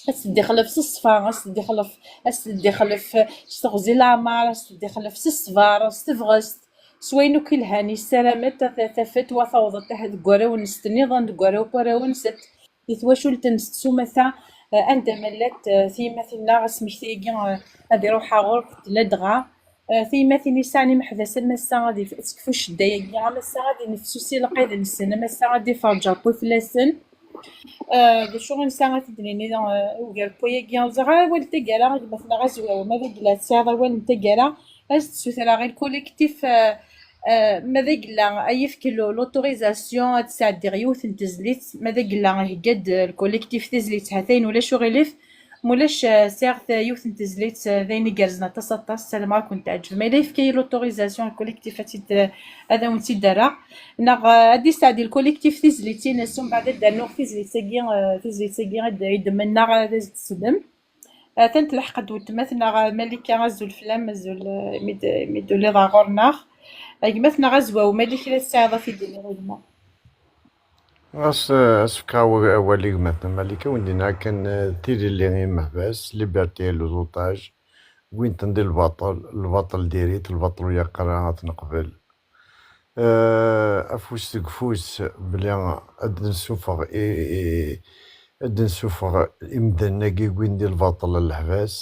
Ad s-d-ixlef s ṣṣfa, ad s-d-ixlef, ad s-d-ixlef s teɣzi n leɛmer, ad s-d-ixlef s ṣṣber, s tebɣest, s wayen akk ilhan. Yessaram-d ta-, ta-, tafat wa tawḍet ahat deg warraw-nsent nniḍen, deg warraw n warraw-nsent, di twacult-nsent s umata, eh, anda ma llant, eh, tyemmatin-nneɣ, asmekti-agi, eh, ad iruḥ ɣur-k, ladɣa, eh, tiyemmatin yesɛan imeḥbas, am ass-a ad if-, tekfu ccedda-agi, am ass-a ad infessusi lqid-nsen, am ass-a ad iferǧ Ṛebbi fell-asen. Eh, d acu i nesɛa ad t-id-nini, eh, ugar n wayagi? Ẓer awal n taggara, gma-tneɣ Azwaw, ma d agla tesɛiḍ awal n taggara, ad s-d-sutreɣ i lkolektif, eh, eh, ma d agla ad yefk l-, l'autorisation ad d-sɛeddiɣ yiwet n tezlit, ma d agla ihegga-d, eh, lkolektif tizlit, ha-t-ayen ulac uɣilif, ma ulac, eh, sɛiɣ t-, yiwet n tezlit, eh, d ayen igerrzen aṭas, aṭas, ssarameɣ ad kent-teɛǧeb. Ma yella yefka-yi l'autorisation lkolektif ad tt-id-, eh, ad awen-tt-id-rreɣ. Neɣ, eh, ad d-isɛeddi lkolektif tizlit-ines, umbeɛd ad d-rnuɣ tizlit-agi, eh, tizlit-agi i d-, i d-mennaɣ ad as-d-teslem. Atan telḥeq-d weltma-tneɣ, eh, Malika, azul fell-am, azul, eh, mi d-, mi d-tuliḍ ɣer ɣur-neɣ. Eh, gma-tneɣ Azwaw, ma yella kra tesɛiḍ ad t-id-tiniḍ a gma? Ɣas, eh, ad s-fkeɣ awa-, awal i gma-tneɣ Malika, wen-d-yenna kan, eh, tilelli i yimeḥbas, liberté i les otages, wwin-ten di lbaṭel, lbaṭel diri-t, lbaṭel ur yeqqar ara ad t-neqbel. Eh, afus deg ufus, belli ad d-nessufeɣ i, i, ad d-nessufeɣ imdanen-agi wwin di lbaṭel ɣer leḥbas,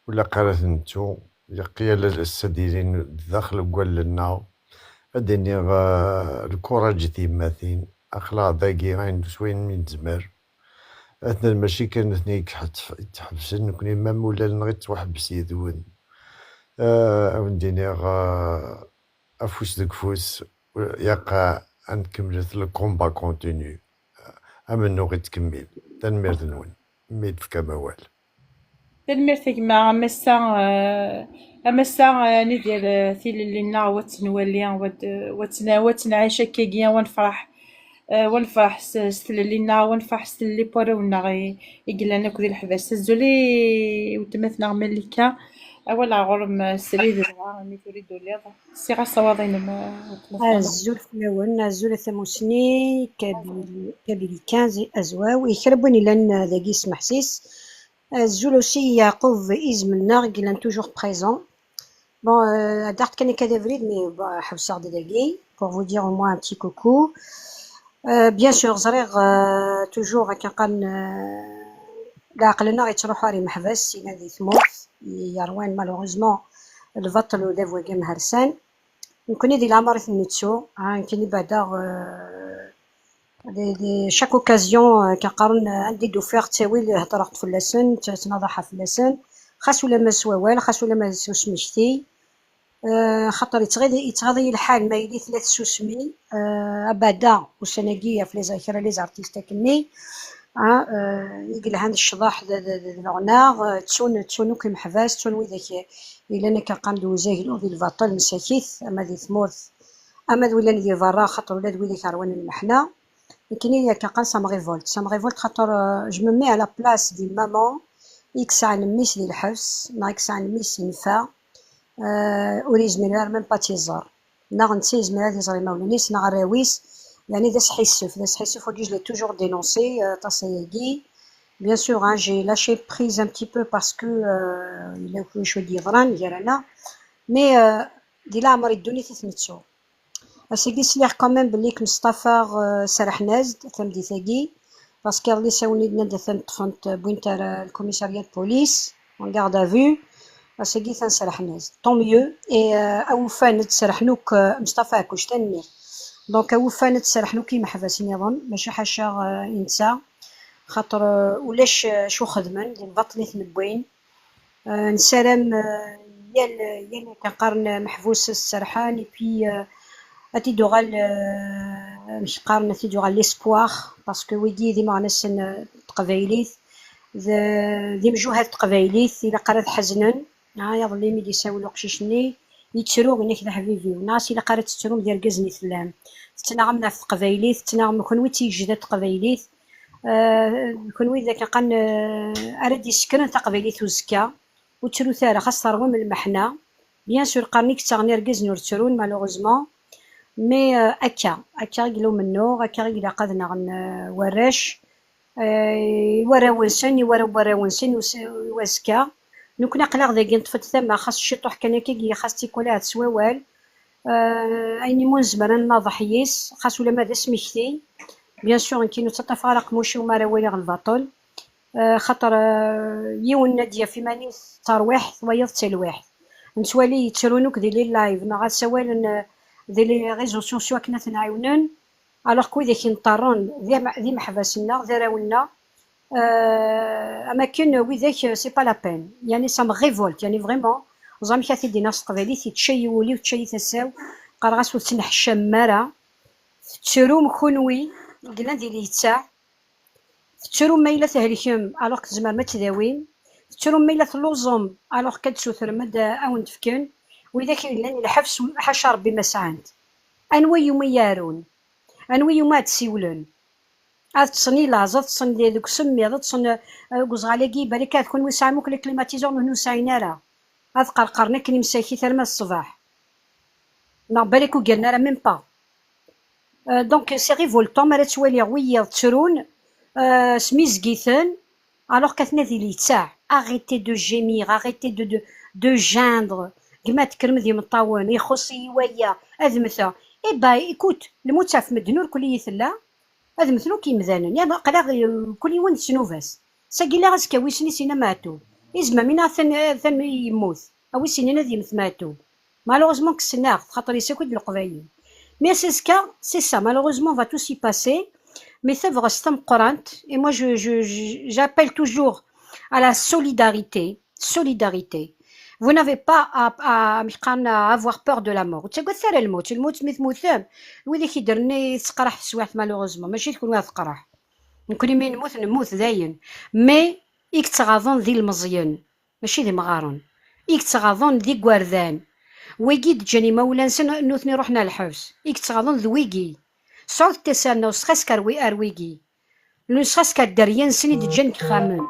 ur ilaq ara ad ten-nettu, ilaq yal ass ad d-ilin daxel n wallen-nneɣ. Ad d-iniɣ, eh, lkuraǧ i tyemmatin, aql-aɣ dagi ayen s wayen mi nezmer. Atnan mačči kan nutni i iḥettef-, i iḥebsen, nekni ma mulal-nneɣ i yettwaḥbes yid-wen. Eh, ad wen-d-iniɣ, eh, afus deg ufus, yaq ad nkemmlet, le combat continue. Amennuɣ yettkemmil. Tanemmirt-nwen mi d-tefkam awal. Tanemmirt a gma, am ass-a, eh, am ass-a, eh, nidir, eh, tilelli-nneɣ, wa tt-nwali, wa tt-, wa tt-, wa tt-nɛic akkagi, wa nefreḥ, eh, wa nefreḥ s, s tlelli-nneɣ, wa nefreḥ s tlelli n warraw-nneɣ i, i yellan akk di leḥbas. Azul i weltma-tneɣ Malika, awal ɣer ɣur-m, eh, srid dɣa, imi turiḍ d-tuliḍ. Ssiɣ asawaḍ-inem, eh, weltma-tneɣ. Azul fell-awen, azul a tamusni, Kabili, Kabili quinze, Azwaw, i kra n win yellan, eh, dagi smeḥsis. Azul aussi i Yeɛqub Izem-nneɣ, i yellan toujours présent. Bon, euh, ad aɣ-d-kan akka d abrid, mais, bah, ḥebseɣ-d dagi, pour vous dire au moins un petit coucou. Euh, bien sûr, ẓriɣ, euh, toujours akken qqaren, euh, leɛqel-nneɣ yettruḥu ar imeḥbas, yella di tmurt, yerwan malheureusement lbaṭel udabu-agi amhersan. Nekkni di leɛmer i t-nettu, ha, nekkni beɛdeɣ, euh, di, di chaque occasion, euh, akken qqaren, euh, anda i d-ufiɣ ttawil, heddreɣ-d fell-asen, tt-, ttnaḍaḥeɣ fell-asen, xas ulamma s wawal, xas ulamma s usmekti. Euh, xaṭer yettɣiḍ-, yettɣaḍ-iyi lḥal ma yili tella tsusmi, euh, abeɛda ussan-agi ɣef les, kra les artistes akkenni, ah, euh, i yelhan d ccḍeḥ d, d, d, d leɣna, euh, ttun, ttun akk imeḥbas, ttun widak yellan akka qqaren-d uzaglu di lbaṭel, msakit, ama di tmurt, ama d wilan di berra, xaṭer ula d widak ṛwan lmeḥna. Nekkini akka qqaren ça me révolte, ça me révolte xaṭer, euh, je me mets à la place d'une maman i yesɛan mmi-s di lḥebs, neɣ i yesɛan mmi-s yenfa, euh, ur yezmir ara même pas ad tt-iẓer. Neɣ netta yezmer ad iẓer imawlan-is, neɣ arraw-is, yeɛni d asḥissef, d asḥissef wagi, je l'ai toujours dénoncé, euh, aṭas ayagi. Bien sûr, hein, j'ai lâché prise un petit peu parce que, euh, yella kullec i d-yeḍran gar-aneɣ. Mais, euh, di leɛmer i ddunit i t-nettu. Ass-agi sliɣ quand même belli kem-, Mestafa, euh, serrḥen-as-d tameddit-agi, parce que iḍelli sawlen-d-nnan-d atan ṭṭfen-t, wwin-t ar, euh, le commissariat de police, en garde à vue. Ass-agi atan serrḥen-as-d. Tant mieux. Et, euh, awufan ad serrḥen akk, euh, Mestafa Ɛekkuc, tanemmirt. Donc, awufan ad serrḥen akk imeḥbas nniḍen, maca ḥaca, euh, i netta. Xaṭer, euh, ulac, euh, acu xedmen, di lbaṭel i ten-wwin. Euh, nessaram, euh, yal, yal akken qqaren meḥbus s-, serrḥen, et puis, euh, ad t-id-uɣal, euh, amek qqaren, ad t-id-uɣal l'espoir, parce que wigi d imeɣnasen, euh, n teqbaylit, d, d imjuhad n teqbaylit, ilaq ara ad ḥeznen. Ah, iḍelli mi d-isawel uqcic-nni, yettru, yenna-k d aḥbib-iw. Neɣ as ilaq ara tettrum d irgazen i tellam. Tettnaɣem ɣef teqbaylit, tettnaɣem kenwi d tigejda n teqbaylit. Euh, kenwi d akken qqaren, euh, ara d-isekren taqbaylit uzekka. Ur ttrut ara, xas terwem lmeḥna. Bien sûr, qqaren-ik ttaɣen irgazen ur ttrun, malheureusement. Mais, euh, akka, akka i yella umennuɣ, akka i ilaq ad nnaɣen, euh, warrac. eh, i warraw-nsen, i warraw n warraw-nsen, i us-, i wazekka. Nekkni aql-aɣ dagi, neṭṭef-d tama, xas ciṭuḥ kan akka, xas tikulaɛt s wawal. Eh, ayen imu nezmer ad nnaḍeḥ yis, xas ulamma d asmekti. Bien sûr, nekkini ur ttaṭṭafeɣ ara aqmuc-iw mi ara waliɣ lbaṭel. Eh, xaṭer, eh, yiwen ad d-yaf iman-is d tarwiḥt, wayeḍ d talwiḥt. Nettwali yettrun akk di les lives, neɣ ad sawalen, eh, di les réseaux sociaux akken ad ten-ɛiwnen, alors que widak i nṭerren d im-, d imeḥbas-nneɣ, d arraw-nneɣ, eh, am akken widak, eh, c'est pas la peine. Yani, ça me révolte, yani, vraiment, ẓer amek ad t-id-iniɣ s teqbaylit, yečča-yi wul-iw, tečča-yi tasa-w, qqareɣ-as ur tettneḥcamem ara, tettrum kunwi, yellan di littaɛ, tettrum ma yella thelkem, alors que tzemrem ad tdawim, tettrum ma yella telluẓem, alors que ad d-sutrem ad, ad wen-d-fken, widak i yellan i lḥebs, ḥaca Rebbi ma sɛan-t. Anwa yumi yarun? Anwa yumi ad d-siwlen? Ad ṭṭsen i laẓ, ad ṭṭsen di, deg usemmiḍ, ad ṭṭsen, eh, deg uzɣal-agi, balak ad kunwi sɛam akk les climatiseurs, nutni ur sɛin ara. Ad qerqren akken i msakit arma d ṣṣbeḥ. Neɣ balak ur gren ara même pas. Euh, donc, c'est révoltant, mi ara ttwaliɣ wiyaḍ ttrun, euh, smizgiten, alors qu'atna di littaɛ. Arrêtez de gémir, arrêtez de, de, de geindre. Gma, tekkrem d imeṭṭawen, ixuṣ-iyi waya, ad mmteɣ. Eh ben, écoute, lmut ɣef medden ur kulli tella, ad mmten akk yimdanen. Yerna aql-aɣ, eh, kul yiwen d ssnuba-s. Sagi lliɣ azekka wissen i sin a Maɛtub. Izmam-ina atan, atan yemmut. A wissen ad yemmet Maɛtub. Malheureusement, kksen-aɣ-t, xaṭer yessaki-d Leqbayel. Mais c'est ce cas, c'est ça. Malheureusement, on va tous y passer. Mais tabɣest tameqqrant, et moi, je, je, je, j'appelle toujours à la solidarité. Solidarité. Vous n'avez pas à, à, à avoir peur de la mort. Ur ttagadet ara lmut. Lmut, mi tmutem, wid i k-iddren i teqreḥ teswiɛt, malheureusement. Mačči d kunwi ad teqreḥ. Nekkni mi nemmut, nemmut dayen. Mais i yettɣaḍen d ilmeẓyen. Mačči d imɣaren. I yettɣaḍen d igerdan. Wigi d-ǧǧan imawlan-nsen, nutni ruḥen ar lḥebs. I yettɣaḍen d wigi. Sɛut tasa-nneɣ, sɣask ar wi-, ar wigi. Sɣask ar dderya-nsen i d-ǧǧan deg yixxamen.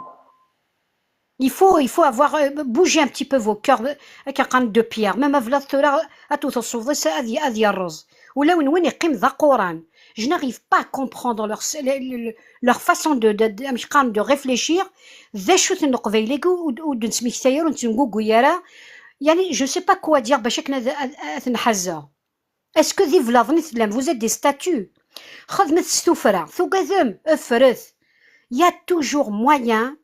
Il faut, il faut avoir, euh, bouger un petit peu vos cœurs, euh, akka qqaren, de pierre. Même avlaḍ tura, ad tewteḍ s uḍis, ad y-, ad yerreẓ. Ula win, win iqqim d aquran. Je n'arrive pas à comprendre leur, le, le, le, leur façon de, de, de, amek qqaren, de réfléchir. D acu-ten Leqbayel-agi ur, ur d-nettmektay ara, ur nettengugguy ara. Yani, je sais pas quoi dire bac akken ad, ad, ad ten-ḥazeɣ. Est-ce que d iblaḍen i tellam? Vous êtes des statues. Xedmet s tuffra. Tugadem, ffret. Il y a toujours moyen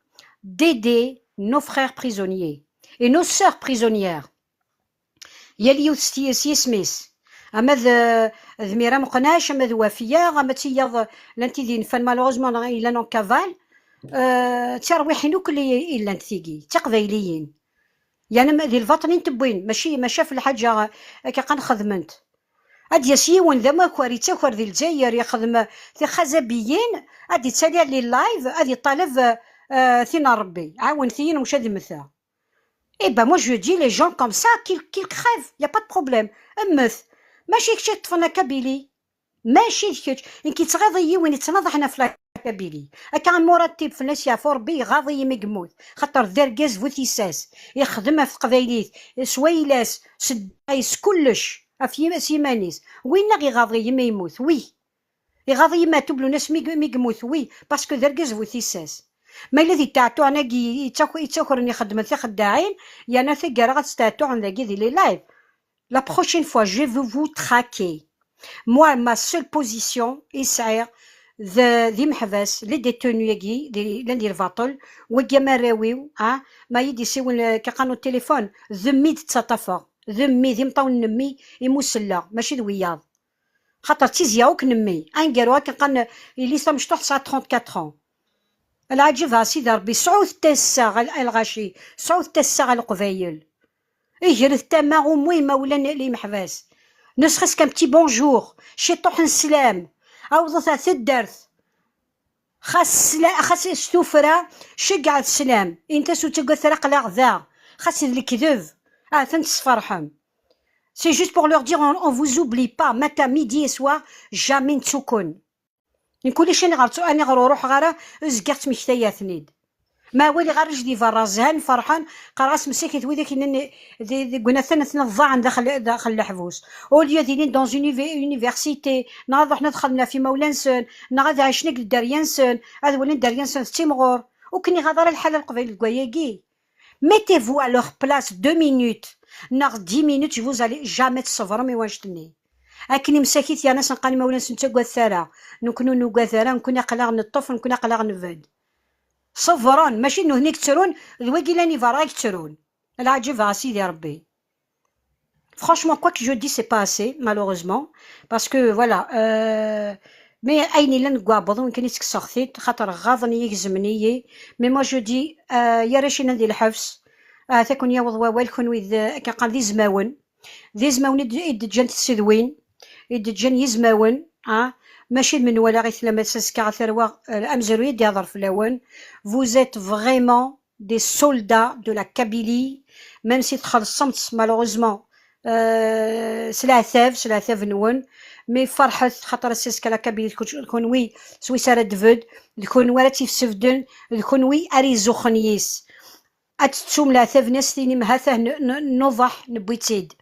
d'aider nos frères prisonniers et nos sœurs prisonnières. Yal yiwet s ti-, s yisem-is. Ama d, d Mira Meqnac, ama d Wafiya, ama d tiyaḍ, llant tid yenfan, malheureusement, yellan en cavale. Euh, d tirwiḥin akk i, i llant tigi, d tiqbayliyin. Yani, ma-, di lbaṭel i n-tewwin, mačči, mačči ɣef lḥaǧa akka qqaren xedment. Ad d-yas yiwen d amakar, yettaker di Lezzayer, yexdem tixazabiyin, ad d-ittali les lives, ad iṭaleb, euh, tin n Rebbi, ɛawnet-iyi, mačči ad mmteɣ. Eh ben, moi, je dis, les gens comme ça, qu'ils, qu'ils crèvent, y a pas de problème. Mmet. Mačči kečč i yeṭṭfen la Kabylie. Mačči d kečč. Nekk yettɣiḍ-iyi win yettnaḍaḥen ɣef la Kabylie. Akka am Muratib, fell-as yeɛfu Rebbi, iɣaḍ-iyi mi yemmut. Xaṭer d argaz bu tissas. Ixdem ɣef teqbaylit, s wayla-s, s dda-s, s kullec. Ɣef yim-, s yiman-is. Winna iɣaḍ-iyi mi yemmut. Wi. Iɣaḍ-iyi Maɛtub Lwennas mi, mi yemmut, oui, parce que d argaz bu tissas. Ma yella di ṭṭaɛṭuɛen-agi yettak-, yettakren ixeddmen tixeddaɛin, yerna taggara ad ṭṭaɛṭuɛen dagi di les lives. La prochaine fois, je vais vous, vous traquer. Moi, ma seule position i sɛiɣ d, d imeḥbas, les détenus-agi, di, llan di lbaṭel, wagi am arraw-iw, ah, ma yi-d-isiwel, eh, kaqan au téléphone, d mmi i d-ttaṭṭafeɣ, d mmi, d imeṭṭawen n mmi i mu selleɣ, mačči d wiyaḍ. Xaṭer d tizya akk n mmi. Aneggaru akken qqaren, yelli-s tamecṭuḥt tesɛa trente-quatre ans. Lɛaǧeb a Sidi Ṛebbi, sɛut tasa a, a lɣaci, sɛut tasa a Leqbayel. Gret tama, au moins imawlan n yimeḥbas. Ne serait-ce qu'un petit bonjour, ciṭuḥ n sslam, awḍet ar taddart. Xas sla-, xas s tuffra, ceggɛet sslam. Init-as ur ttaggadet ara, aql-aɣ da. Xas d lekdeb, ahat ad ten-tesferḥem. C'est juste pour leur dire, on, on vous oublie pas. Matin, midi et soir, jamais nettu-ken. Nekk ulac aniɣer ttu-, aniɣer ur ruḥeɣ ara, zgiɣ ttmektayeɣ-ten-id. Ma waliɣ arrac di berra zhan, ferḥen, qqareɣ-as msakit widak yellan di, deg unatan, atni ḍaɛen daxel, daxel leḥbus. Au lieu ad ilin dans une uvi-, université, neɣ ad ruḥen ad xedmen ɣef imawlan-nsen, neɣ ad ɛicen deg dderya-nsen, ad walin dderya-nsen tettimɣur. Ur ken-iɣaḍ ara lḥal a Leqbayel deg wayagi. Mettez-vous à leur place deux minutes, neɣ dix minutes, vous allez jamais tṣebrem i wanect-nni. Akken i msakit yerna senqan imawlan-nsen ur ttagadet ara, nekkni ur nugad ara, nekkni aql-aɣ neṭṭef, nekkni aql-aɣ nbedd. Ṣebren, mačči d nutni i yettrun, d wagi llan i berra i yettrun. Lɛaǧeb a Sidi Ṛebbi. Franchement, quoi que je dis, c'est pas assez, malheureusement, parce que, voilà, euh, mais ayen illan deg uɛebbuḍ-iw kan i ttekkseɣ-t-id, xaṭer ɣaḍen-iyi, gezmen-iyi, mais moi je dis, euh, i arrac-inan di lḥebs, ahat ad ken-yaweḍ wawal, kunwi d, akken qqaren, d izmawen, d izmawen i d, i d-ǧǧant tsedwin, i d-ǧǧan yizmawen, ah, mačči d menwala i tellam ass-a, azekka, a tarwa, euh, amezruy i d-ihḍer fell-awen. Vous êtes vraiment des soldats de la Kabylie, même si txellṣem-tt, malheureusement, euh, s leɛtab, s leɛtab-nwen, mais ferḥet, xaṭer ass-a azekka la Kabylie d kuc-, d kunwi s wis ara d-tbedd, d kunwi ara tt-ifsebden, d kunwi ara izuxxen yis. Ad tettum leɛtab-nni, ad s-tinim, ha-t-ah n-, n-, nuḍeḥ, newwi-tt-id.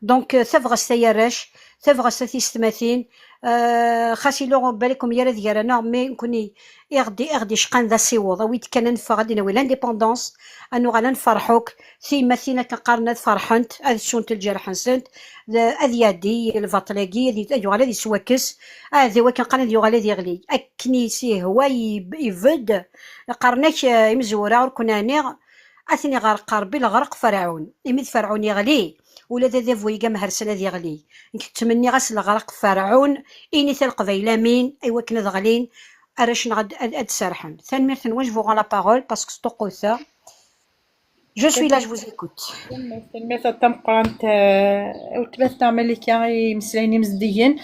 Donc, euh, tabɣest ay arrac, tabɣest a tiyessetmatin, euh, xas ila balak ur yara d gar-aneɣ, mais nekkni i ɣ-d-, i ɣ-d-icqan d asiweḍ, awi-d kan ad neffeɣ, ad d-nawi l'indépendance, ad nuɣal ad nferḥ akk, tiyemmatin akken qqaren ad ferḥent, ad ssunt lǧerḥ-nsent, d-, ad iɛeddi lbaṭel-agi, ad y-, ad yuɣal ad yettwakkes, aɛdaw akken qqaren ad yuɣal ad yeɣli. Akken i s-ihwa yib-, ibedd, qqaren-ak, euh, imezwura ur ken-ɛniɣ, ad ten-iɣreq Ṛebbi leɣreq Ferɛun. Imi d Ferɛun iɣli, ula d adabu-agi amehersan ad iɣli. Nekk ttmenniɣ-as leɣreq Ferɛun, init a Leqbayel amin, i wakken ad ɣlin arrac-nneɣ ad, ad, ad d-serḥen. Tanemmirt-nwen, je vous rends la parole, parce que sṭuqquteɣ. Je suis là, je vous écoute. Tanemmirt, tanemmirt a tameqqrant, eh, weltma-tneɣ Malika i imeslayen imezdigen.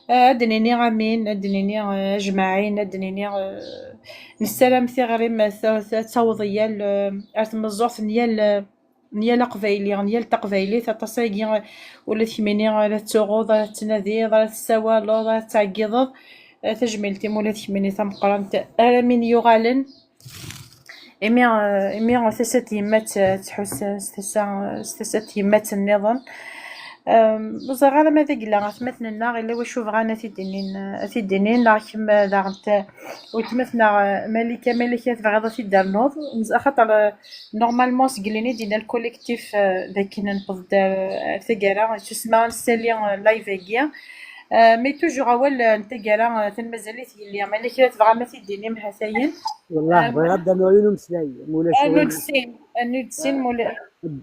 Eh, ad d-nini amin, ad d-nini, eh, ajmaɛin, ad d-nini, eh, nessaram tiɣri-m ad, ad, ad taweḍ yal, eh, ar tmeẓẓuɣt n yal, eh, n yal aqbayli, n yal taqbaylit, aṭas-agi, eh, ula d kemmini, eh, la tettsuɣuḍ, la tettnadiḍ, la tessawaleḍ, la tettɛeggiḍeḍ. Eh, tajmilt-im ula d kemmini tameqqrant, ar amin yuɣalen. Imi, eh, imi tasa n tyemmat, eh, tḥus s tasa, s tasa n tyemmat nniḍen. Em, ur ẓriɣ ara ma d agla atmaten-nneɣ, yella wacu bɣan ad t-id-inin, ad t-id-inin, neɣ kemm, eh, daɣen t-, weltma-tneɣ, eh, Malika, Malika tebɣiḍ ad t-id-ternuḍ? Nz-, axaṭer, eh, normalement seg lini d-yenna lkolektif, eh, d akken newweḍ-d ar, ar taggara, yettusemma ad nessali, eh, live-agi. Eh, mais toujours awal, eh, n taggara, eh, atan mazal-it yelli. Malika tebɣam ad t-id-tinim hatayen? Wellah, eh, bɣiɣ ad d-rnuɣ yiwen umeslay, ma ulac aɣilif. Anudsin, anudsin, eh, ma ula-,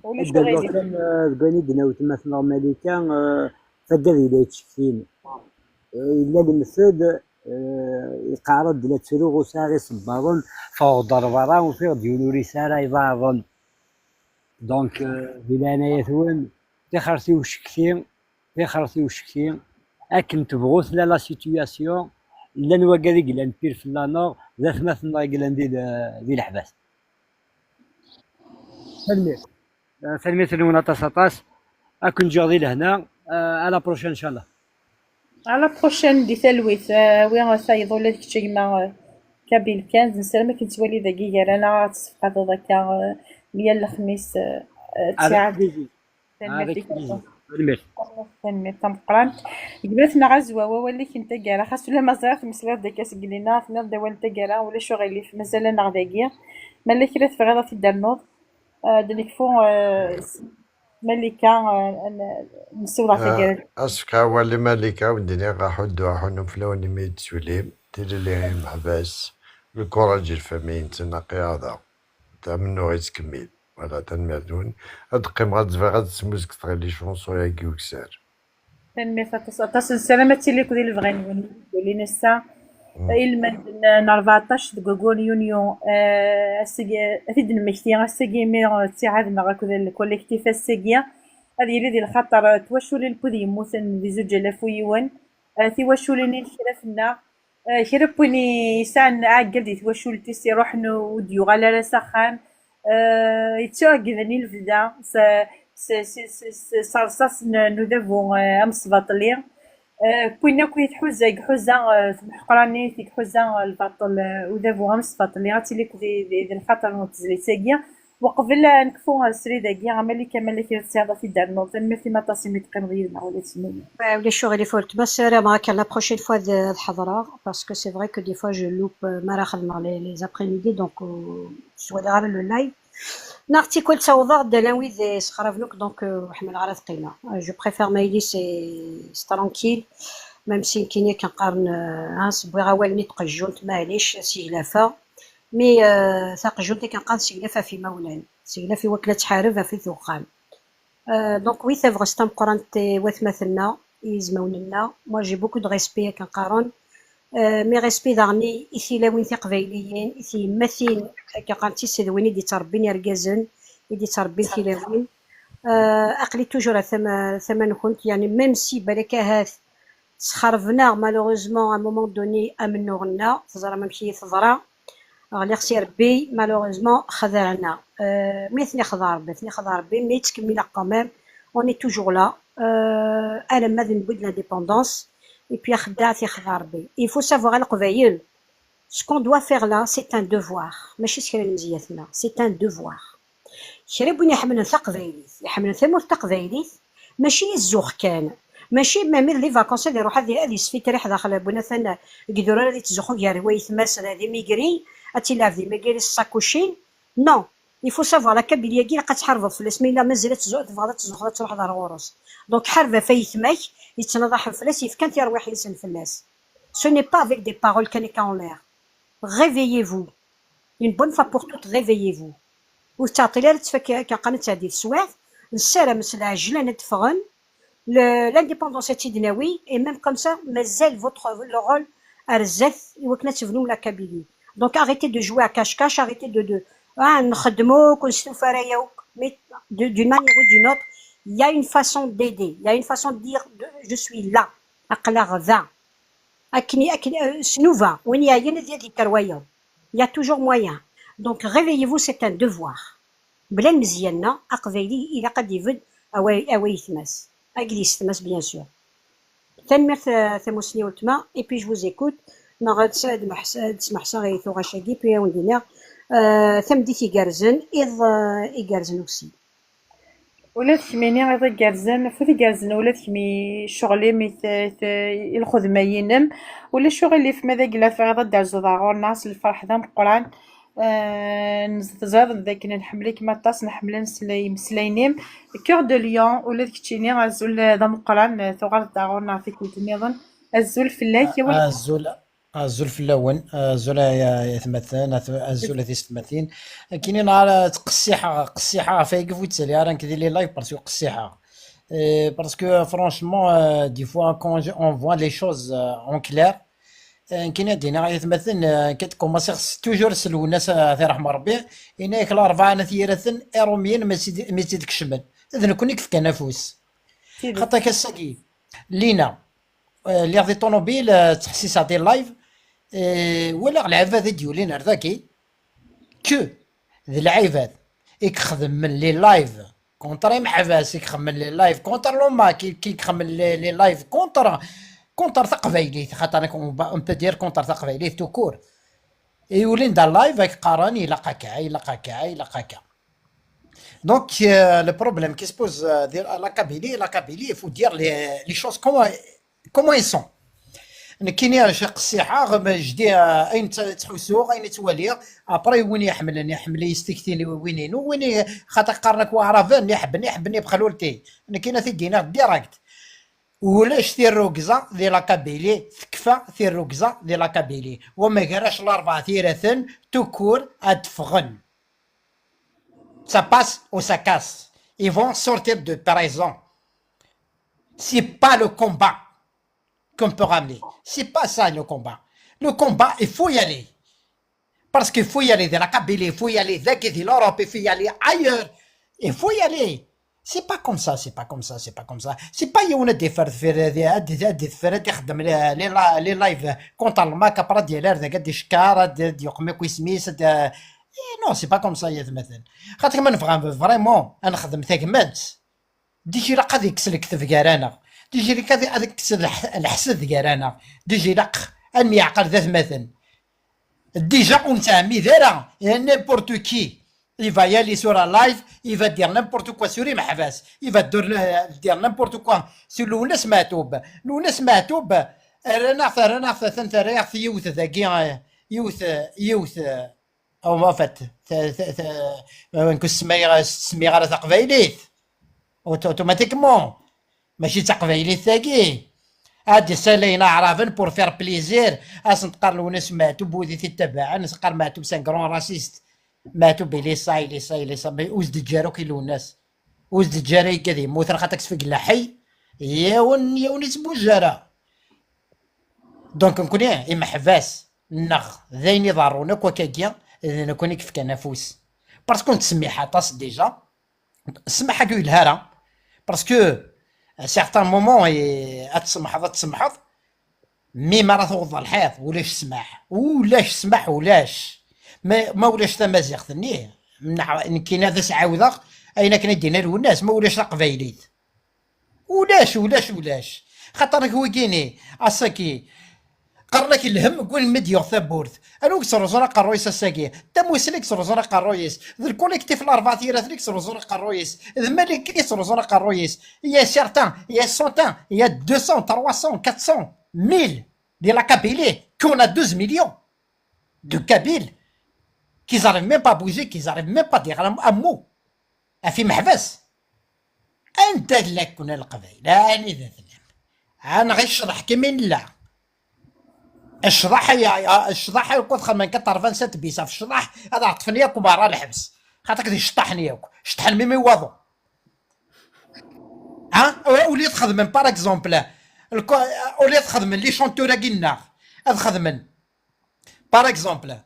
ulac aɣilif. Kan, eh, deg wayen i d-tenna weltma-tneɣ Malika, eh, taggad yella yettcekkin. Eh, yella lemtel, eh, yeqqar-d la ttruɣ, ur sɛiɣ isebbaḍen, ffɣeɣ-d ar berra, ufiɣ-d yiwen ur yesɛi ara iḍarren. Donc, eh, di leɛnaya-twen, tixret i ucekti, tixret i ucekti, akken tebɣu tella la situation, llan wagad i yellan pire fell-aneɣ, d atmaten-nneɣ i yellan di le-, di leḥbas. Tanemmirt. Eh, tanemmirt-nwen aṭas, aṭas. Ad ken-ǧǧeɣ di lehna. Eh, à la prochaine, inchallah. À la prochaine, di talwit. Eh, wi tayeḍ ula d kečč a gma, eh, Kabil kan. Nessaram akken tettwali dagi gar-aneɣ, ad tessefqadeḍ akka, eh, yal lexmis, eh, eh, ttiɛad. Avec plaisir. Tanemmirt i kullec. Tanemmirt. Tanemmirt tameqqrant. Gma-tneɣ Azwaw, awal-ik n taggara, xas ulamma ẓriɣ tmeslayeḍ-d akka seg lina, tenniḍ-d awal n taggara, ulac uɣilif, mazal-aneɣ dagi. Ma llan kra tebɣiḍ ad t-id-ternuḍ, eh, ad d-nekfu, eh, s-, Malika, eh, ad n-, nessiweḍ ɣer taggara. Eh, ad s-fkeɣ awal i Malika, ad d-iniɣ aḥuddu aḥunnu fell-awen imi i d-tulim, tilelli i yimeḥbas, lkuṛaǧ i lfamiy-nsen, aqi-aɣ da. Amennuɣ yettkemmil. Voilà, tanemmirt-nwen. Ad qqimeɣ, ad bɣiɣ ad smuzget ɣer les chansons-agi ukessar. Tanemmirt aṭas, aṭas. Nessaram ad tili akked i lebɣi-nwen. Ulin ass-a, mm, ilmend n, n rbeɛṭac deg wayyur n yunyu, eh, ass-agi, ad t-id-nemmekti ass-agi, imi, eh, ttiɛad-nneɣ akked lkolektif ass-agi, ad yili di lxaṭer, eh, twaculin n wid yemmuten di zuǧ alaf u yiwen, eh, tiwaculin n lekraf-nneɣ, Eh, kra n win yesɛan aɛeggal di twacult-is iruḥen ur d-yuɣal ara s axxam, eh, yettuɛegden i lebda s, s, s, s, s, s rṣas n, n udabu, eh, amesbaṭli. Eh, win akk i tḥuza, i iḥuza, eh, temḥeqranit, i iḥuza, eh, lbaṭel, eh, udabu am s tbaṭel, ad tili akked i, i, d lxaṭer n tezlit-agi. Uqbel ad nekfu, eh, srid-agi, a Malika, ma yella kra tesɛiḍ ad t-id-ternuḍ. Tanemmirt-im aṭas imi teqqimeḍ yid-neɣ, ula d kemmini. Ssarameɣ akka la prochaine fois ad, ad ḥeḍreɣ, parce que c'est vrai que des fois je loupe, euh, mi ara xedmeɣ les, les après-midi, donc, euh, ur ttwaliɣ ara le live. Neɣ tikwal ttawḍeɣ-d ala wid yesxerben akk, donc, euh, ur ḥemmleɣ ara ad qqimeɣ. Euh, je préfère ma yili c'est, c'est tranquille, même si nekkini akken qqaren, euh, hein, s-, wwiɣ awal-nni n tqejjunt, maɛlic, seglafaɣ. Mais, euh, taqejjunt akken qqaren seglafa ɣef imawlan, seglafa i wakken ad tḥareb ɣef i tuxxam. Euh, donc oui, tabɣest tameqqrant i watmaten-nneɣ, i yizmawen-nneɣ. Moi, j'ai beaucoup de respect akken qqaren. Euh, mais respect daɣen i, i tilawin tiqbayliyin, i tyemmatin, akken qqaren, d tisedwin i d-ittrebbin irgazen, i d-ittrebbin tilawin. Euh, aql-i toujours ar tama, tama-nkent, yani, même si balak ahat sxerben-aɣ, malheureusement, à un moment donné, amennuɣ-nneɣ, teẓram amek i yi-teḍra. Ɣliɣ si Rebbi, malheureusement, xedɛen-aɣ. Euh, mi ten-ixdeɛ Rebbi, ten-ixdeɛ Rebbi, mais ttkemmileɣ quand même, on est toujours là. Euh, alamma d newwi-d l'indépendance, et puis axeddaɛ ad t-ixdeɛ Rebbi. Il faut savoir, a Leqbayel, ce qu'on doit faire là, c'est un devoir. Mačči s kra n lemziyat-nneɣ, c'est un devoir. Kra n win iḥemmlen taqbaylit, iḥemmlen tamurt taqbaylit, mačči i zzux kan, mačči ma mi d les vacances ad iruḥ ad, ad yesfitriḥ daxel n winatan deg idurar, ad yettzuxxu gar waytma-s d imigri, ad tilɛeb d imigri s tṣakucin. Non, il faut savoir, la Kabylie-agi ilaq ad tḥarbeḍ fell-as, ma yella mazal ad tzu-, tebɣiḍ ad tzuxxeḍ ad truḥeḍ ar ɣur-s. Donc ḥareb ɣef ayetma-k, yettnaḍaḥen fell-as, yefkan tirwiḥin-nsen fell-as. Ce n'est pas avec des paroles kan akka en l'air. Réveillez-vous. Une bonne fois pour toutes, réveillez-vous. Ur tettɛeṭṭil ara ad tfak akken qqaren ad tɛeddi teswiɛt. Nessaram s lɛejlan ad d-ffɣen. Le-, l'indépendance ad tt-id-nawi, et même comme ça, mazal votre, le rôle ar zdat i wakken ad tebnum la Kabylie. Donc arrêtez de jouer à cache-cache, arrêtez de, de, ah, nxeddem akk, ur nestufa ara yakk. Mais de, d'une manière ou d'une autre, il y a une façon d'aider, il y a une façon de dire, de, je suis là, aql-aɣ da. Akken, akken, euh, s nnuba, win yeɛyan ad, ad yekker wayeḍ. Il y a toujours moyen. Donc, réveillez-vous, c'est un devoir. Bla lmezyanna, aqbayli ilaq ad d-ibedd away, away tmas. Agli s tmas, bien sûr. Tanemmirt, euh, tamussni weltma, et puis je vous écoute. Neɣ ad s-, ad meḥs-, ad smeḥseɣ i tuɣac-agi, puis ad wen-d-iniɣ, euh, tameddit igerrzen, iḍ, euh, igerrzen aussi. Ula d kemmini iḍ igerrzen, afud igerrzen ula d kemm i ccɣel-im, i t-, i t-, i lxedma-inem. Ulac uɣilif ma d agla tebɣiḍ ad d-terzuḍ ɣer ɣur-neɣ s lferḥ d ameqqran. Eh, nez-, teẓriḍ dakken nḥemmel-ikem aṭas, nḥemmel ad nesla imeslayen-im. Cœur de Lion, ula d keččini azul d ameqqran, eh, tuɣaleḍ-d ɣer ɣur-neɣ tikkelt nniḍen. Azul fell-ak, a-, awal. Azul, azul fell-awen, azul ay, ay atmaten, at-, azul a tisetmatin. Nekkini neɣ ara ttqessiḥeɣ, qessiḥeɣ ɣef wayagi ur ttali ara nekk di les lives parce que qessiḥeɣ. Euh, parce que, euh, franchement, euh, des fois, quand je, on voit les choses, euh, en clair, euh, nekkini ad d-iniɣ ay atmaten, euh, nekk ad commencer s-, toujours s Lwennas, euh, ad t-iṛḥem Ṛebbi, yenna-yak larebɛa n at yiraten, Iṛumyen, mi tt-id-, mi tt-id-kecmen. D nekkni i yefkan afus. Tidet. Xaṭer ass-agi, Lina, euh, lliɣ di ṭunubil, euh, ttḥessiseɣ di live, euh, walaɣ lɛibad i d-yulin ar dagi, que d lɛibad i ixedmen les lives contre imeḥbas, i ixedmen les lives contre l'OMAK, i, i ixedmen les, les lives contre, contre taqbaylit, xaṭer on va, on peut dire contre taqbaylit tout court. Et yulin-d ar live, ak qqaren ilaq akka, ilaq akka, ilaq akka. Donc, euh, le problème qui se pose, euh, de la Kabylie, la Kabylie, il faut dire les, les choses comme, comment ils sont. Nekkini qessiḥeɣ, ma jdi, euh, ayen tt-, ttḥussuɣ, ayen ttwaliɣ. Après, win iḥemmlen, iḥemmel yestekti win-inu, win i-, xaṭer qqaren akk waɛraben, iḥebben, iḥebben ibxalulti. Nekkini ad t-id-iniɣ direct. Ulac tirrugza di la Kabylie, tekfa tirrugza di la Kabylie. Wama gar-as larebɛa tiraten, tout court, ad ffɣen. Ça passe ou ça casse. Ils vont sortir de prison. C'est pas le combat qu'on peut ramener. C'est pas ça le combat. Le combat, il faut y aller. Parce qu'il faut y aller de la Kabylie, il faut y aller de, de l'Europe, il faut y aller ailleurs. Il faut y aller. C'est pas comme ça, c'est pas comme ça, c'est pas comme ça. C'est pas yiwen ad d-yeffer deffir, ad d-, ad d-yeffer, ad ixeddem les, les, les lives contre l'OMAK, après ad d-yali ar dagi, ad d-icekkar, ad d-, ad d-yuqem akk isem-is, ad d-, eh, non, c'est pas comme ça, yat maten. Xaṭer ma nebɣa vraiment ad nexdem tagmat, dik ilaq ad yekkes lekdeb gar-aneɣ. Déjà ilaq ad, ad kkes lḥ-, lḥsed gar-aneɣ. Déjà ilaq ad nemyeɛqal d atmaten. Déjà ur nettɛemmid ara, n'importe qui. Il va y aller sur un live, il va dire n'importe quoi sur imeḥbas, il va dire, dire n'importe quoi sur Lewnas Meɛtub. Lewnas Meɛtub, rran-aɣ-t, rran-aɣ-t, atan terra-yaɣ-t yiwet dagi, yiwet, yiwet, en fait, ta, ta, ta, ur ttsemmiɣ ara taqbaylit. Auto-, automatiquement. Mačči d taqbaylit tagi. Ad d-ssalayen aɛraben pour faire plaisir. Ad sen-teqqar Lewnas Meɛtub, wid i t-ittabaɛen, teqqar Meɛtub c'est un grand raciste. Meɛtub il est ça, il est ça, il est ça. Mais ur s-d-ǧǧi ara akk i Lewnas. Ur s-d-ǧǧi ara igad yemmuten, xaṭer ad k-sfegleɣ ḥey. Yiwen, yiwen ur yettbujji ara. Donc, nekkni, imeḥbas, neɣ d ayen iḍerrun akk akkagi, d nekkni i yefkan afus. Parce que ur nettsemmiḥ aṭas déjà. Ssmaḥ-agi ur yelha ara. Parce que, à certains moments, eh, ad tsemḥeḍ, ad tsemḥeḍ. Mi ara tawḍeḍ ɣer lḥiḍ, ulac ssmaḥ. Ulac ssmaḥ, ulac. Ma, ma ulac tamaziɣt-nni, neɣ nekkini ad as-ɛawdeɣ ayen akken i d-yenna Lwennas, ma ulac taqbaylit. Ulac, ulac, ulac. Xaṭer ak wigini, ass-agi, qqaren-ak lhemm deg win mi d-yuɣ tawwurt. Anwa i yettruẓun aqerruy-is ass-agi? D tamusni i yettruẓun aqerruy-is. D lkolektif Larebɛa Tiraten i yettruẓun aqerruy-is. D Maliki i yettruẓun aqerruy-is. Il y a certains, il y a cent, il y a deux cents, trois cents, quatre cents, mille de la Kabylie, qu'on a douze millions de Kabyles, qu'ils arrivent même pas à bouger, qu'ils arrivent même pas à dire un, un mot. Ɣef imeḥbas. Anda llan-ken a Leqbayel? Anida tellam? Ad nɣic ccḍeḥ kan mi nella. Ccḍeḥ, ccḍeḥ, ad xedmen quatre-vingt-sept bis ɣef ccḍeḥ, ad ɣ-ṭṭfen yakk berra lḥebs. Xaṭer d iceṭṭaḥen yakk. Ceṭṭḥen même i waḍu. Ha? Au lieu txedmen, par exemple, lko-, au lieu txedmen les chanteurs-agi-nneɣ, ad xedmen, par exemple,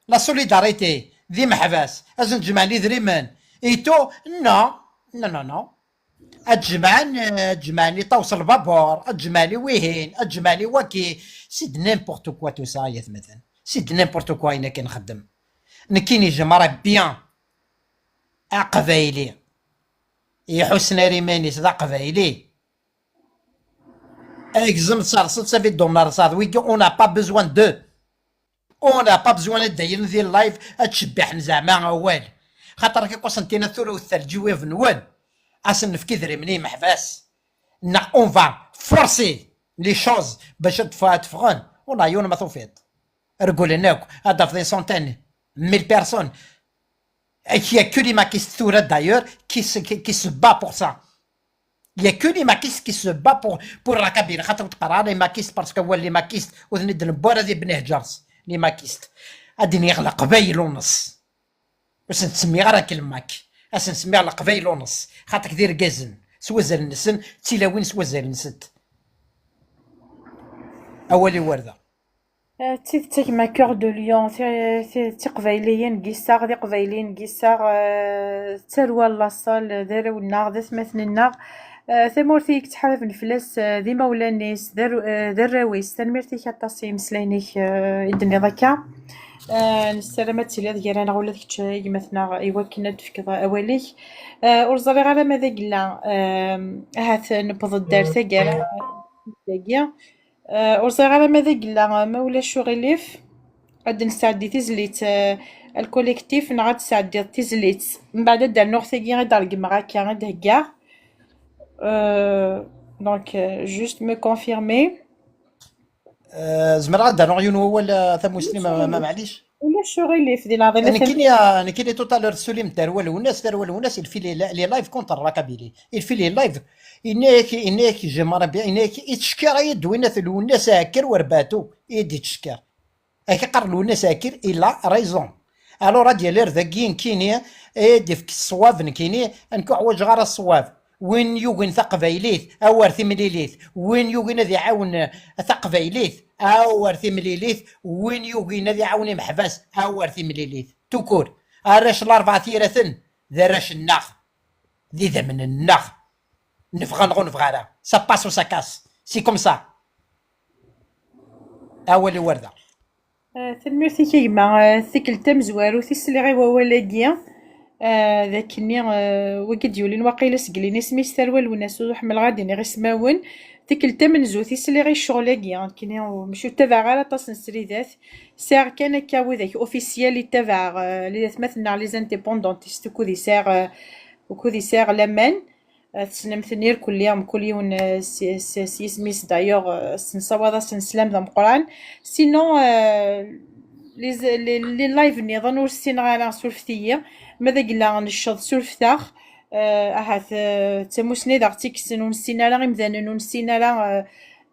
la solidarité, d imeḥbas, ad sen-ǧemɛen idrimen, et tout, non, non, non, non. Ad ǧemɛen, ad ǧemɛen i ṭaws lbabur, ad ǧemɛen i wihin, ad ǧemɛen i waki. C'est de n'importe quoi tout ça, ay atmaten. C'est de n'importe quoi ayen akken nxeddem. Nekkini j'aimerais bien aqbayli iḥussen ar iman-is d aqbayli. Agzem terseḍ, ça fait de l'honneur, ça, wigi, on n'a pas besoin d'eux. On n'a pas besoin ad d-ayen di live ad ttcebbiḥen zeɛma awal. Xaṭer akka, ad sen-tiniḍ tura wtet lǧiwab-nwen. Ad sen-nefk idrimen i imeḥbas. Neɣ on va forcer les choses bac ad ff-, ad ffɣen. Ur neɛyun ma tufiḍ. Regglen akk, ad d-tafeḍ une centaine, mille personnes. Il y a que les makistes tura, d'ailleurs, qui se, qui, qui se bat pour ça. Il y a que les makistes qui se bat pour, pour la Kabylie. Xaṭer ur teqqar ara les makistes, parce que awal les makistes, ur ten-id-newwi ara di Bni Hǧers, les makistes. Ad d-iniɣ Leqbayel uneṣ. Ur sen-ttsemmiɣ ara akken mak. Ad sen-semmiɣ Leqbayel uneṣ. Xaṭer d irgazen s wazal-nsen, d tilawin s wazal-nsent. Awal-iw ar da. Eh, d tidet, a gma Cœur de Lion, ti-, ti-, d tiqbayliyin n yiseɣ, d iqbayliyen n yiseɣ, eh, d tarwa n laṣel, d arraw-nneɣ, d atmaten-nneɣ. Eh, tamurt i yettḥaraben fell-as, eh, d imawlan-is, d arr-, eh, d arraw-is. Tanemmirt-ik aṭas i yimeslayen-ik, eh, i d-tenniḍ akka. Eh, nessaram ad tiliḍ gar-aneɣ ula d kečč, a gma-tneɣ, i wakken ad d-tefkeḍ awal-ik. Eh, ur ẓriɣ ara ma d agella, eh, ahat newweḍ-d ar taggara dagi. Eh, ur ẓriɣ ara ma d agella, ma ulac uɣilif, ad d-nesɛeddi tizlit, eh, lkolektif, neɣ ad d-tesɛeddiḍ tizlit. Mbeɛd ad d-rnuɣ tagi i d-ṛeggmeɣ akka, i d-heggaɣ. Eh, donc, eh, juste me confirmer. Eh, zemreɣ ad d-rnuɣ yiwen wawal, eh, tamusni, ma, ma, ma, maɛlic? Ulac uɣilif di leɛḍima. Nekkini, ah, nekkini tout à l'heure tessulimt tarwa Lwennas, tarwa Lwennas, il fait les, les lives contre la Kabylie. Il fait les lives. Yenna-yak, yenna-yak, j'aimerais bien, yenna-yak, yettcekkir-iyi-d winna Lwennas Ɛekki Werbaɛtu, i d-yettcekkir. Ak iqqar Lwennas Ɛekki, il a raison. Alors ad d-yali ar dagi nekkini, ad d-yefk ṣṣwab nekkini, nekk ur ḥwaǧeɣ ara ṣṣwab. Win yugin taqbaylit, awer timlilit. Win yugin ad iɛawen taqbaylit, awer timlilit. Win yugin ad iɛawen imeḥbas, awer timlilit. Tukur, arrac n Larebɛa Tiraten, d arrac-nneɣ, d idammen-nneɣ. Nebɣa neɣ ur nebɣi ara. Ça passe ou ça casse. C'est comme ça. Awal-iw ar da. Eh, tanemmirt-ik a gma. Eh, tikkelt tamezwarut i sliɣ i wawal-agi. Ah, d akkenni, ah, wagi d-yulin waqila seg lin isem-is tarwa Lwennas, ur ḥemmleɣ ad d-iniɣ ismawen. Tikkelt tamenzut i sliɣ i ccɣel-agi, nekkini ur, mačči ur ttabaɛeɣ ara aṭas n sridat. Sɛiɣ kan akka widak officiel i ttabaɛeɣ, ah, li d atmaten-nneɣ les indépendantistes, ukud i sɛiɣ, ah, ukud i sɛiɣ laman. Ah, tessnem-ten irkelli, mkul yiwen, ah, s, s, s yisem-is, d'ailleurs, ah, sensawaḍ-asen sslam d ameqqran. Sinon, ah, les, les, les live nniḍen ur ssineɣ ara, surfet-iyi. Ma d agella necceḍ, surfet-aɣ. Ah, ahat, ah, d tamusni d aɣ-tt-ikksen, ur nessin ara imdanen, ur nessin ara, ah,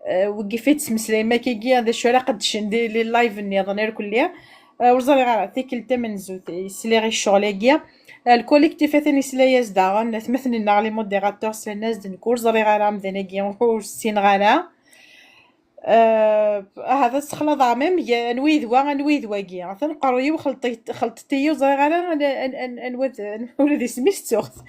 ah, wigi f i d-tesmeslayem akkagi, d acu ara qeddcen di les live nniḍen irkelli. Ah, ur ẓriɣ ara, tikkelt tamenzut i sliɣ i ccɣel-agi. Ah, le collectif atan isla-yas daɣen, atmaten-nneɣ les modérateurs slan-as-d, nekk ur ẓriɣ ara amdan-agi, ur ssineɣ ara. Ah, ahat ad sexlaḍeɣ même ga-, anwa i d wa, anwa i d wagi. Atan aqerruy-iw xelṭit-, xelṭet-iyi, ur ẓriɣ ara an-, an-, an-, anwa d, anwa ula d isem-is ttuɣ-t.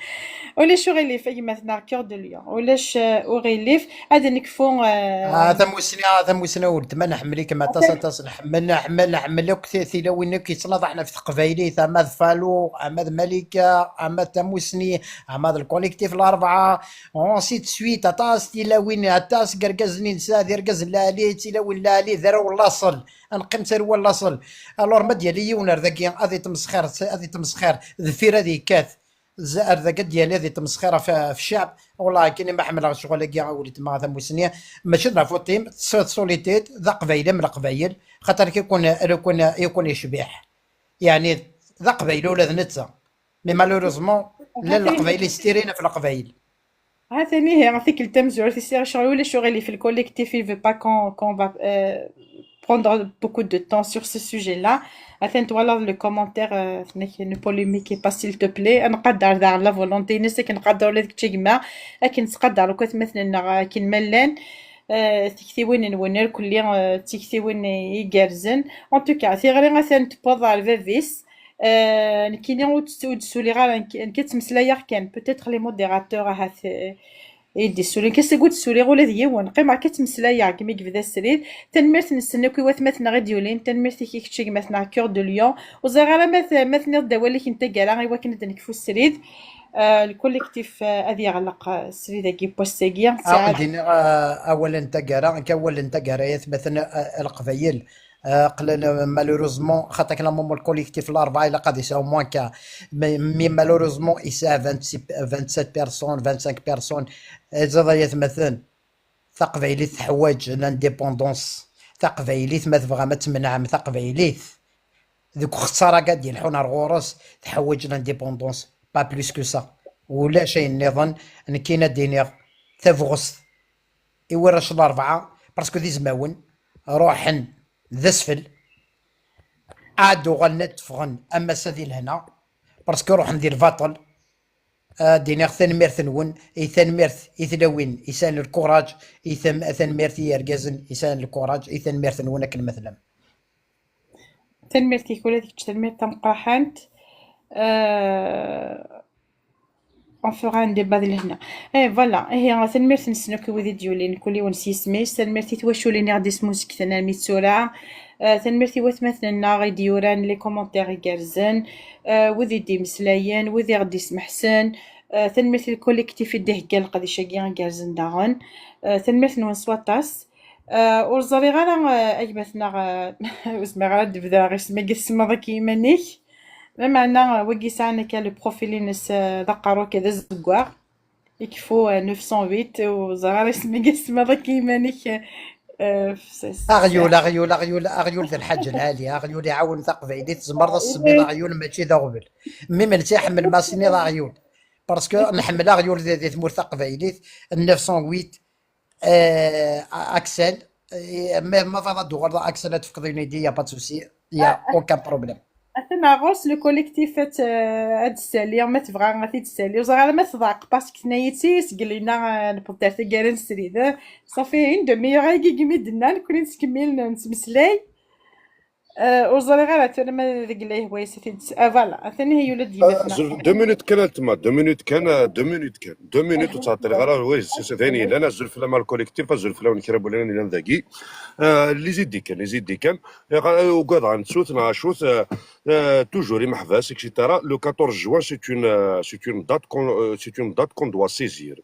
Ulac uɣilif, a gma-tneɣ Cœur de Lion. Ulac, ah, uɣilif, ad nekfu, ah, Ah, tamussni, ah, tamussni a weltma, nḥemmel-ikem aṭas, aṭas, nḥemmel, nḥemmel, nḥemmel akk ti-, tilawin akk yettnaḍaḥen ɣef teqbaylit, ama d Falo, ama d Malika, ama d tamussni, ama d le collectif Larebɛa, ainsi de suite, aṭas tilawin, aṭas n yergazen i nesɛa, d irgazen lɛali, d tilawin lɛali, d arraw n laṣel, ad neqqim d tarwa n laṣel. Alors, ma d-yali yiwen ar dagi, ad itmesxir, ad itmesxir, deffir ad yekkat. Z-, ar dagi ad d-yali ad itmesxir ɣef, ɣef cceɛb. Wellah, akken i ma ḥemmleɣ ccɣel-agi, a weltma tamussni, mačči d la faute-im, tessuliḍ-t-id, d aqbayli am leqbayel, xaṭer i kun, i kun, i kun yecbiḥ. Yeɛni, d aqbayli ula d netta. Mais malheureusement, llan leqbayel yestirin ɣef leqbayel. Ha-t-an ihi, tikkelt tamezwarut i sɛiɣ ccɣel, ulac uɣilif, le collectif, il veut pas qu'on, qu'on va, euh, prendre beaucoup de temps sur ce sujet-là. Atan twalaḍ le commentaire, euh, tenna-k ne polémiquez pas, s'il te plaît. Ad nqader daɣen la volonté-ines, akken nqader ula d kečč a gma, akken nettqader akk atmaten-nneɣ akken ma llan. Euh, tiktiwin-nwen irkelli, euh, d tiktiwin igerrzen. En tout cas, tiɣri atan tewweḍ ɣer bab-is. Euh, nekkini ur d-, ur d-ssuliɣ ara, nekk, nekk ad ttmeslayeɣ kan. Peut-être les modérateurs ahat, euh, i d-issulin. Kis i ur d-ssuliɣ ula d yiwen. Qqimeɣ kan ttmeslayeɣ, imi yebda srid. Tanemmirt-nsen akk i watmaten-nneɣ i d-yulin. Tanemmirt-ik i kečč a gma-tneɣ Cœur de Lion. Ur ẓriɣ ara ma t-, ma tenniḍ-d awal-ik n taggara i wakken ad nekfu srid. Euh, le collectif, euh, ad yeɣleq, euh, srid-agi n wass-agi. Ad wen-d-iniɣ, euh, awal n taggara, nekk awal n taggara, ay atmaten, euh, a Leqbayel. Euh, aql-, malheureusement, xaṭer akken amumul collectif Larebɛa ilaq ad yesɛu moins qu'un. Mais, mais malheureusement, yesɛa vingt-six, vingt-sept personnes, vingt-cinq personnes. Ẓid ay atmaten, taqbaylit teḥwaǧ l'indépendance. Taqbaylit, ma tebɣam ad temneɛem taqbaylit, deg uxeṣṣar-agi ad d-yelḥun ar ɣur-s, teḥwaǧ l'indépendance, pas plus que ça. Ulac ayen nniḍen, nekkini ad d-iniɣ tabɣest i warrac n Larebɛa, parce que d izmawen, ruḥen d asfel, ad uɣalen ad d-ffɣen am ass-a di lehna, parce que ruḥen di lbaṭel. Ad d-iniɣ tanemmirt-nwen, i tanemmirt i tlawin yesɛan lkuraǧ, i tam-, tanemmirt i yergazen yesɛan lkuraǧ, i tanemmirt-nwen akken ma tellam. Tanemmirt-ik ula d kečč, tanemmirt tameqqrant. Euh, on fera un débat di lehna. Eh, voilà. Ihi, tanemmirt-nsen akk i wid i d-yulin, kul yiwen s yisem-is. Tanemmirt i twaculin i ɣ-d-ismuzegten armi d tura. Eh, tanemmirt i watmaten-nneɣ i d-yuran les commentaires igerrzen. Eh, wid i d-imeslayen, wid i ɣ-d-ismeḥsen. Eh, tanemmirt i lkolektif i d-iheggan leqdic-agi igerrzen daɣen. Eh, tanemmirt-nwen s waṭas. Eh, ur ẓriɣ ara, eh, a gma-tneɣ, eh, ur zmireɣ ara ad d-bdreɣ isem-agi, tsemmaḍ akka i yiman-ik. Lameɛna, eh, wagi yesɛan akka le profil-ines, eh, d aqerru akka d azeggaɣ. Ikfu, eh, neuf cent huit, ur ẓriɣ ara isem-agi, tsemmaḍ akka i yiman-ik, eh, eh, s-, s-, Aɣyul, aɣyul, aɣyul, aɣyul d lḥaǧa lɛali, aɣyul iɛawen taqbaylit, tzemreḍ ad s-tsemmiḍ aɣyul, mačči d aɣbel. Même netta iḥemmel ma s-tiniḍ aɣyul. Parce que nḥemmel aɣyul di, di tmurt taqbaylit, neuf cent huit, euh, Axel, euh, ma, ma tebɣiḍ ad d-tuɣaleḍ Axel ad tefkeḍ une idée, y a pas de souci, y a aucun problème. Atan ɣur-s le collectif ad, ad d-ssali, ma tebɣa ad t-id-tessali. Ur ẓriɣ ara ma teḍɛeq, parce que tenna-yi-d si seg lina, euh, newweḍ ar taggara n srid. Safi, une demi-heure agi i mi d-nna, nekkni nettkemmil nettmeslay. Eh, ur ẓriɣ ara tura ma deg la ihwa-yas i t-id-, ah, voilà, atan ihi yula-d yemma-tneɣ. Azul, deux minutes kan, a weltma, deux minutes kan, euh, deux minutes kan. Deux minutes, ur ttɛeṭṭileɣ ara, oui, c'est, c'est, d ayen yellan, azul fell-am a le collectif, azul fell-awen kra n wulawen yellan dagi. Euh, les idées kan, les idées kan. Eh, ugadeɣ ad nettut, neɣ acu-t, euh, euh, toujours imeḥbas, et cetera. Le quatorze juin, c'est une, euh, c'est une date qu'on, euh, c'est une date qu'on doit saisir.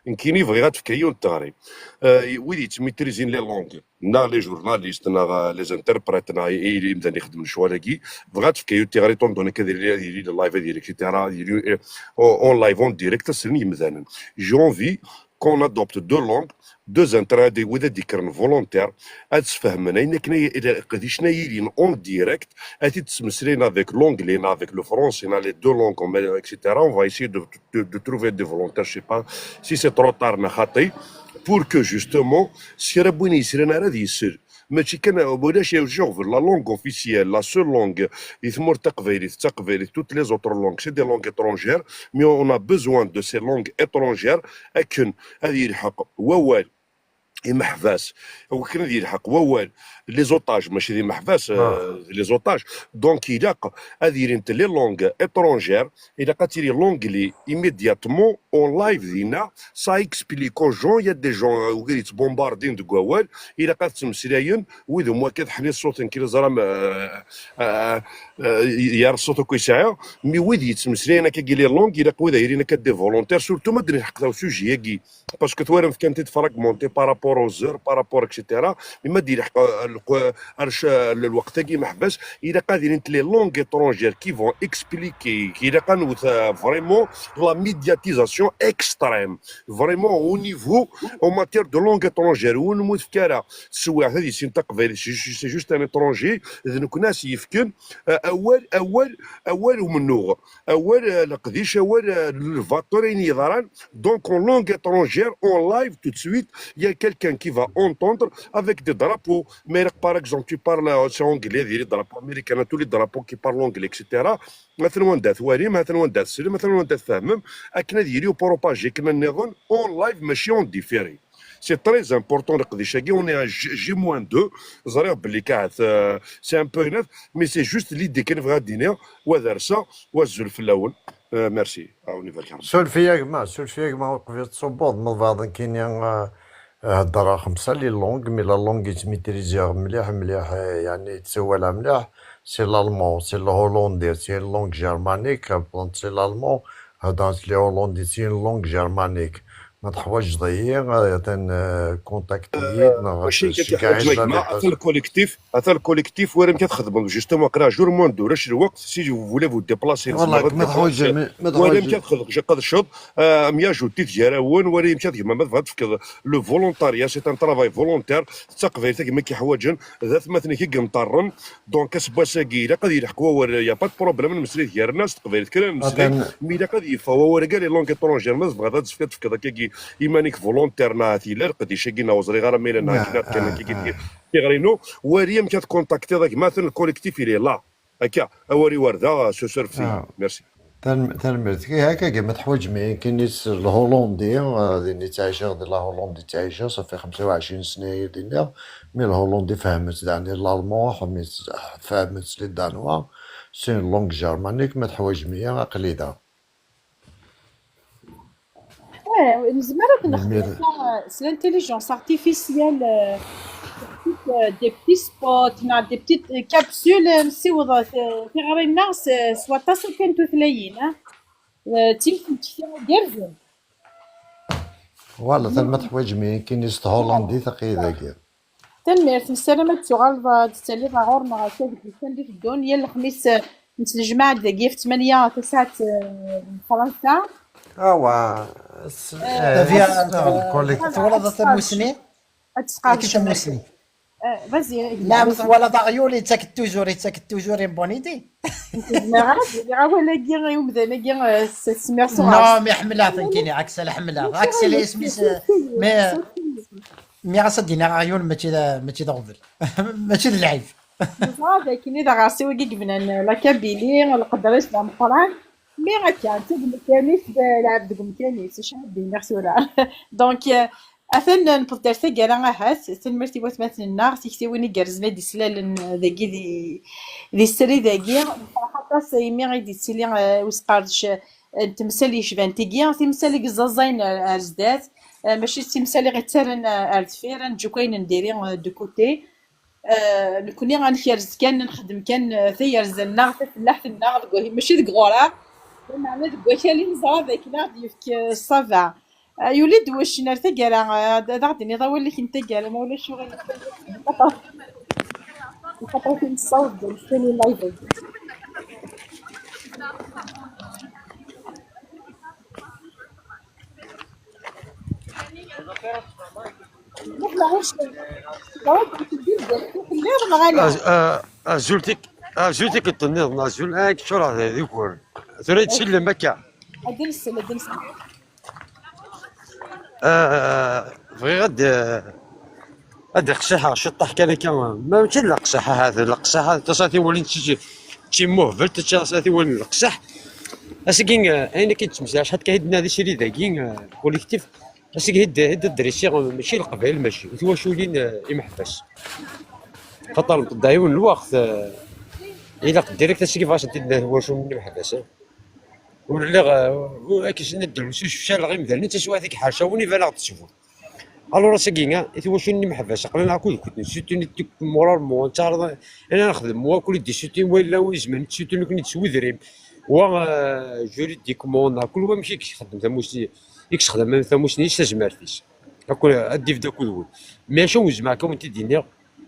Nekkini bɣiɣ ad d-fkeɣ yiwen n teɣri. Euh, wid yettmitrizin les langues, neɣ les journalistes, neɣ, euh, les interprètes, neɣ i, i, imdanen ixeddmen lecɣal-agi, bɣiɣ ad d-fkeɣ yiwen n teɣri, étant donné qu'ad yili, ad yili le live, ad yili, et cetera, ad yili, euh, en, en live, en direct, ad slen yimdanen. J'ai envie qu'on adopte deux langues, deux inter-, ad, wid ad d-ikkren volontaire, ad sfehmen ayen akken ay, ay, qdicen ay ilin en direct, ad t-id-ttmeslayen avec l'anglais, neɣ avec le français, neɣ les deux langues, en, et cetera. On va essayer de, de, de trouver des volontaires, je sais pas si c'est trop tard, neɣ xaṭi, pour que justement, s kra n win yesran ara ad yessel. Mačči kan, ulac, ulac aɣbel, la langue officielle, la seule langue di tmurt taqbaylit, d taqbaylit, toutes les autres langues, c'est des langues étrangères, mais on a besoin de ces langues étrangères, akken ad yelḥeq wawal imeḥbas, akken ad yelḥeq wawal les otages, mačči d imeḥbas, euh, les otages. Donc, ilaq ad ilint les langues étrangères, ilaq ad tili l'anglais immédiatement en live dinna, ça explique aux gens, il y a des gens, euh, wid yettbombardin deg wawal, ilaq ad ttmeslayen, wid umi akka teḥni ṣṣut, nekk ẓram, euh, euh, euh, yar ṣṣut akk yesɛa, mi wid yettmeslayen akka les langues, ilaq wid ay ilin akka des volontaires, surtout ma d-nelḥeq taw sujet-agi. Parce que twalam fkan-t-id fragmenté par rapport aux heures, par rapport, et cetera. Mais ma d-ilḥeq, euh, lqu-, ar c-, lweqt-agi meḥbas, ilaq ad ilint les langues étrangères qui vont expliquer, ilaq ad nwet, euh, vraiment la médiatisation extrême, vraiment au niveau, en matière de langue étrangère, ur nemmut ara teswiɛt ad yissin taqbaylit, c'est ju-, c'est juste un étranger, d nekkni as yefken, euh, awal, awal, awal umennuɣ, awal, euh, leqdic, awal, euh, lbaṭel, ayen yeḍran. Donc, en langue étrangère, en live, tout de suite, il y a quelqu'un qui va entendre avec des drapeaux. Mais, par exemple, tu parles, euh, c'est anglais, des drapeaux américains, tous les drapeaux qui parlent anglais, et cetera. Atan wanda twalim, atan wanda tessnem, atan wanda tfehmem, akken ad yili upropaji akken nniḍen en live, mačči en différé. C'est très important, leqdic-agi, on est à J, J moins deux, ẓriɣ belli kaɛet, euh, c'est un peu net, mais c'est juste l'idée kan bɣiɣ ad d-iniɣ, wa d arsa, wa azul fell-awen. Euh, merci. Awen ibarek Rebbi. Suref-iyi a gma, suref-iyi a gma, ur qbileɣ ad tṣubbeḍ, ma tebɣiḍ nekkini, euh, heddreɣ xemsa les langues, mais la langue i tt-maîtriseɣ mliḥ, mliḥ, euh, yeɛni ssawaleɣ mliḥ, c'est l'allemand, c'est le hollandais, c'est une langue germanique, euh, c'est l'allemand, heddren-tt les hollandais, c'est une langue germanique. Ma teḥwaǧeḍ-iyi, euh, atan, euh, contacte-iyi-d, neɣ mačči nekk ad tceggeɛ-iyi-d, a gma, atan le collectif, atan le collectif, wala amek ad txedmeḍ, justement, aql-aɣ jour moins deux, ulac lweqt, si vous voulez vous déplacer, voilà, ma teḥwaǧeḍ, ma teḥwaǧeḍ. Wala amek ad txedmeḍ, ad txedmeḍ, euh, am yajutit gar-awen, wala amek ad gma, ma tebɣiḍ ad tefkeḍ le volontariat, c'est un travail volontaire, d taqbaylit a gma i k-iḥwaǧen, d atmaten-ik i yenṭerren, donc aseggas-agi ilaq ad yelḥeq wawal, y a pas de problème, ad nemmeslay gar-nneɣ s teqbaylit kan ad nemmeslay, mi ilaq ad yeffeɣ wawal-agi les langues étrangères, ma tebɣiḍ ad tefkeḍ, ad tefkeḍ akkagi iman-ik volontaire, neɣ ahat yella leqdic-agi, neɣ ur ẓriɣ ara ma yella, neɣ akken ad kan akkagi tiɣri-inu, wali amek ad tkontaktiḍ a gma, atan le collectif il est là. Akka, awal-iw ar da, s usuref-iyi. Merci. Tanem-, tanemmirt. Ihi, akka, ma teḥwaǧem-iyi nekkini s lhulundi, euh, din i ttɛiceɣ, di la Hollande i ttɛiceɣ, ça fait xemsa u ɛecrin sna i d-nniɣ, mi lhulundi fehhmen-tt, daɛni l'allemand, ḥmi-tt-, fehhmen-tt les danois, c'est une langue germanique, ma teḥwaǧem-iyi, aql-i da. Eh, nezmer ad nexdem s l'intelligence artificielle, euh, des petits, euh, des petits spots, neɣ des petites, euh, capsules, euh, nsiweḍ, euh, tiɣri-nneɣ s, s waṭas kan tutlayin, ah. Euh, d timsujjit igerrzen. Voilà, atan ma teḥwaǧem-iyi nekkini s thulandit, aql-i dagi. Tanemmirt, nessaram ad tuɣaleḍ, ad d-taliḍ ɣur-neɣ akka deg wussan d iteddun. Yal lexmis, eh, nettnejmaɛ-d dagi ɣef ttmanya tasaɛet, eh, n Fransa. Awa, s-, eh, eh, Tavia, eh, twalaḍ a tamusni? Ad tesqerdceḍ. Acu tamusni? Eh, vas-y, eh, la, ma twalaḍ aɣyul yettak-d toujours, yettak-d toujours une bonne idée. Ur zmireɣ ara ad d-iniɣ awal-agi i umdan-agi, eh, s-, smiɣ s uɣerbaz. Non, mais ḥemmleɣ-t nekkini, Axel ḥemmleɣ. Axel isem-is, eh, mais, mi ɣas ad d-iniɣ aɣyul, mačči d, mačči d aɣbel. Mačči d lɛib. Neẓra d akken i d aɣersiw-agi i yebnan la Kabylie, lqedr-is d ameqqran. Mi akka, netta deg umkan-is, d lɛebd deg umkan-is, acu ara d-iniɣ tura? Donc, euh, Atan newweḍ-d ar taggara ahat. Tanemmirt i watmaten-nneɣ, tiktiwin igerrzen ay d-islalen dagi di, di srid-agi. Nefreḥ aṭas imi i d-yettili, eh, usqerdec, eh, n temsal yecban tigi, timsal i yeẓẓaẓayen ar, ar zdat, eh, mačči d timsal i ɣ-ittarran, eh, ar deffir, ad neǧǧ akk ayen n diri, eh, de côté. Eh, nekkni ad nkerrez kan, ad nexdem kan, eh, tayerza-nneɣ, tafellaḥt-nneɣ, deg wahil, mačči deg ɣur-aɣ. Lameɛna deg wakal i neẓra d akken ad aɣ-d-yefk, eh, ṣṣaba. Eh, yuli-d wuccen ar taggara, eh, ad, ad aɣ-d-tiniḍ awal-ik n taggara, ma ulac uɣilif. Lxaṭer, lxaṭer akken nessaweḍ-d nekkni live. Azul tik, azul tikkelt nniḍen, azul, ah, kečč ur d ugur. Tura yettsellem akka. Ad nsel, ad nsel. Ah, bɣiɣ ad, ad d-qsiḥeɣ ciṭṭaḥ kan akka. Ma mačči d leqsiḥ, ahat d leqsiḥ, ahat taṣatiwalin d timuhbelt, taṣatiwalin n leqsiḥ. Asigi, ah, ayen akka i d-ttmeslayeɣ, acḥal kan i d-nadi srid-agi, ah, collectif. Asigi i d-, i d-adressiɣ, mačči leqbayel, mačči d twaculin, ah, imeḥbas. Xaṭer nṭedda yiwen n lweqt, ah, ilaq direct asigi bɣas n twaculin imeḥbas, ah. Ur lliɣ, eh, ur, akken s-, nedder, ur ssucfcaleɣ imdanen, d taswiɛt i iḥercawen i baneɣ d ttbut. Alors, ass-agi, ah, i twaculin n imeḥbas, aql-aneɣ akked-kent, nessutun-d moralement, nettaɛraḍ ad nexdem, wa akk i d-issutun, wa yella wi izemren ad t-issutun, nekkni d s wedrim, wa, eh, juridiquement, neɣ kul wa amek i yexdem tamusni, i yexdem tamusni s tazmert-is. Akk, ad d-ibedd akked wul. Mais acu ur zemreɣ ad wen-t-id-iniɣ,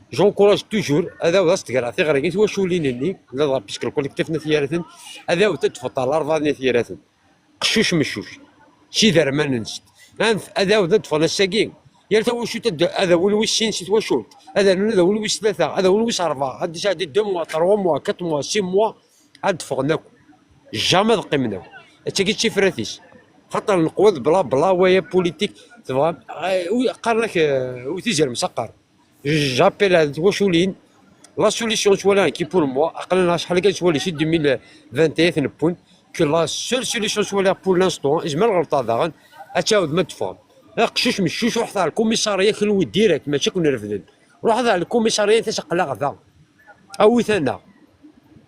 j'encourage toujours, ad awed ad s-d-greɣ tiɣri i twaculin-nni, ladɣa puisque le collectif n At Yiraten, ad awed ad d-ffeɣ ɣer Larebɛa n At Yiraten. Qeccuc meccuc. S iderman-nsent. Anf-, ad awed ad d-ffɣen ass-agi. Yal tawacult ad, ad awin wis sin si twacult. Ad rnun ad awin wis tlata, ad awin wis rebɛa. Ad d-isɛeddi deux mois, trois mois, quatre mois, six mois. Ad d-ffɣen akk. Jamais ad qqimen akk. Attagi d tifrat-is. Xaṭer neqwa d bla bla, waya politique. Tebɣam, eh, wi-, qqaren-ak, eh, wi tizerm s aqqar. J'appelle ar twaculin. La solution ttwaliɣ nekki pour moi, aql-aneɣ acḥal kan ttwali si deux mille vingt et un newwen, que la seule solution ttwaliɣ pour l'instant, izmer ɣelṭeɣ daɣen, ad tɛawdem ad d-teffɣem. Aqcic meccuc, ruḥet ɣer lkumisarya kenwi direct, mačči ad ken-refden. Ruḥet ɣer lkumisarya, tis aql-aɣ da. Awit-aneɣ.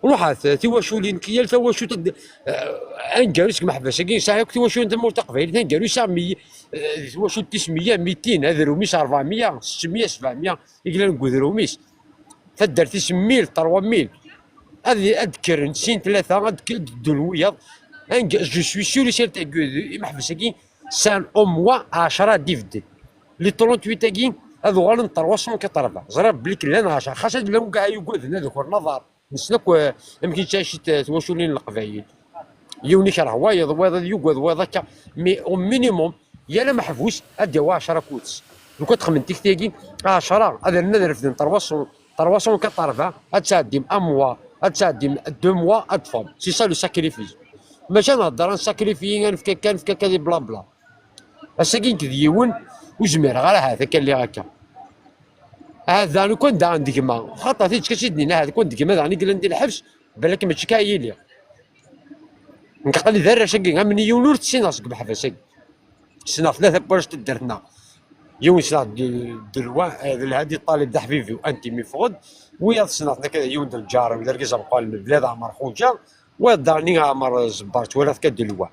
Ruḥet, tiwaculin, yal tawacult ad, eh, aneggaru seg imeḥbas-agi, yesɛa akk tiwaculin n tmurt taqbaylit, aneggaru yesɛa meyya, eh, di twacult tis meyya, mitin, adrum-is rebɛemya, settemya, sebɛemya, i yellan deg udrum-is. Taddart-is mil, trois mil. Ad, ad d-kkren sin, tlata, ad d-k-, ad d-ddun wiyaḍ. Anegg-, je suis sûr et certain que imeḥbas-agi sɛan au moins ɛecra ad d-ibedden. Les trente-huit-agi ad uɣalen trois cent quatre-vingts. Ẓriɣ belli llan ɛecra, xas ad llan kra yugaden ad ukren aḍar. Nessen akk, eh, amek i ttɛicit, eh, twaculin n Leqbayel. Yiwen ikreh wayeḍ, wayeḍ ad yugad, wayeḍ akka. Mais au minimum, yal ameḥbus ad d-yawi ɛecra kuds. Lukan txemmem tikti-agi, ɛecra, ad rren ad refden trois cents, trois cent quatre-vingts, ad tɛeddim un mois, ad tɛeddim deux mois, ad teffɣem. C'est ça le sacrifice. Maca ad nehder ad nsacrifier, ad nefk akka, ad nefk akka, di blabla. Ass-agi nekk d yiwen, ur zmireɣ ara ahat akka lliɣ akka. Ahat daɣen lukan daɣen d gma, xaṭer tidet kan i d-nini, ahat lukan d gma daɣen i yellan di lḥebs, balak mačči akka i yili. Nekk aql-i d arrac-agi, am yiwen ur t-ssineɣ seg umeḥbas-agi. Ssneɣ tlata n warrac n taddart-nneɣ. Yiwen ssneɣ d, d lwa, eh, d Lhadi Ṭalib d aḥbib-iw, anti mi ffɣen. Wiyaḍ ssneɣ-ten akka, yiwen d lǧar-iw, d argaz ameqqran, Blad Ɛmer Xuǧa. Wa d daɣen Ɛmer Zebbar, twalaḍ kan d lwa.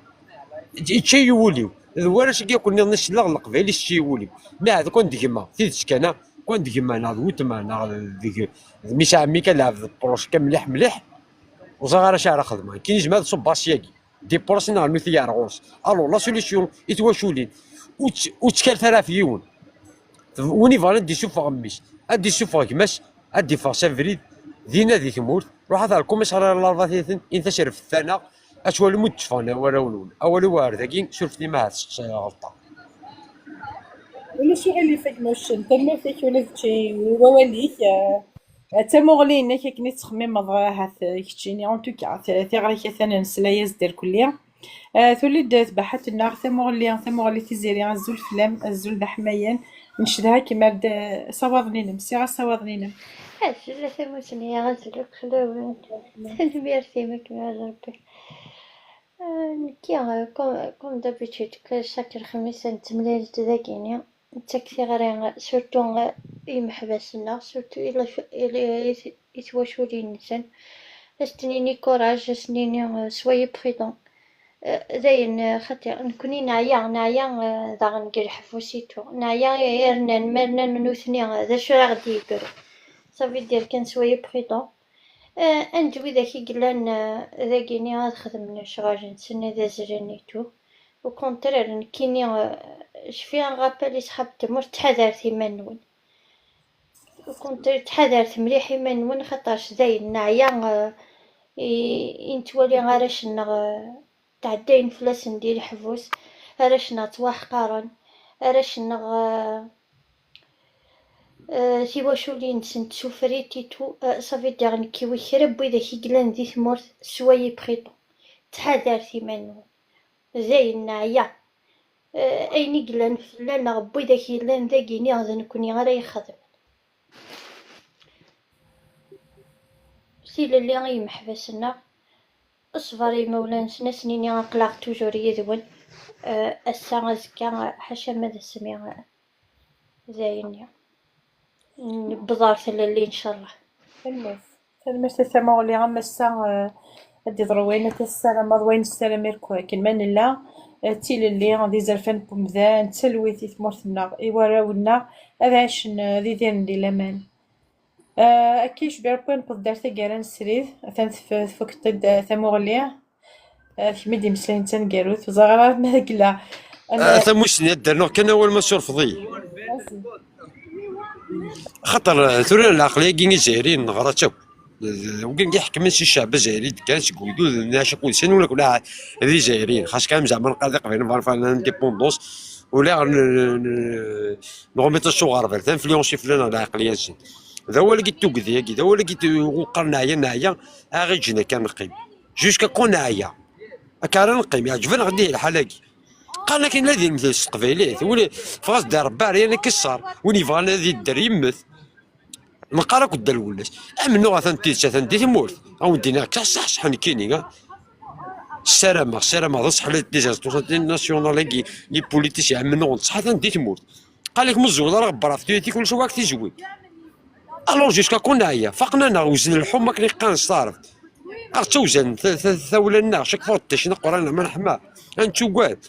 Ičča-yi wul-iw. D warrac-agi akk nniḍen i selleɣ, leqbayel ičča-yi wul-iw. Niɛad, kwan d gma, tidet kan, a, kwan d gma, neɣ d wetma, neɣ d, d mmi-s ɛemmi-k, ad lɛeb d pruc kan mliḥ mliḥ. Ur ẓriɣ ara acu ara xedmeɣ. Nekkini zemreɣ ad ṣubbeɣ syagi. Des prucs neɣ nutni ar ɣur-s. Alors, la solution, i twaculin, ur tt-, ur ttkalet ara ɣef yiwen. Win ibɣan ad d-isuffeɣ mmi-s, ad d-isuffeɣ gma-s, ad d-iffeɣ s abrid, dinna di tmurt, ruḥet ar lkumisarya n Larebɛa n At Yiraten, init-as refdet-aneɣ, ad twalim ur d-tteffɣen warraw-nwen. Awal-iw ar dagi, surfet-iyi ma ahat ɣelṭeɣ. Ulac uɣilif a gma Uccen, tanemmirt-ik ula d kečč i wawal-ik, eh, d tamuɣli-inek akken i tettxemmimeḍ, ahat, eh, keččini. En tout cas, t-, tiɣri-k atan nesla-yas-d irkelli. Ah, tuli-d tbaḥant-nneɣ, tamuɣli, tamuɣli Tiziri, azul fell-am, azul d aḥmayan. Ncedha-kem ar d, ah, asawaḍ-nnem, sɛiɣ asawaḍ-nnem. Azul a tamusni, azul akk fell-awen. Tanemmirt-im, akken ara Rebbi. Ah, nekki, ah, comme, comme d'habitude, que chaque lexmis nettemlal-d dagini. nettak tiɣri, surtout i yimeḥbas-nneɣ, surtout i la-, i la-, i t-, i twaculin-nsen. Ad s-d-nini courage, ad s-nini, euh, soyez prudent. Euh, dayen, euh, xaṭi, nekkni neɛya, neɛya, euh, daɣen deg leḥbus i tu. Neɛya i rnan, ma rnan nutni, euh, d acu ara ɣ-d-yeggren? Ça veut dire kan soyez prudent. Euh, anda widak i yellan, euh, dagini ad xedmen lecɣal-nsen, ad azlen i tu. Au contraire, nekkini, euh, je fais un rappel i ṣṣḥab n tmurt, ttḥadaret iman-nwen. Au contraire, ttḥadaret mliḥ iman-nwen, xaṭerc dayen neɛya, euh, i, i nettwali arrac-nneɣ, euh, ttɛeddayen fell-asen di leḥbus, arrac-nneɣ ttwaḥqaren, arrac-nneɣ, euh, euh, tiwaculin-nsent souffrent et tout, euh, ça veut dire nekk i kra n widak i yellan di tmurt, soyez prudent. Ttḥadaret iman-nwen. Dayen neɛya. Eh, ayen i yellan fell-aneɣ n widak yellan dagini d nekkni ara ixedmen. Tilelli i yimeḥbas-nneɣ, ṣṣber i yimawlan-nsen, ad sen-ini aql-aɣ toujours yid-wen. Eh, ass-a, azekka, ḥaca ma d asmi, eh, d ayen-nni. Newweḍ ɣer tlelli, ncallah. Tanemmirt. Tanemmirt a Tamuɣli, am ass-a, eh, ad d-iḍru wayen i tessarameḍ, wayen nessaram irk-, akken ma nella, eh, d tilelli, d izerfan n wemdan, d talwit i tmurt-nneɣ, i warraw-nneɣ, ad ɛicen, eh, ad idiren di laman. Eh, akka yecba Rebbi, newweḍ-d ar taggara n srid, atan tf-, tfukeḍ-d, eh, Tamuɣli. Ah, d kemm i d-imeslayen d taneggarut, ur ẓriɣ ara ma deg la. Ah, tamussni ad d-rnuɣ kan awal ma surfeḍ-iyi. Xaṭer, eh, tura leɛqel-agi izzayriyen neɣra-tt akk. Wigin i iḥekmen si ccɛeb azzayri d-kkan seg ugdud n Ɛacaq Udsan, ula kula d izzayriyen. Xas kan zeɛma neqqar d iqbayliyen bɣan fɣen l'indépendance, ula n-, n-, n-, nɣummi-tt s uɣerbal, tinfluence i fell-aneɣ leɛqliya-nsen. D awal-agi n tugdi-agi, d awal-agi n t-, uqqar neɛya, neɛya, aɣ-iǧǧen akka neqqim. Jusqu'à quand neɛya? Akka ara neqqim, yeɛǧeb-aneɣ dihi lḥal-agi. Qqaren akken la d-yelmed s teqbaylit, win ffeɣ-as-d Rebbi ɛeryan ikesser, win yebɣan ad yedder yemmet. Neqqar akk dda lwellas. Amennuɣ atan d tidet, atan di tmurt. A wen-d-iniɣ, akka ṣṣeḥṣeḥ nekkini, ha? Ssarameɣ, ssarameɣ, d ṣṣeḥ les instances nationales-agi, les politiciens, amennuɣ n ṣṣeḥ atan di tmurt. Qal-ak meẓẓul ara ɣebber ɣef tuyat-ik, ulac wa ak-tizwi. Alors, jusqu'à quand neɛya? Faqen-aneɣ, wzen lḥum akken i qqaren s taɛrabt. Aɣ-ttawzan ta-, ta-, tawla-nneɣ, chaque fois d-tacna Qur'an, ma neḥma, ad nettugad.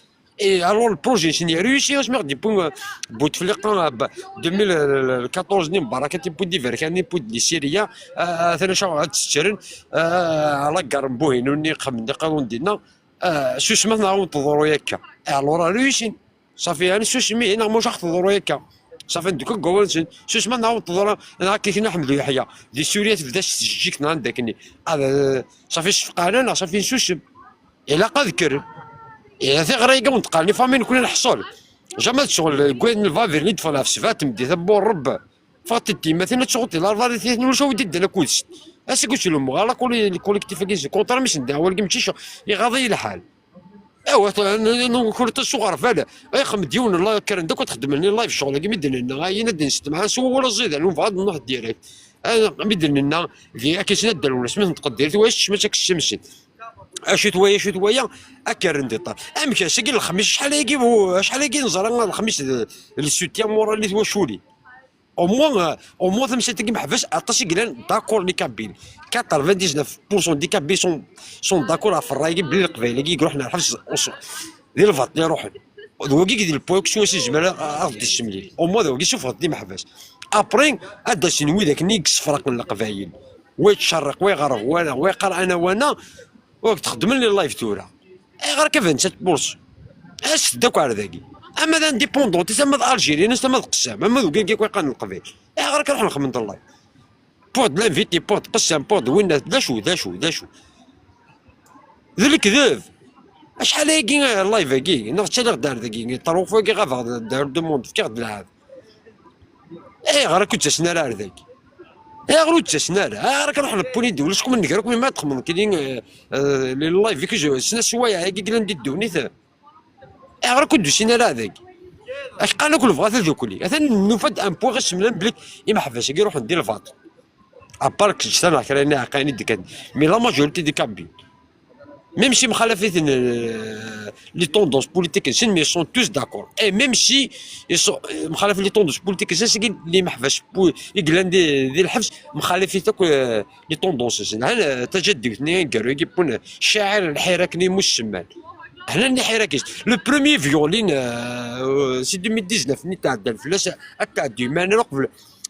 Et alors, le projet-nsen réussi, asmi ɣ-d-yewwi, euh, Bouteflika, euh, ba-, deux mille quatorze-nni, Mbarak, ad yewwi-d iberkan, yewwi-d les Syriens, euh, atan acu ad tt-ttren, euh, à la gare n Buhinu-nni, xemmen di Qirun dinna, euh, susmet neɣ ad wen-teḍru yakka. Et alors, réussi. Safi, ad nessusem ihi neɣ ma ulac ad ɣ-teḍru yakka? Safi, ndukk deg wawal-nsen, susmet neɣ ad wen-teḍru, neɣ akka kna Ḥmed Uyeḥya. Di Surya tebda s tjeǧǧigt neɣ anda akken. Ad, euh, safi, sfeqɛen-aneɣ, safi, nsusem. Ilaq ad kkren. Ihi tiɣri-agi wen-d-qqaren ifamilyen nekkni neḥṣel. Jamais ad tsuɣel deg wayen n lbabir-nni d-ffɣen ɣef sebɛa n tmeddit, a bu Ṛebbi. Ffɣet-d timatin ad tsuɣel di larbaṛ i tiyat-nni, ulac a wen-d-iddan akked-sen. Ass-agi ur ttlumeɣ ara kul-, le collectif-agi, c'est contre mi sen-d awal-agi mačči c-, iɣaḍ-iyi lḥal. Awa, ta-, n-, n-, n-, kul ṭṭes s uɣerbal. Ay xemm-d yiwen n la-, kkren-d akk ad xedmen live ccɣel-agi mi d-nenna. Ayen ad d-nestemɛen s wawal aẓidan, ur nebɣa ad nruḥ direct. Ah, mi d-nenna, di akken s-, ad d-alwen asmi n tqeddirt, wa yesčem ad tt-ak-ssemsen. Acu-t waya, acu-t waya, ad k-rren di ṭṭar. Amek ass-agi n lexmis, acḥal ayagi bu-, acḥal ayagi neẓra lexmis d, d le soutien moral i twaculin. Au moins, euh, au moins tamsalt-agi meḥbas, aṭas i yellan d'accord les Kabyles. Quatre-vingt-dix-neuf pour cent des Kabyles sont, sont d'accord ɣef ṛṛay-agi belli Leqbayel-agi i iruḥen ar lḥebs, ur s-, di lbaṭel i ruḥen. D wagi i d le point s wacu yezmer a, a ɣ-d-issemlil. Au moins d wagi suffɣet-d imeḥbas. Après, ad d-asen widak-nni i yessefraqen Leqbayel. Wa yettcerriq, wa iɣerreb, wa, wa yeqqar ana, wa ana, ur ak-d-xeddmen les live tura. Ayɣer akka bdan cette bourse? Aset-d akk ar dagi. Ama d indépendantiste, ama d algérien, ama d qessam, ama d ugagi akk yeqqaren Leqbayel. Ayɣer akka ruḥen xedmen live? Pour de l'invité, pour de qessam, pour de winna, d acu, d acu, d acu? D lekdeb! Acḥal ayagi, eh, live-agi, neɣ ttaliɣ-d ar dagi, ṭerruf-agi ɣabeɣ d, d, ar demande, fkiɣ-d lɛab. Ayɣer akk ur d-ttasen ara ar dagi? Ayɣer ur d-ttasen ara? Ayɣer akka ruḥen wwin-d ulac kum nnger akk mi ma txemmeḍ kini, eh, eh, les live-ik, sna sswayeɛ-agi yellan di ddunit? Ayɣer akk ur d-usin ara ar dagi? Ak qqaren akk lebɣa tadukli. Atan nufa-d un point ɣas semlan belli imeḥbas-agi ruḥen di lbaṭel. À part kečč ta neɣ kra n iɛeqqayen i d-kkan. Mais la majorité des Kabyles. Même si mxalafiten, euh, les tendances politiques, mais ils sont tous d'accord. Et même si ils sont, euh, mxalaf les tendances politiques, c'est ce qui les mahvash, ils glandent des, des الحبس, mxalafit akk, euh, les tendances. Hein, euh, tajaddiwt-nni, garu, yipun, sha'ir, lḥirak, ni musemman. Hna, lḥirak, le premier violin, euh, c'est deux mille dix-neuf, ni tɛeddan fell-as, ad tɛeddi, ma nruq,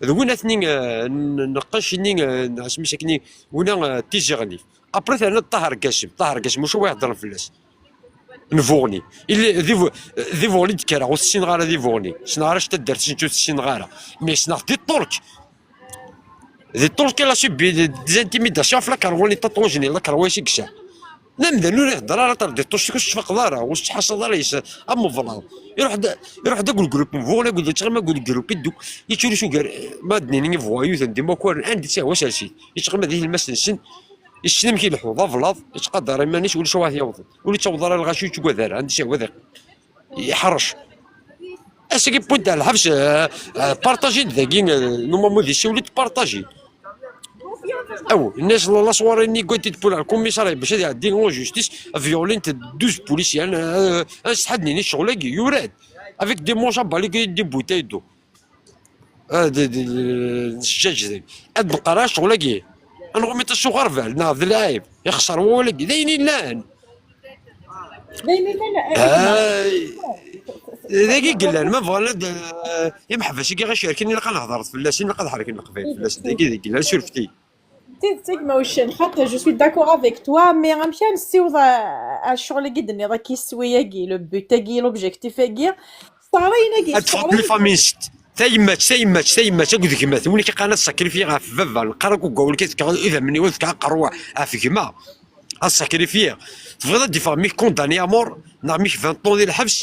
d win atni, euh, n-, neqqac-nni, euh, asmi-s akni, wina, euh, tiziɣni. Après, terna Ṭaher Gasem. Ṭaher Gasem, ucu wa iheddren fell-as? N Vuɣni. Ili, di Vu-, di Vuɣni d-kkreɣ, ur tessineɣ ara di Vuɣni. Ssneɣ ara s taddart, ur tessineɣ ara. Mais ssneɣ di Ṭṭurk. Di Ṭṭurk, il a subi des, des intimidations, ɣef lakerwa n tatwajen, lakerwa i s-yeksa. Namdan ur ihedder ara, ṭar di Ṭṭurk, ur s-tfaqeḍ ara, ur s-tḥasaḍ ara, yes, am ublaḍ. Iruḥ-d, iruḥ-d akked grupp n Vuɣni, akked, yettɣima akked grupp i dduk, yettru s ugar, ma d-nini ivoyous, d imakaren, anda i tt-ihwa sers-it. Yettɣima di tlemmast-nsen, yessen amek ileḥḥu, d ablaḍ, yettqadar iman-is, ulac awa t-yawḍen. Ur yettaweḍ ara lɣaci, ur yettagad ara, anda i tt-ihwa d iḥṛec. Ass-agi wwin-t ɣer lḥebs, euh, euh, partager-d dagi, euh, Numa Modi, siwel-d partager. Aw, nnas la soirée-nni, wwin-t-id pour le commissariat bac ad iɛeddi en justice, violent douze policiers, euh, ansetḥa ad nini ccɣel-agi yura-d. Avec des manches à balai, des bouteilles d'eau. Ah, d, d, d, d zzǧaǧ dagi. Ad nqerra ccɣel-agi. Ad nɣumm-it s uɣerbal, neɣ d lɛib. Ixṣer wawal-agi. D ayen yellan. D ayen yellan, eh, Dagi i yellan, ma bɣan ad, eh, imeḥbas-agi ɣa cerken, ilaq ad nehder fell-asen, ilaq ad ḥerken leqbayel fell-asen. Dagi, dagi i yellan, surfet-iyi. D tidet, a gma Uccen, xaṭer, je suis d'accord avec toi, mais amek ara nessiweḍ a, a ccɣel-agi d-tenniḍ, akka iswi-agi, le but-agi, l'objectif-agi, sseɣrayen-agi, Ad teffɣeḍ les familles-nsent. Tayemmat, tayemmat, tayemmat, akked gma-twen, win i k-iqqaren ad sakrifiyeɣ ɣef baba, lqar akk ugawl, ad fkeɣ idammen-iw, ad fkeɣ aqerru ɣef gma. Ad sakrifiyeɣ. Tebɣiḍ ad d-iffeɣ mi k-condamné à mort, neɣ mi k-vingt ans di lḥebs,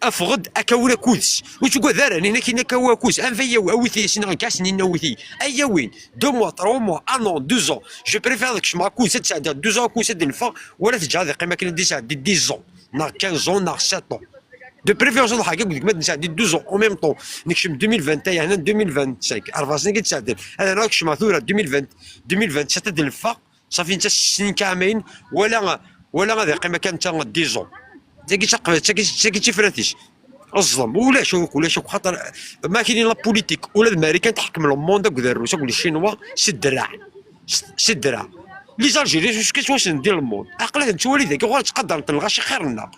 afeɣ-d, akaw akud-s. Ur ttagad ara, nin akin akaw akud-s. Anef, ay awi, awit-iyi, sin ɣer kas, nin awit-iyi. Ay awin, deux mois, trois mois, un an, deux ans. Je préfère ad kecmeɣ akud-s, ad sɛeddiɣ deux ans akud-s, ad d-neffeɣ, wala teǧǧa ad iqqim akken ad d-isɛeddi dix ans, neɣ quinze ans, neɣ sept ans. De préférence, ad ḥaga deg ma d-nesɛeddi deux ans en même temps. Nekcem deux mille vingt et un, deux mille vingt-cinq. Arbaɛ snin i d-sɛeddan. Ad anaɣ kecmeɣ tura deux mille vingt, deux mille vingt-sept ad d-neffeɣ. Safi netta snin kaɛmayin, wala, wala ad iqqim akka netta dix ans. Tagi d taqbaylit, tagi, tagi d tifrat-is. Ẓẓlem, ulac akk, ulac akk, xaṭer ma kini la politique, ula d Marikan tḥekkem le monde akked Rrus akked Ccinwa s ddreɛ. S, s ddreɛ. Les Algériens, jusqu'à soixante-dix le monde. Aql-aɣ nettwali dagi, uɣal ttqadaren-ten lɣaci xir-nneɣ.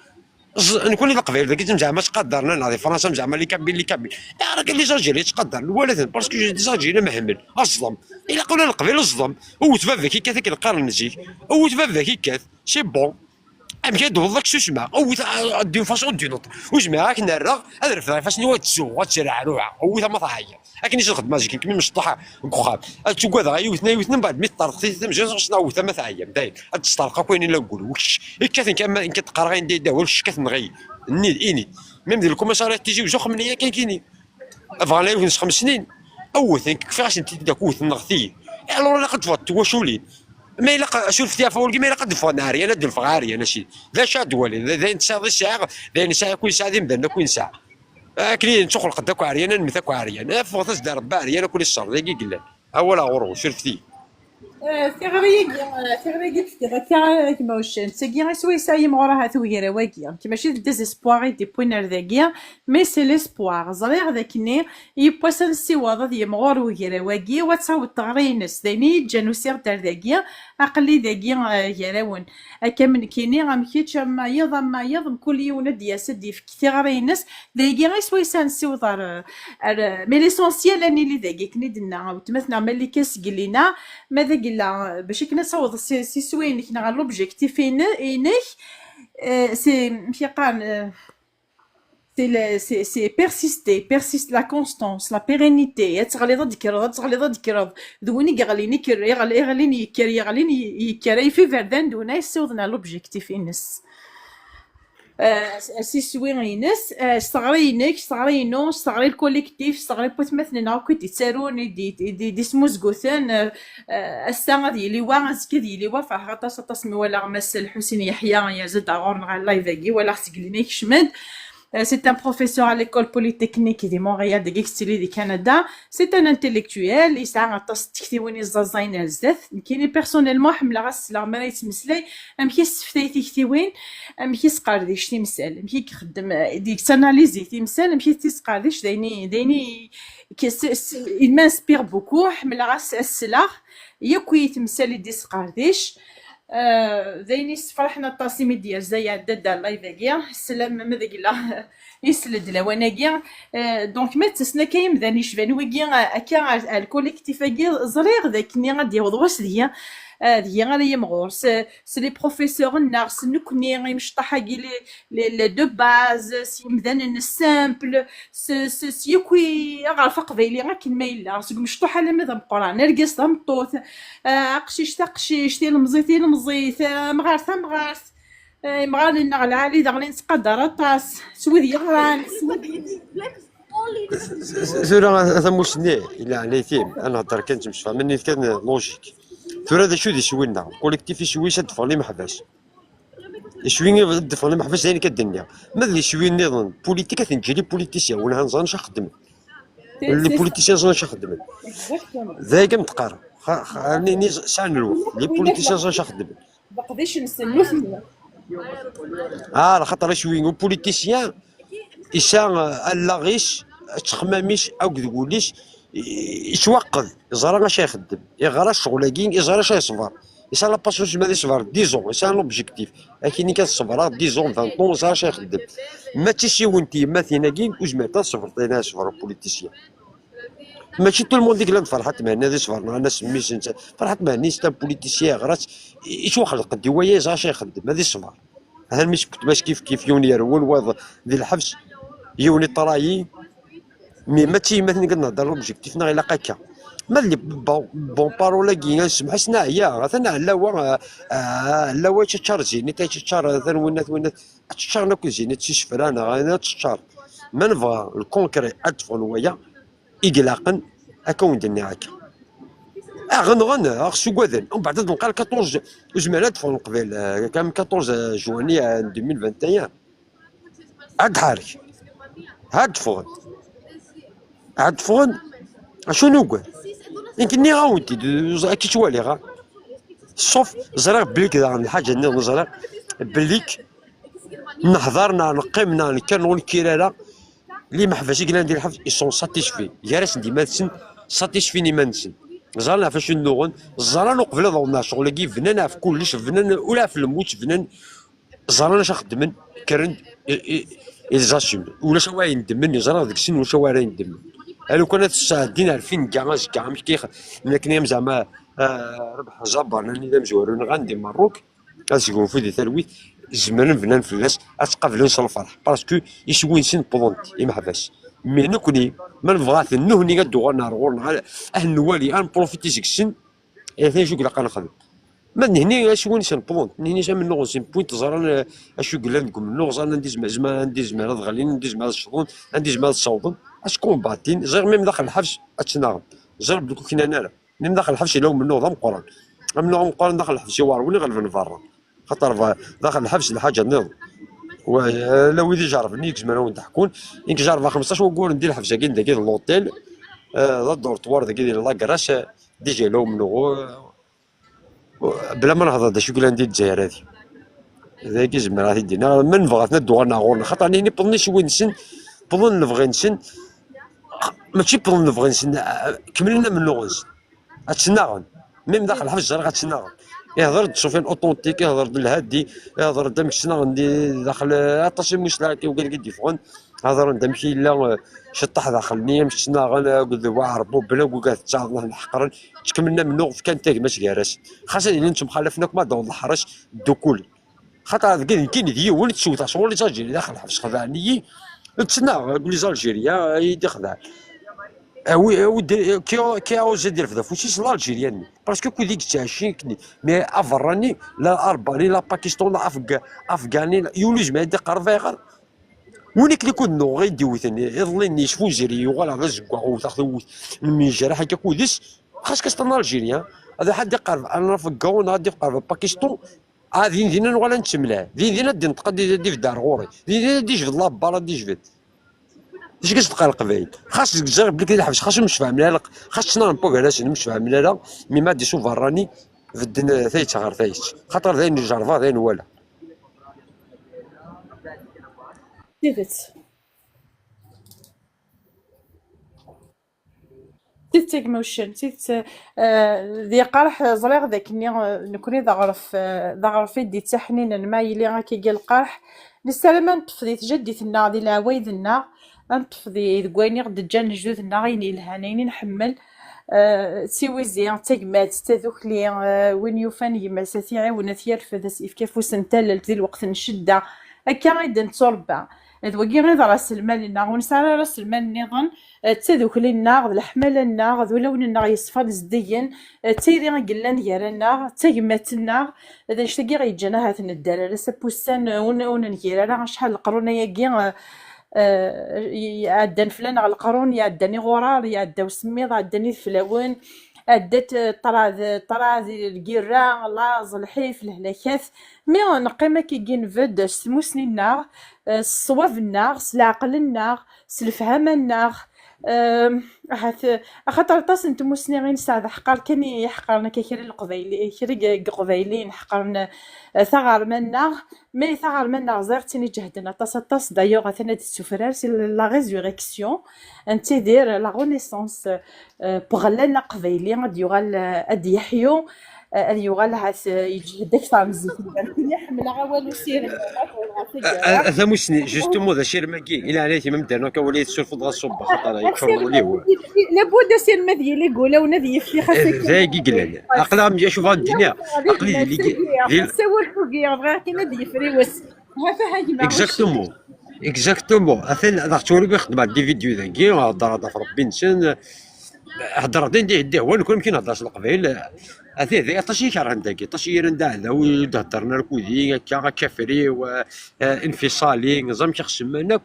Ẓ-, nekkni d Leqbayel dagi, zeɛma ttqadaren-aneɣ di Fransa, zeɛma les Kabyles, les Kabyles. Ayɣer akka les Algériens ttqadaren? Wala-ten, parce que les Algériens mehmel, aẓlem. Ilaq ula Leqbayel aẓlem. Wwet baba-k ikkat akken qqaren zik. Wwet baba-k ikkat. C'est bon. Amek ad d-tewwḍeḍ ak susma? Wwet, ah, d'une façon ou d'une autre. Ur zmireɣ ad k-nerreɣ, ad refdeɣ ifassen-iw, ad tsuɣeɣ, ad ttreɛruɛeɣ. Wwet ama teɛyiḍ. Akken i s-nxeddem azekka, kemmi mecṭaḥ deg uxxam. Ad tugadeɣ a yiwet, a yiwet, mbeɛd mi teṭṭerḍeq tidi tamezwarut, ɣas neɣ wwet ama teɛyam, dayen. Ad d-tesṭerḍeq akk ayen illa deg wul. Wekk, ikkaten kan ma, nekk ṭṭqareɣ ayen d-yedda, wala kečč kkaten ɣayi. Nni, ini. Même di le commissariat de Tizi Uzzu, xemmen yakan kini. Bɣan ad wten s xems snin. Wwet, nekk kfiɣ-asen-t-id akk wwten neɣ tiyi. Et alors ilaq ad d-teffɣeḍ twaculin. Ma ilaq, surfet-iyi ɣef wawal-agi, ma ilaq ad d-ffɣen ɛeryan, ad d-neffeɣ ɛeryan, a sidi. D acu ad d-walin? D, d ayen tesɛiḍ i sɛiɣ, d ayen sɛiɣ akk i nesɛa, d imdanen akk i nesɛa. Akken i nettuxelq-d akk ɛeryan, ad nemmet akk ɛeryan. Ffɣet-as-d a Rebbi ɛeryan akk i nesser, dagi i yellan. Awal ɣur-wen, surfet-iyi. Eh, tiɣri-agi, eh, tiɣri-agi tefkiḍ akka, a gma Uccen, d tagi i swayes ay imɣur ahat ugraw-agi. Nekk mačči d désespoir i d-iwwin ar dagi, mais c'est l'espoir. Ẓriɣ d akken yiwwas ad nessiweḍ ad yimɣur ugraw-agi, u ad taweḍ teɣri-ines. D ayen i yi-ǧǧan usiɣ-d ar dagi, aql-i dagi, eh, gar-awen. Akka am nekkini, am kečč, am wayeḍ, am wayeḍ, mkul yiwen ad d-yas ad d-yefk tiɣri-ines. Dagi i swayes ad nessiweḍ ar, ar, mais l'essentiel ad nili dagi, akken i d-tenna weltma-tneɣ Malika Seglina, ma d agella, bac akken ad taweḍ s, s iswi-inek neɣ ɣer l'objectif-ine-, inek, eh, c'est, amek i qqaren, eh, c'est le, c'est, c'est persister, persiste, la constance, la pérennité, ad teɣliḍ ad d-tekkreḍ, ad teɣliḍ ad d-tekkreḍ, d win i yeɣlin, ikker, iɣli, iɣlin, yekker, yeɣlin, yekker, ayef iberdan d win ay ssiwḍen ar l'objectif-ines. Eh, s, s iswi-ines, eh, s teɣri-inek, s teɣri-inu, s teɣri n lkolektif, s teɣri n watmaten-nneɣ akk i d-ittarun, i d-, i d-, i d-ismuzguten, eh, eh, ass-a ad yili wa, azekka ad yili wa, ferḥeɣ aṭas, aṭas mi walaɣ Mass Lḥusin Yeḥya yerza-d ar ɣur-neɣ ɣer live-agi, walaɣ-t seg lini ikcem-d. Euh, c'est un professeur à l'école polytechnique de Montréal, deg Extili, de Canada. C'est un intellectuel, yesɛa aṭas n tektiwin iẓẓaẓayen ar zdat. Nekkini, personnellement, ḥemmleɣ ad sleɣ mi ara yettmeslay, amek i yesseftay tiktiwin, amek i yesqerdec timsal, amek i ixeddem, euh, di yettanalyse timsal, amek i tt-yesqerdec, d ayen i, d ayen i, que c'est, c'est, il m'inspire beaucoup. Ḥemmleɣ ad s-, ad sleɣ yakk i temsal i d-yesqerdec. Euh, d ayen yessefraḥen aṭas imi d-yerza iɛedda-d ar live-agi. Sslam ma deg la yesl-d lawan-agi. Euh, donc, ma ttasna akka yimdanen yecban wigi, euh, akka ar, ar le collectif-agi, ẓriɣ d akken ad d-yaweḍ wass deg-i, euh, deg-i ara yimɣur. S, s les professeurs-nneɣ, s nekkni, imecṭaḥ-agi, les, les, les de base, s yimdanen simple, s, s, s yakk i aɣref aqbayli akken ma yella, seg umecṭuḥ alamma d ameqqran, argaz tameṭṭut, ah, aqcic taqcict, tilemẓit tilemẓit, ah, amɣar tamɣart, ah, imɣaren-nneɣ lɛali daɣen i nettqadar aṭas, s wid yeɣran, s wid... Tura a tamusni, ila ɛlayt-im, ad nehder kan ttemsefhamen kan logique. Tura d acu d iswi-nneɣ? Collectif iswi-s ad d-ffɣen imeḥbas. Iswi ad d-ffɣen imeḥbas d ayen kan d-nniɣ. Ma d iswi nniḍen, politique ad ten-ǧǧi les politiciens, win ur ẓrin acu xeddmen. Les politiciens ẓran acu xeddmen. D ayagi am d-qqareɣ. Xa-, xa-, nini sɛan lweqt. Les politiciens ẓran acu xeddmen. D aqdic-nsen nutni. Ah, lxaṭer iswi, un politicien, isɛa, euh, allaɣ-is, ttexmam-is, akked wul-is, i-, yettwaqqed, yeẓra acu ixeddem, yeɣra ccɣel-agi, yeẓra acu yeṣber. Isɛa la patience ma ad iṣber dix ans, isɛa l'objectif. Akin i kan ṣebreɣ dix ans, vingt ans, yeẓra acu ixeddem. Ma d tisiwent yemma tin-agi, ur zmireɣ ad ṣebreɣ ayen ara ṣebreɣ politicien. Mačči tout le monde i yellan d Ferḥat Mhenni ad iṣber, neɣ Anas Mmis, netta. Ferḥat Mhenni, c'est un politicien, yeɣra-tt, yettwaxleq-d i waya, yeẓra acu ixeddem, ad iṣber. Atan mi s-, ma s-, kif kif, yiwen yerwel, wayeḍ di lḥebs, yiwen iṭrayi. Mi ma d tiyemmatin i nehder l'objectif, neɣ ilaq akka. Ma d les bon, bon parole-agi, ad nsemmeḥ-as neɛya, atan ɛellawa, ah, ah, ɛellawa yetteččar Zinit, yetteččar atan winnat, winnat, ad teččaren akk Zinit s isefra, neɣ ayen ad teččar. Ma nebɣa le concret ad d-ffɣen waya, i ilaqen, akka wen-d-nniɣ akka. Aɣ-nɣen, aɣ-ssuggaden. Umbeɛd ad nqal quatorze, ur zmiren ad d-ffɣen qbel, euh, quand même quatorze juin, euh, deux mille vingt et un. Ad d-ḥerk. Ad d-ffɣen. Ad d-ffɣen. Acu nugad? Nekk nniɣ-awen-t-id, akka ttwaliɣ, ha? Sauf, ẓriɣ belli daɣen lḥaǧa nniḍen ẓriɣ belli neḥḍer neɣ neqqim neɣ nekker ur nekkir ara. Limeḥbas i yellan di lḥebs, ils sont satisfaits. Gar-asen d iman-nsen, satisfaits n iman-nsen. Ẓran ɣef acu nnuɣen, ẓran uqbel ad awḍen ɣer ccɣel-agi, bnan ɣef kullec, bnan ula ɣef lmut, bnan, ẓran acu xeddmen, kkren-d, i, i, ils assument. Ulac awa ara yendemmen, ẓran deg-sen ulac awa ara yendemmen. A lukan ad t-sɛeddin ar finga azekka, amek i x-, akken am zeɛma, ah, Rabeḥ Zaber, nnan-d amezwaru nɣan di Merruk, ad sgunfu di talwit, zemren bnan fell-as, ad tt-qablen s lferḥ, parce que iswi-nsen wwḍen-t imeḥbas. Mais nekkni, ma nebɣa-ten nehni ad d-uɣalen ar ɣur-neɣ, ad, ad nwali, ad nprofiti seg-sen, atan acu ilaq ad nexdem. Ma d nehni iswi-nsen wwḍen-t, nehni s amennuɣ-nsen, wwin-t, ẓran, eh, acu yellan deg umennuɣ, ẓran anda izmer, zma-, anda izmer ad ɣlin, anda izmer ad ccḍen, anda izmer ad ssawḍen, ad skumbatin, ẓriɣ même daxel lḥebs ad ttnaɣen, ẓriɣ belli ur knan ara. Même daxel lḥebs yella umennuɣ d ameqqran. Amennuɣ ameqqran daxel lḥebs yewɛer win iɣelben berra. Xaṭer ba-, daxel lḥebs d lḥaǧa nniḍen. Wa, ala wid ijerrben i yezmer ad wen-d-ḥkun. Nekk jerrbeɣ xemseṭṭac wagguren di lḥebs-agi, dagi d l'hôtel, eh, d adortoir dagi di la Grèce, eh, déjà yella umennuɣ, eh, bla ma nehḍer d acu yellan di Lezzayer-agi. Dagi zemreɣ ad t-id-iniɣ, ma nebɣa-ten ad d-uɣalen ɣer ɣur-neɣ. Xaṭer nini wwḍen iswi-nsen, wwḍen lebɣi-nsen, mačči wwḍen lebɣi-nsen, eh, kemmlen amennuɣ-nsen. Ad tt-nnaɣen. Même daxel lḥebs ẓriɣ ad tt-nnaɣen. Ihḍer-d Sufyan Authentique, ihḍer-d Lhadi, ihḍer-d amek ttnaɣen di daxel, eh, aṭas n imusla akka wigad i d-yeffɣen. Hḍren-d amek yella, eh, ceṭṭaḥ daxel-nni, amek ttnaɣen, eh, akked Waɛerbu, bla wigad ttaɣen, ḥeqren, ttkemlen amennuɣ, fkan tagmat gar-asen. Xas ad ilin ttemxalafen akk, ma d-aweḍ leḥṛac, ddukkulen. Xaṭer deg nekkini d yiwen, ttewteɣ sɣur les Algériens daxel lḥebs, xedɛen-iyi, ttnaɣ akked les Algériens, i d-ixdeɛ. Awi, awi, qui a, qui a osé d irfed afus-is, l'Algérien-nni. Parce que kud i yettɛicin, mais aberrani, la Arbani, la Pakistan, la Afga-, Afgani, la, yiwen ur yezmir ad d-iqerreb ayɣer. Win akken i kud-nnuɣ i d-iwten iḍelli-nni yesfunzer-iyi, uɣaleɣ d azeggaɣ, wteɣ tawwurt, nemyejraḥ akka akked-s, xas kas-t un Algérien, ad iruḥ ad d-iqerreb un Afgan, ad d-iqerreb Pakistan, Ah, din din ad nuɣal ad nettemlal. Din din ad d-inṭeq, ad d-, ad d-ibedd ar ɣur-i. Din din ad d-ijbed labbar, ad d-ijbed. D acu i s-d-qqar Leqbayel? Xas deg zzar belli kan lḥebs, xas ur msefhamen ara, xas ttnaɣen n wagarasen, ur msefhamen ara, mi ma ad d-isu berrani, bedden, eh, tayet ɣer tayet. Xaṭer d ayen jerbeɣ, d ayen wala. Tidet. Tidet a gma Uccen, tidet, eh, d yeqreḥ, ẓriɣ d akken, eh, nekni d aɣref, eh, d aɣref i d-ittaḥninen ma yili akkagi lqerḥ. Nessaram ad neṭṭef di tjaddit-nneɣ, di leɛwayed-nneɣ, ad neṭṭef di, deg wayen i ɣ-d-ǧǧan lejdud-nneɣ, ayen yelhan, ayen i nḥemmel. Eh, d tiwizi, d tagmat, d tadukli, eh, win yufan gma-s ad t-iɛiwen, ad t-yerfed, ad s-yefk afus n tallelt di lweqt n ccedda. Akka i d-netturebba. D wagi i d raselmal-nneɣ, ur nesɛi ara raselmal nniḍen. Eh, d tadukli-nneɣ, d leḥmala-nneɣ, d ulawen-nneɣ yeṣfan zeddigen, eh, d tayri i yellan gar-aneɣ, d tagmat-nneɣ, d annect-agi i ɣ-yeǧǧan ahat nedder ar ass-a n wussan, eh, ur n-, ur nengir ara acḥal leqrun ayagi, eh, eh, i-, iɛeddan fell-aneɣ leqrun, iɛeddan iɣurar, iɛedda usemmiḍ, ɛeddan ideflawen, ɛeddat, eh, ṭṭrad, ṭṭrad, lgirra, laẓ, lḥif, lehlakat. Mi neqqim akkagi nbedd s tmusni-nneɣ, eh, s ṣṣwab-nneɣ, s leɛqel-nneɣ, s lefhama-nneɣ, Ehm, ahat, axaṭer aṭas n tmusni i nesɛa d aḥeqqar kan i ḥeqqren akka kra n Leqbayli, kra n Yeqbayliyen ḥeqqren, eh, taɣerma-nneɣ, mais taɣerma-nneɣ ẓriɣ d tin iǧehden aṭas, aṭas, d'ailleurs atan ad d-tessufrar, c'est la résurrection, nettidir la renaissance, eh, ɣlan aqbayli ad yuɣal, eh, ad d-yeḥyu, eh, ad yuɣal ahat, eh, yeǧhed akteṛ n zik. Nekkini ḥemmleɣ awal usirem. A, a, a tamusni, justement, d asirem-agi, i leɛnaya-k, ma medden akka wali tessurfeḍ ɣas ṣubbeɣ, xaṭer yeččur wul-iw. Labud asirem ad yili deg ulawen ad yefti xas. Eh, d ayagi i yellan. Aql-aɣ mya, cuf ad d-iniɣ. Aql-i di, di, di, sawal tugi, bɣiɣ kan ad yefri wass. Exactement. Exactement. Atan ad aɣ-ttwaliɣ ixeddem-aɣ-d des vidéos dagi, heddreɣ-d ɣef Rebbi-nsen, heddreɣ-d anda i d-ihwan, nekni amek i nhedder s Leqbayel. Atan d aṭas i yi-kerhen dagi, aṭas i yi-yerran d aɛdaw, i d-heddren arkudi, akka, akafri, wa, eh, infisali, neẓra amek i ɣ-semman akk.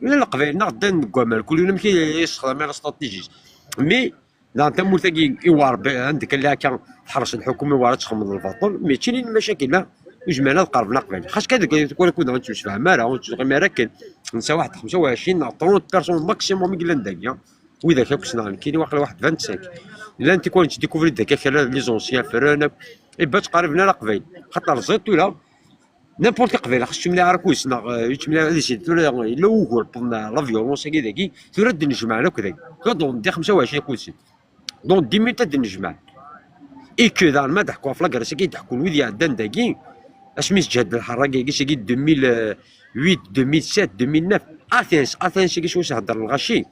Ula Leqbayel-nneɣ ddan deg waman, kul yiwen amek i yessexdam ara stratégie. Mais, daɣen tamurt-agi i wa Rebbi, anda kan akka tḥerres lḥukum i wa ara txedmeḍ lbaṭel, mais ččinin lmacakil-a, ur zmiren ad qerben Aqbayli. Xas kan deg tikwal akud ur nettemsefham ara, ur nettzuxxim ara akken. Nesɛa waḥed xemsa u ɛecrin neɣ trente personnes maximum i yellan dagi. Widak akk ssneɣ nekkini waqila waḥed vingt-cinq. Llan tikwal nettdikuvri-d akka kra, les anciens ffren akk. Et ben ttqerriben ar Aqbayli. Xaṭer ẓid tura, n'importe Aqbayli, xas yettemlil ara akk-s neɣ, eh, yettemlil ara ad isid tura, yella wugur, wwḍen la violence-agi dagi, tura ad d-nnejmaɛen akk dagi. Tura d-, d xemsa u ɛecrin akk-sen. Donc, dix minutes ad d-nnejmaɛen. Et que daɣen ma d-ḥkuɣ ɣef la Grèce-agi i d-ḥkun wid iɛeddan dagi, asmi s-ǧhed lḥerra-agi, sagi deux mille huit, deux mille sept, deux mille neuf, Athens, Athens-agi s wis heddren lɣaci,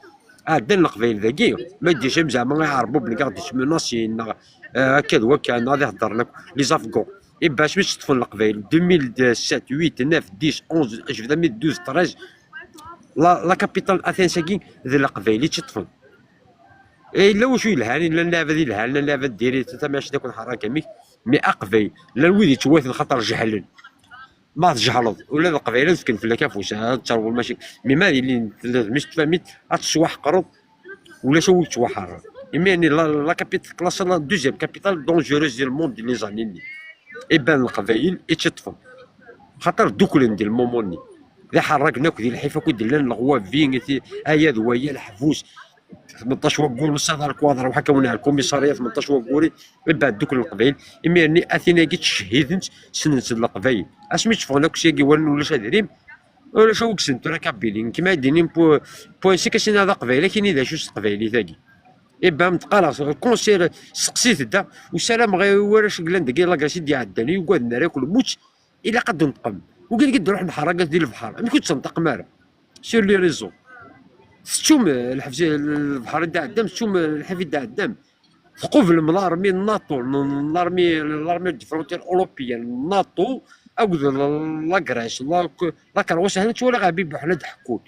ɛeddan Leqbayel dagi, ma d-yecam zeɛma iɛerbuben i ɣ-d-yettmenasin, neɣ, eh, akka d wakka, neɣ ad iheddren akk, les Afghans. Et ben, asmi tt-ṭṭfen Leqbayel, deux mille sept, huit, neuf, dix, onze, jebd armi d douze, treize, la, la capitale Athens-agi d Leqbayel i tt-iṭṭfen. Eh, yella wacu yelhan, llan lɛibad yelhan, llan lɛibad diri, tamacint akk nḥerrak amek, mais Aqbayel, llan wid yettwaten xaṭer jehlen. Ma tjehleḍ, ula d Leqbayel ad fken fell-ak afus, ad terwel mačči, mais ma yili telliḍ mi s-tfahmiḍ, ad tettwaḥeqreḍ, ulac a wi yettwaḥeṛṛen. Imi-nni, la, la capitale, classée la deuxième capitale dangereuse du monde di les années-nni. Iban Leqbayel i tt-iṭṭfen. Xaṭer dduklen di lmumu-nni. D iḥerragen akk, di lḥif akk i d-llan, leɣwabi, ti-, aya d waya, leḥbus. Tmenṭac waggur, nessaḍ ar Kwadra, waḥak awen ar kumiṣarya, tmenṭac waggur, iban dduklen Leqbayel. Imi-nni, a tin-agi ttcehhiden-tt, ssnen-tt d Leqbayel. Asmi tteffɣen akk syagi, walan ulac adrim, ulac awegsen tura Kabili. Nekk ma d-inin pu-, point six, asin ad Aqbayli, akini d acu s teqbaylit-agi. Iban d-qqareɣ, conseil, seqsit-d, usarameɣ i warrac i yellan dagi, la Grèce i d-iɛeddan, i yugaden ara yakk lmut, ilaq ad d-neṭqem. Wigad i d-iruḥen ḥerragat di lebḥer, amek ur d-tenṭaqem ara? Sur les réseaux. Tettum, eh, lḥebs, lebḥer i d-iɛeddam, tettum, eh, lḥif i d-iɛeddam. Tqublem l'armée n NATO, n, n l'armée, l'armée de frontière européenne, NATO, akked la, la Grèce, la, la Croatie, hna ttwaliɣ Ɛbibuḥ la d-ḥekkun.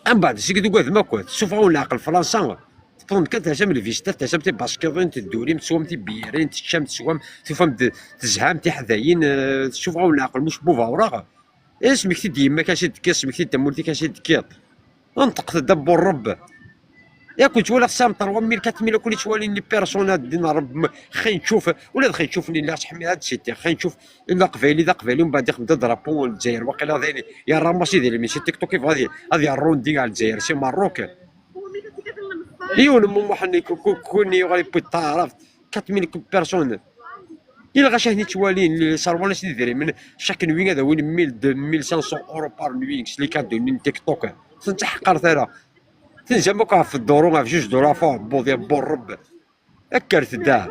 Ambeɛd, seg tugadem akk, tessufɣem leɛqel Fransa, tewwḍem kan tersam lvista, tersam tibaskiḍin, teddurim, teswam tibirin, teččam, teswam, tufam-d, tezham tiḥdayin, eh, tessufɣem leɛqel, muc bu bawraɣ. Eh, smekti-d yemma-k, acu tekkiḍ, smekti-d tamurt-ik, acu tekkiḍ. Nṭeqet-d a bu Ṛebbi. Yak ur ttwaliɣ tesɛam trois mille, quatre mille akk i ttwalin les personnes ad din reb xi nčuf, ula d xi nčuf nni la ttḥemmil ad siti xi nčuf illa qbayli d aqbayli, mbeɛd ixdem d drapeau n Lezzayer, waqila d ayen yerra Massi di limi si TikTok, yebɣa ad y-, ad yerrundi ɣer Lezzayer si Merruk. Yiwen n mumuḥ-nni ku-, ku-, kuni yuɣal yewwi taɛrabt, quatre mille personnes. Ilɣac ahni ttwalin, sserwan-asen idrimen, chaque nuit ad awin mille, deux mille cinq cents euros par nuit, s les cadeaux-nni n TikTok. Ur ten-ttaḥqaret ara. Tenzam akk ɣef dduru, ɣef juj duru, ɣef uɛebbuḍ, ya bu Rebbi. Kkret da.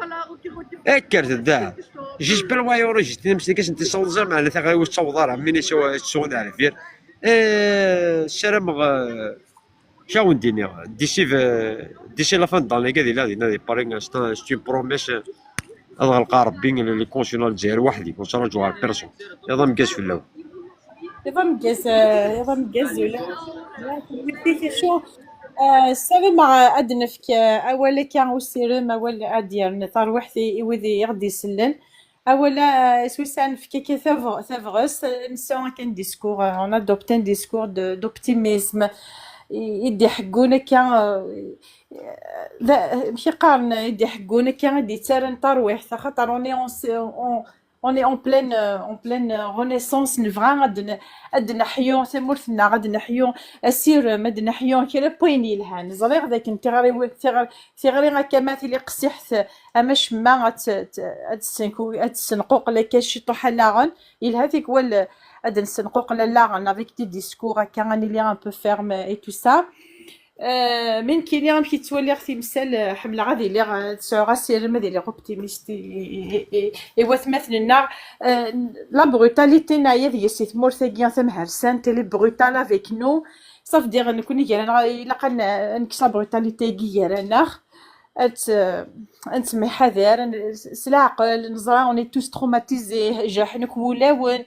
Kkret da. J'espère wa yuɣ rejistin amslik asen tessaweḍ zam ɛni taɣri ur tettaweḍ ara, min yesɛun ar deffir. Eh, ssarameɣ, eh, acu awen-d-iniɣ, d'ici, eh, d'ici la fin de l'année, ad iliɣ dinna di Paris, c'est un, c'est une promesse, eh, ad ɣelqeɣ Rebbi, les consulats n Lezzayer weḥd-i, ur ttraǧuɣ ar personne. Iḍ ameggaz fell-awen. Iḍ ameggaz, eh, iḍ ameggaz, ula. Acu, eh, ssarameɣ, eh, ad d-nefk, eh, awal akka usirem, awal ad d-yerren tarwiḥt i, i wid i ɣ-d-isellen. Awal-a, eh, s wis ad nefk akka tab-, tabɣest, eh, nesɛu akken discours, eh, on adopte un discours de, d'optimisme. I, i d-iḥeggun akka, eh, d, amek i qqaren, i d-iḥeggun akka, i d-ittarran tarwiḥt, axaṭer on est en, on, on est en pleine, euh, en pleine, euh, renaissance. Nebɣa ad n-, ad d-neḥyu tamurt-nneɣ, ad d-neḥyu asirem, ad d-neḥyu kra n wayen yelhan. Ẓriɣ dakken tiɣri, tiɣri, tiɣri akka ma tili qessiḥt, ama cemma ad t-, t-, ad tessenku-, ad tessenquqel akka ciṭuḥ allaɣen. Yelha tikwal ad nessenquqel allaɣen avec des discours akka, ad nili un peu ferme et tout ça. Euh, mais nekkini amek i ttwaliɣ timsal, euh, ḥemmleɣ ad iliɣ, euh, ad sɛuɣ asirem, ad iliɣ optimiste et, et, et, et watmaten-nneɣ. Euh, la brutalité neɛya deg-s i tmurt-agi tamhersant, elle est brutale avec nous. Ça veut dire, nekkni gar-aneɣ, ilaq ad n-, ad nekkes la brutalité-agi gar-aneɣ. Ad, ad nettemḥadar, ad n-, s leɛqel, neẓra, on est tous traumatisés, jaḥen akk wulawen.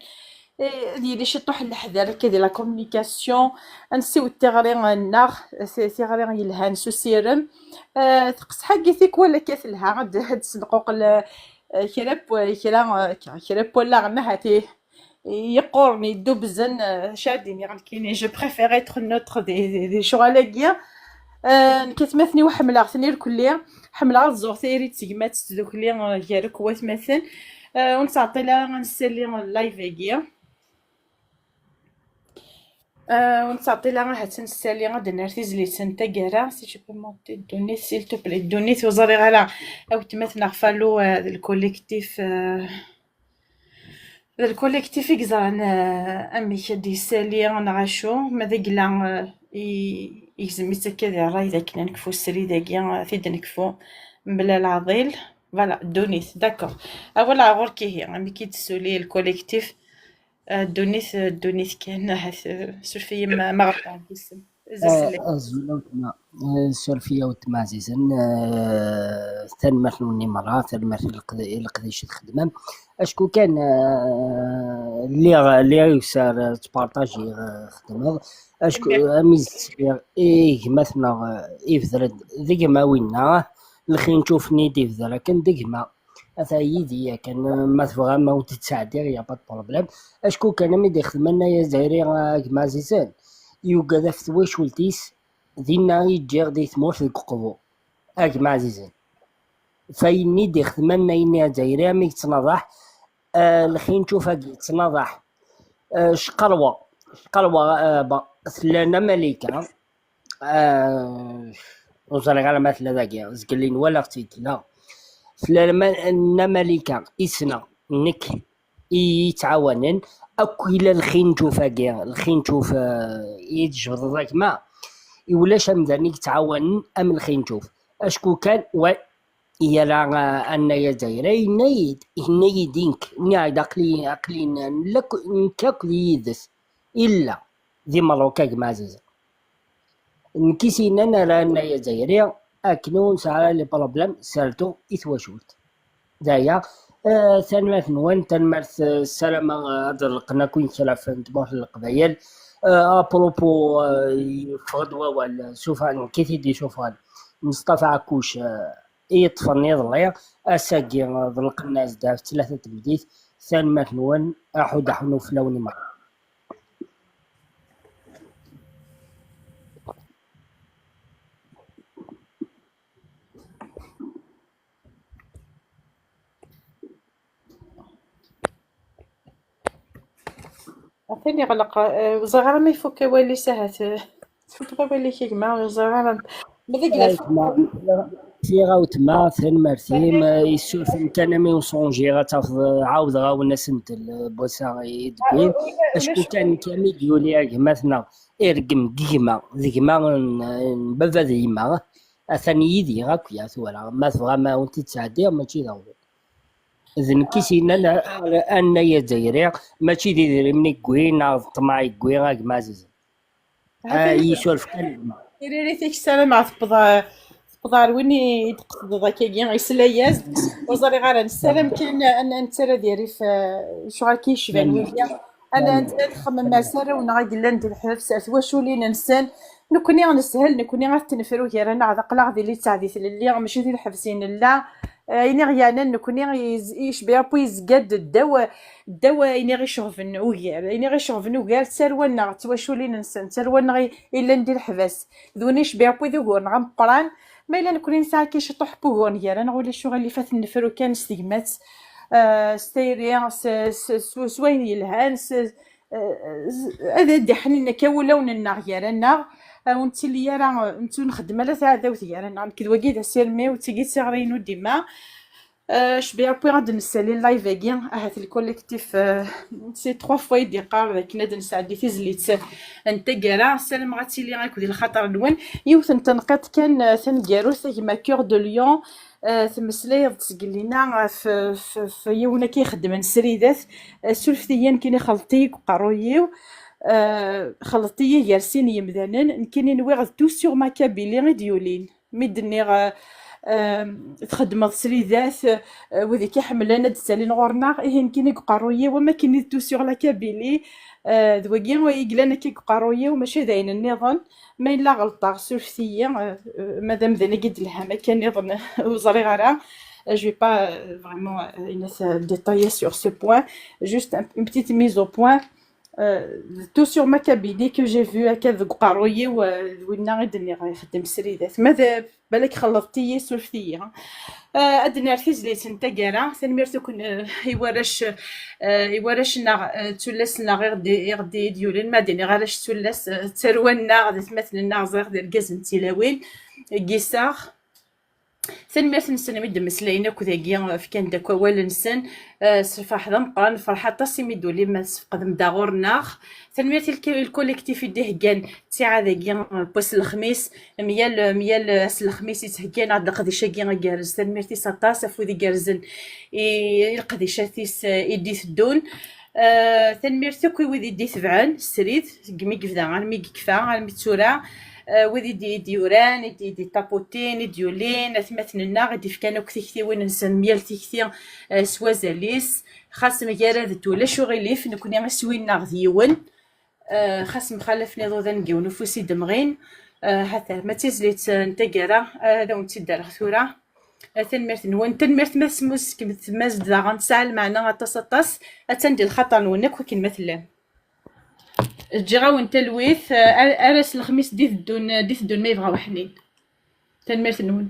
Eh, ad yili ciṭuḥ n leḥder akka di la communication, ad nessiwed tiɣri-nneɣ, ti-, tiɣri yelhan s usirem. Eh, tqesḥagi tikwal akka telha, ad, ad d-senquqel, eh, kra n wa-, kra, eh, kra n wallaɣen ahat i-, yeqquren, yeddubzen, eh, acu ad d-iniɣ nekkini, je préfère être neutre di, di, di lecɣal-agi. Eh, nekk atmaten-iw ḥemmleɣ-ten irkelli, ḥemmleɣ ad ẓuɣ tayri d tegmat s tdukli, eh, gar akk watmaten. Eh, ur nettɛeṭṭil ara ad nessali live-agi. Euh, ur nettɛeṭṭil ara, ahat ad nessali ad d-nerr tizlit n taggara. Si tu peux monter ddunit, s'il te plaît. Ddunit, ur ẓriɣ ara, a weltma-tneɣ Fallu, euh, d lkolektif, euh, d lkolektif i yeẓran, euh, amek ad d-yessali neɣ acu, ma d agla, euh, i, igzem-itt akka di ṛṛay d akken ad nekfu srid-agi, euh, ad t-id-nekfu mebla leɛḍil. Voilà, ddunit, d'accord. Awal ɣer ɣur-k ihi, amek i d-tessuli lkolektif. Ah, ddunit, ddunit kan, ahat, eh, suref-iyi ma, ma ɣelṭeɣ deg yisem. Azul fell-ak. Ah, azul a weltma. Eh, suref-iyi a weltma ɛzizen. Eh, tanemmirt-nwen i merra, tanemmirt i leqd-, i leqdic i txedmem. Acku kan, eh, lliɣ, lliɣ yusar, eh, ttpartajiɣ, eh, xedmeɣ. Acku, tanemmirt. Am i s-d-sliɣ, i gma-tneɣ, eh, ibder-d d gma winna, lxinčuf-nni i d-ibder akken d gma. Ata yid-i yakan, ma tebɣam, ma ur t-id-sɛeddiɣ, y a pas de problème. Acku kan, am i d-ixdem annay azzayri, a gma ɛzizen, yugad ɣef twacult-is, dinna i ǧǧiɣ di tmurt deg uqbu, a gma ɛzizen. Fayenni d-ixdem annay-nni azzayri, am i yettnaḍaḥ, ah, lxinčuf-agi yettnaḍaḥ, ah, cqerwa, cqerwa, ah, ba, tella Namalika, ah, ur ẓriɣ ara ma tella dagi, zgelli nwala-tt-id, tella. Tella Nama-, Namalika i ssneɣ, nekk, i yi-yettɛawanen, akk ila lxinǧuf-agi, lxinǧuf, ah, i yi-d-tjebdeḍ a gma, i ulac amdan i yettɛawanen am lxinǧuf. Acku kan, wa, yal, ah, annay azzayri, yenna-yi-d, yenna-yi-d i nekk, nniɣ-d aql-i, aql-i n-, nella k-, nekk akk d yid-s, illa, di Merruk a gma ɛzizen. Nekk i s-yennan ara annay azzayri, akken ur nesɛi ara les problèmes, surtout i twacult. D aya, eh, tanemmirt-nwen, tanemmirt, eh, ssarameɣ, eh, ad ḍelqen akk inkalafen n tmurt n Leqbayel. Eh, apropos, eh, yeffeɣ-d wawal, eh, sufɣen, nekk i t-id-isuffɣen, Mustafa Ɛekkuc, eh, i yeṭṭfen iḍelli, ass-agi, eh, ḍelqen-as-d ɣef tlata n tmeddit. Tanemmirt-nwen, aḥudd aḥunnu fell-awen i merra. Atan yeɣleq, eh, ur ẓriɣ ara ma ifuk awal-is, ahat, eh, tfukeḍ awal-ik a gma, ur ẓriɣ ara. Ma d agla Tiɣawt ma, tanemmirt-im, eh, yessuref-m kan ami ur sonjiɣ ad tafeḍ, eh, ɛawdeɣ-awen asentel, eh, n wass-a i d-wwin. Acku kan nekk ami d-yuli a gma-tneɣ, ireggem deg gma, d gma n, n baba d yemma, atan yid-i akk ya tura, ma tebɣam ad awen-t-id-sɛeddiɣ, mačči d aɣbel. D nekk i s-yennan a, a, a Anna Azzayri, mačči d idrimen i yewwi, neɣ d ṭṭmeɛ i yewwi, a gma ɛzizen. Ah, yessuref kan gma. Tiririt-ik ssarameɣ tewweḍ, tewweḍ ɣer win i d-tqesdeḍ akkagi, yesla-yas-d. Ur ẓriɣ ara, nessaram kan ad, ad nettarra di rrif, eh, lecɣal kan yecban wigi. Ad, ad, ad nxemmem ar arraw-nneɣ i yellan di lḥebs, ar twaculin-nsen. Nekkni neshel, nekkni ad t-nefru gar-aneɣ, d aql-aɣ di littseɛ di tlelli, mačči di lḥebs i nella. Eh, ayen i ɣ-yeɛnan nekkni, yez-, yecba akk yezga-d ddaw, ddaw ayen i ɣ-iceɣben ugar. Ayen i ɣ-iceɣben ugar d tarwa-nneɣ, d twaculin-nsen, d tarwa-nneɣ i, i yellan di leḥbas. D win yecba akk d ugur-nneɣ ameqqran. Ma yella nekkni nesɛa kan ciṭuḥ n wuguren gar-aneɣ, ulac uɣilif ad t-nefru kan s tegmat, eh, s tayri, s, s, s, s wayen yelhan, s, eh, z-, ad d-iḥnin akka wulawen-nneɣ gar-aneɣ, eh, ur nettili ara, eh, ur nexdem ara taɛdawt gar-aneɣ. Nekk d wagi d asirem-iw, d tigi d tiɣri-inu dima. Eh, cbiya wwiɣ ad d-nessali live-agi, ahat le collectif, eh, c'est trois fois i d-yeqqar d akken ad d-nesɛeddi tizlit n taggara. Ssarameɣ ad tili akk di lxaṭer-nwen. Yiwet n tenqiḍt kan, eh, taneggarut, a gma Cœur de Lion, eh, temmeslayeḍ-d seg llina ɣef, ɣef, ɣef yiwen akka ixeddmen sridat, eh, surfet-iyi, nekkini xelṭeɣ-iyi deg uqerruy-iw, eh, xelṭeɣ-iyi gar sin yemdanen, nekkini nwiɣ d tout sur ma Kabylie i d-yulin. Mi d-nniɣ, eh, eh, txeddmeḍ sridat, eh, wid i k-iḥemmlen ad d-ssalin ɣur-neɣ, ihi nekkini deg uqerruy-iw, am akken i d tout sur la Kabylie, eh, d wagi i yellan akka deg uqerruy-iw, mačči d ayen nniḍen. Ma yella ɣelṭeɣ, surfet-iyi, eh, eh, ma d amdan-agi d-telham akka nniḍen, ur ẓriɣ ara. Eh, je vais pas, eh, vraiment, eh, détailler sur ce point. Juste un, une petite mise au point. Euh, tout sur ma Kabylie que j'ai vu akka deg uqerruy-iw, euh, d winna i d-nniɣ ixeddem sridat. Ma d, balak xellḍet-iyi, surfet-iyi, ha. Euh, ad d-nerr tizlit n taggara. Tanemmirt akk, euh, i warrac, euh, i warrac-nneɣ, euh, d tullas-nneɣ i ɣ-d-, i ɣ-d-, i d-yulin, ma d-iniɣ arrac d tullas, euh, d tarwa-nneɣ, d atmaten-nneɣ, ẓriɣ d irgazen d tilawin, gisaɣ. Tanemmirt-nsen mi d-mmeslayen akk dagi, fkan-d akk awal-nsen. Eh, s lferḥ d ameqqran, nefreḥ aṭas imi d-tulim, ma tesfeqdem-d ɣur-neɣ. Tanemmirt i lk-, i lkolektif i d-iheggan ttiɛad-agi, eh, n wass n lexmis. Myal, myal ass n lexmis yettheggan-aɣ-d leqdic-agi igerrez. Tanemmirt-is aṭas ɣef wid igerrzen i, i leqdicat-is, eh, i d-iteddun. Eh, tanemmirt akk i wid i d-itebɛen srid, segmi yebda armi yekfa, armi d tura. Eh, wid i d-, i d-yuran, i d-, i d-iṭaputin, i d-yulin, atmaten-nneɣ, i d-ifkan akk tiktiwin-nsen, myal tikti, eh, s wazal-is. Xas mgaradet ulac uɣilif, nekkni iswi-nneɣ d yiwen. Eh, xas mxalafen iḍudan deg yiwen ufus i d-mɣin. Eh, hata, ma d tizlit, eh, n taggara, eh, ad awen-tt-id-rreɣ tura. Eh, tanemmirt-nwen, tanemmirt ma tesmuskmet, ma d daɣen tesɛa lmeɛna aṭas, aṭas. Attan di lxaṭer-nwen akk akken ma tellam. Ǧǧiɣ-awen talwit, eh, ar, ar ass n lexmis d-iteddun, d-iteddun ma yebɣa uḥnin. Tanemmirt-nwen.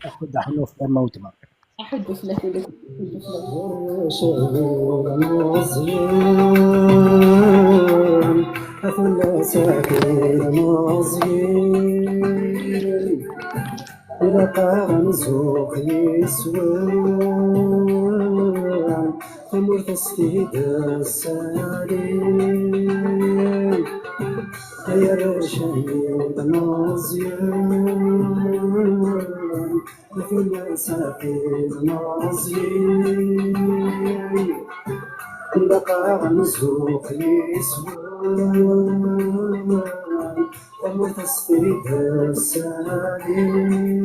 Aḥuddu ḥnuf tama weltma. Aḥuddu fell-ak, aḥuddu fell-ak. A tullas akid Meẓyan, ilaq-aɣ ad nzuxx yes-wen, tamurt-as tid-as salin. Ay arrac akid Meẓyan, a tullas akid Meẓyan, ilaq-aɣ ad nzuxx yes-wen, tamurt-as tid-as salin.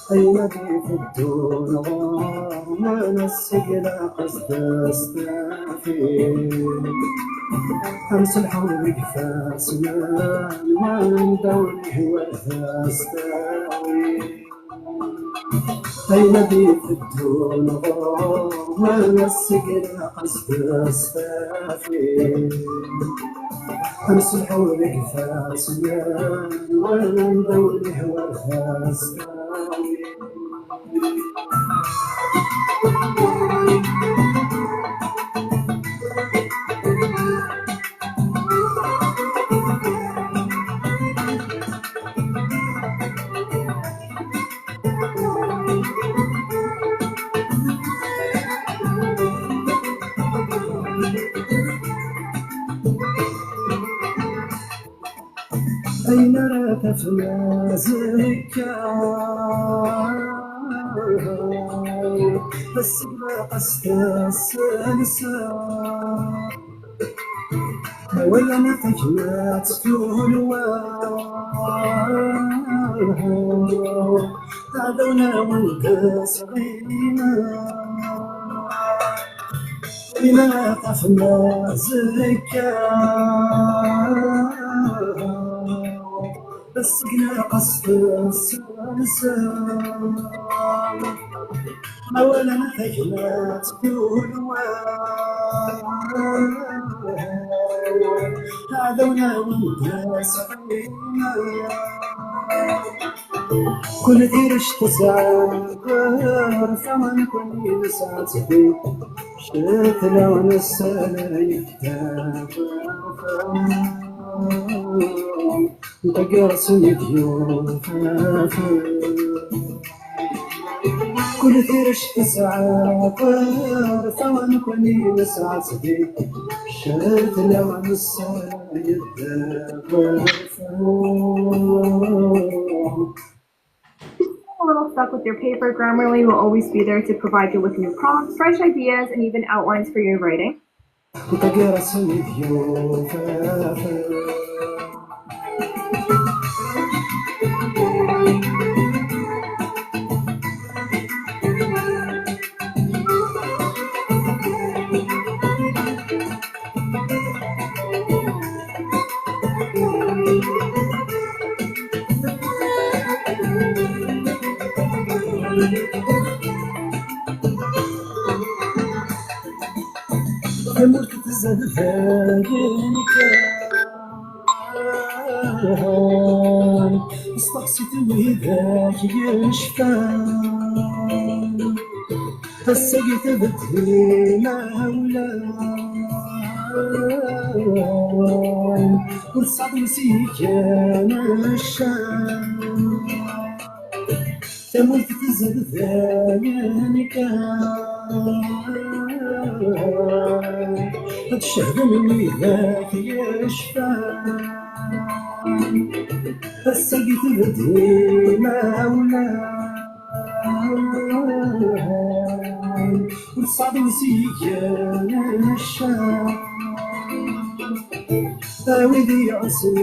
Ayen ad iteddun ɣur-wen, ass-agi ilaq ad s-d-tafim. Ad nselḥu deg ifassen-nwen, anda ur nehwi ad s-tawim. Ayen ad iteddun ɣur-wen, ass-agi ilaq ad s-d-tafim. Ad nselḥu deg ifassen-nwen, anda ur nehwi ad s-tawim. Ayen ara tafem azekka, asegna qas tasensa. Ma wala ma tagmat tulwa, aɛdawen-awen d asɣima. Win ara tafem azekka, asegna qas tasensa. Ma wala ma tagmat tulwa, aɛdawen-awen d asɣima. Kul tirect tesɛa tirfa, nekkni nesɛa-tt di ccetla, nessalay-d takerfa. Nṭegger s ledyuf. Kul tirect tesɛa tirfa, nekkni nesɛa-tt di ccetla, nessalay-d takerfa. A little stuck with your paper, Grammarly will always be there to provide you with new prompts, fresh ideas, and even outlines for your writing. Tamurt tzad dayen kan, steqsit widak yecfan. Ass-agi tebded imawlan, ur tesɛiḍ wis igan ccan. Tamurt tzad dayen kan, ad cehden widak yecfan. Ass-agi tebded imawlan, ur tesɛiḍ wis igan ccan. A wid iɛussen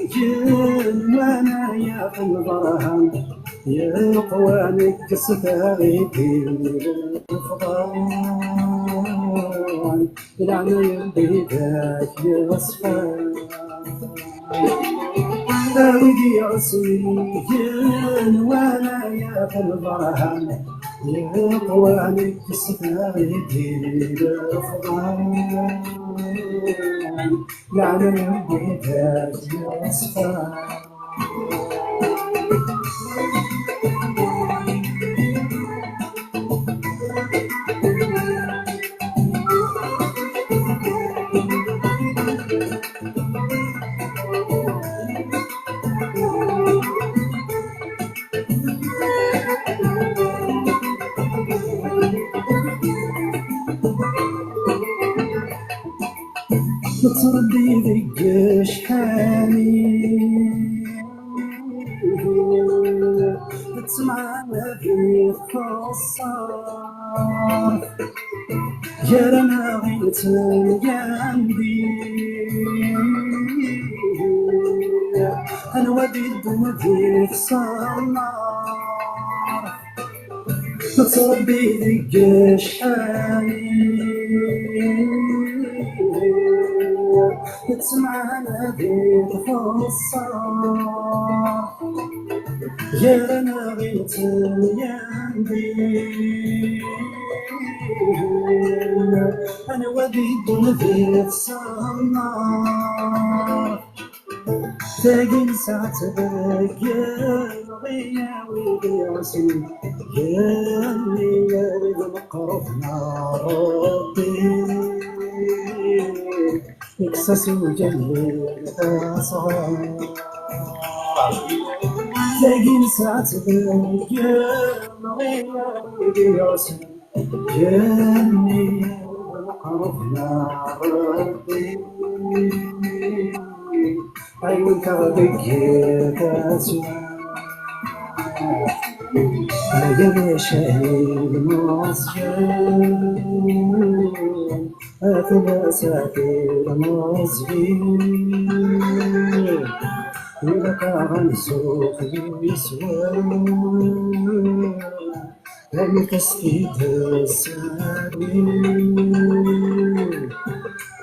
igenwan ay at Lberhan, yeqwan kkes taɣitin lefḍan, leɛnaya n bida-k yeṣfan. A wid iɛussen igenwan ay at Lberhan, yeqwan kkes taɣitin lefḍan. Leɛnaya n bida-k yeṣfan. Nettrebbi deg ccḥani, nettmɛana di txeṣṣaṛt, gar-aneɣ i nettemyandi, anwa d-iddun di tṣellaṛt. Nettrebbi deg ccḥani, nettmɛana di txeṣṣaṛt, gar-aneɣ i nettemyandi, anwa d-iddun di tṣellaṛt. Tagi nesɛa-tt deg iɣil, a wid iɛussen igenni, a wid meqqret n Ṛebbi, yekkes-as ugelli tasɣart. Tagi nesɛa-tt deg iɣil, a wid iɛussen igenni, a wid meqqret n Ṛebbi, a wid Kaɣ deg taswa, ma yella cahil Meẓyan, a tella sahil Meẓyan, ilaq-aɣ ad nzuxx yis-wen. Amek as-t-id-ssalim,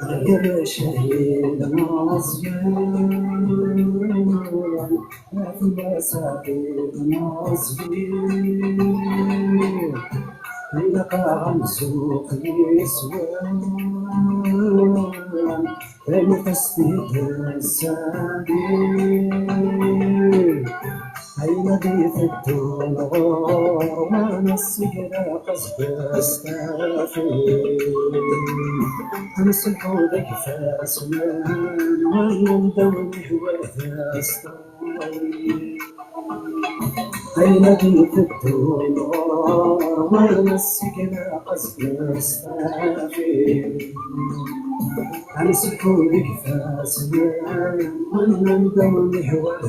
ɣer cahil Meẓyan, a tella sahil Meẓyan, ilaq-aɣ ad nzuxx yis-wen. Amek as-t-id-ssalim, ayen ad iteddun ɣur-wen, ass-agi ilaq-as-d astaɣfir. Ad nselḥu deg ifassen-nwen, wanda ur nehwa d astaɣfir. Ayen ad iteddun ɣur-wen, ass-agi ilaq-as-d astaɣfir. Ad nselḥu deg ifassen-nwen, wanda ur nehwa d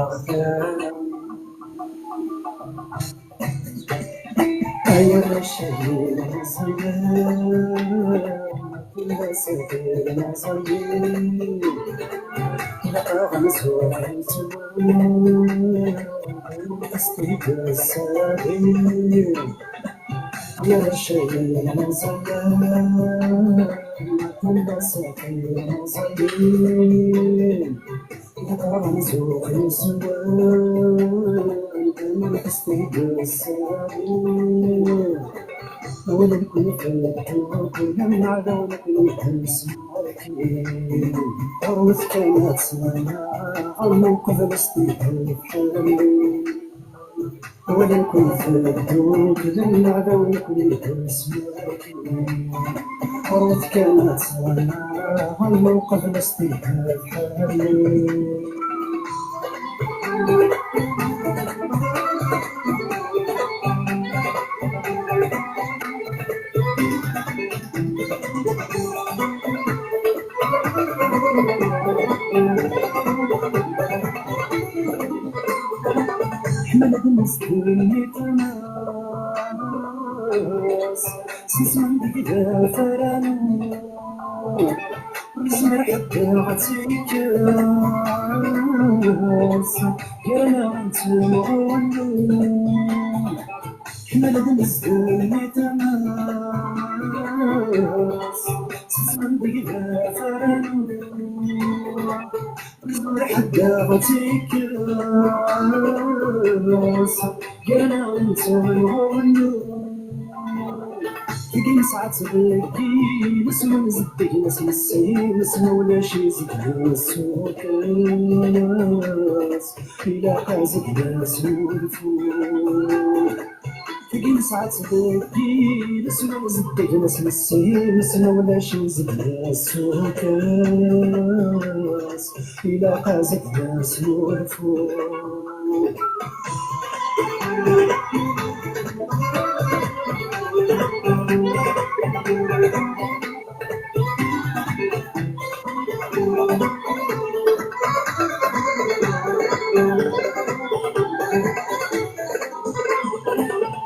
aɣfir. Ay arrac-agi n Meẓyan, ay arrac-agi n Meẓyan, ilaq-aɣ ad nzuxx yis-wen, ayen as-t-id-ssalim. Ay arrac-agi n Meẓyan, ay arrac-agi n Meẓyan, ilaq-aɣ ad nzuxx yis-wen, ayen as-id-ssalim. Wala nekkni fell-awen, wala neɛdawen akken id-nesmurkin. Rwet kan ad twalaɣ, am uqbel as-t-id-tḥemmel. Wala nekkni fell-awen, wala neɛdawen akken id-nesmurkin. Rwet kan ad twalaɣ, am uqbel as-t-id-tḥemmel. Ḥmed meskin i tama-s, sismen deg idafaren-nni. Ur yezmir ḥedd ad tt-yekkes, gar-aneɣ ad nettemɣunnu. Ḥmed meskin i tama-s, sismen deg idafaren-nni. Ur yezmir ḥedd ad tt-yekkes, gar-aneɣ ad nettemɣunnu. Tigi nesɛa-tt deg yiles, win zeddigen-as yessi-ines, ma ulac izedden ssuq-as, ilaq-as ad d-yas wulfu. Tigi nesɛa-tt deg yiles, win zeddigen-as yessi-ines, ma ulac izedden ssuq-as, ilaq-as ad d-yas wulfu.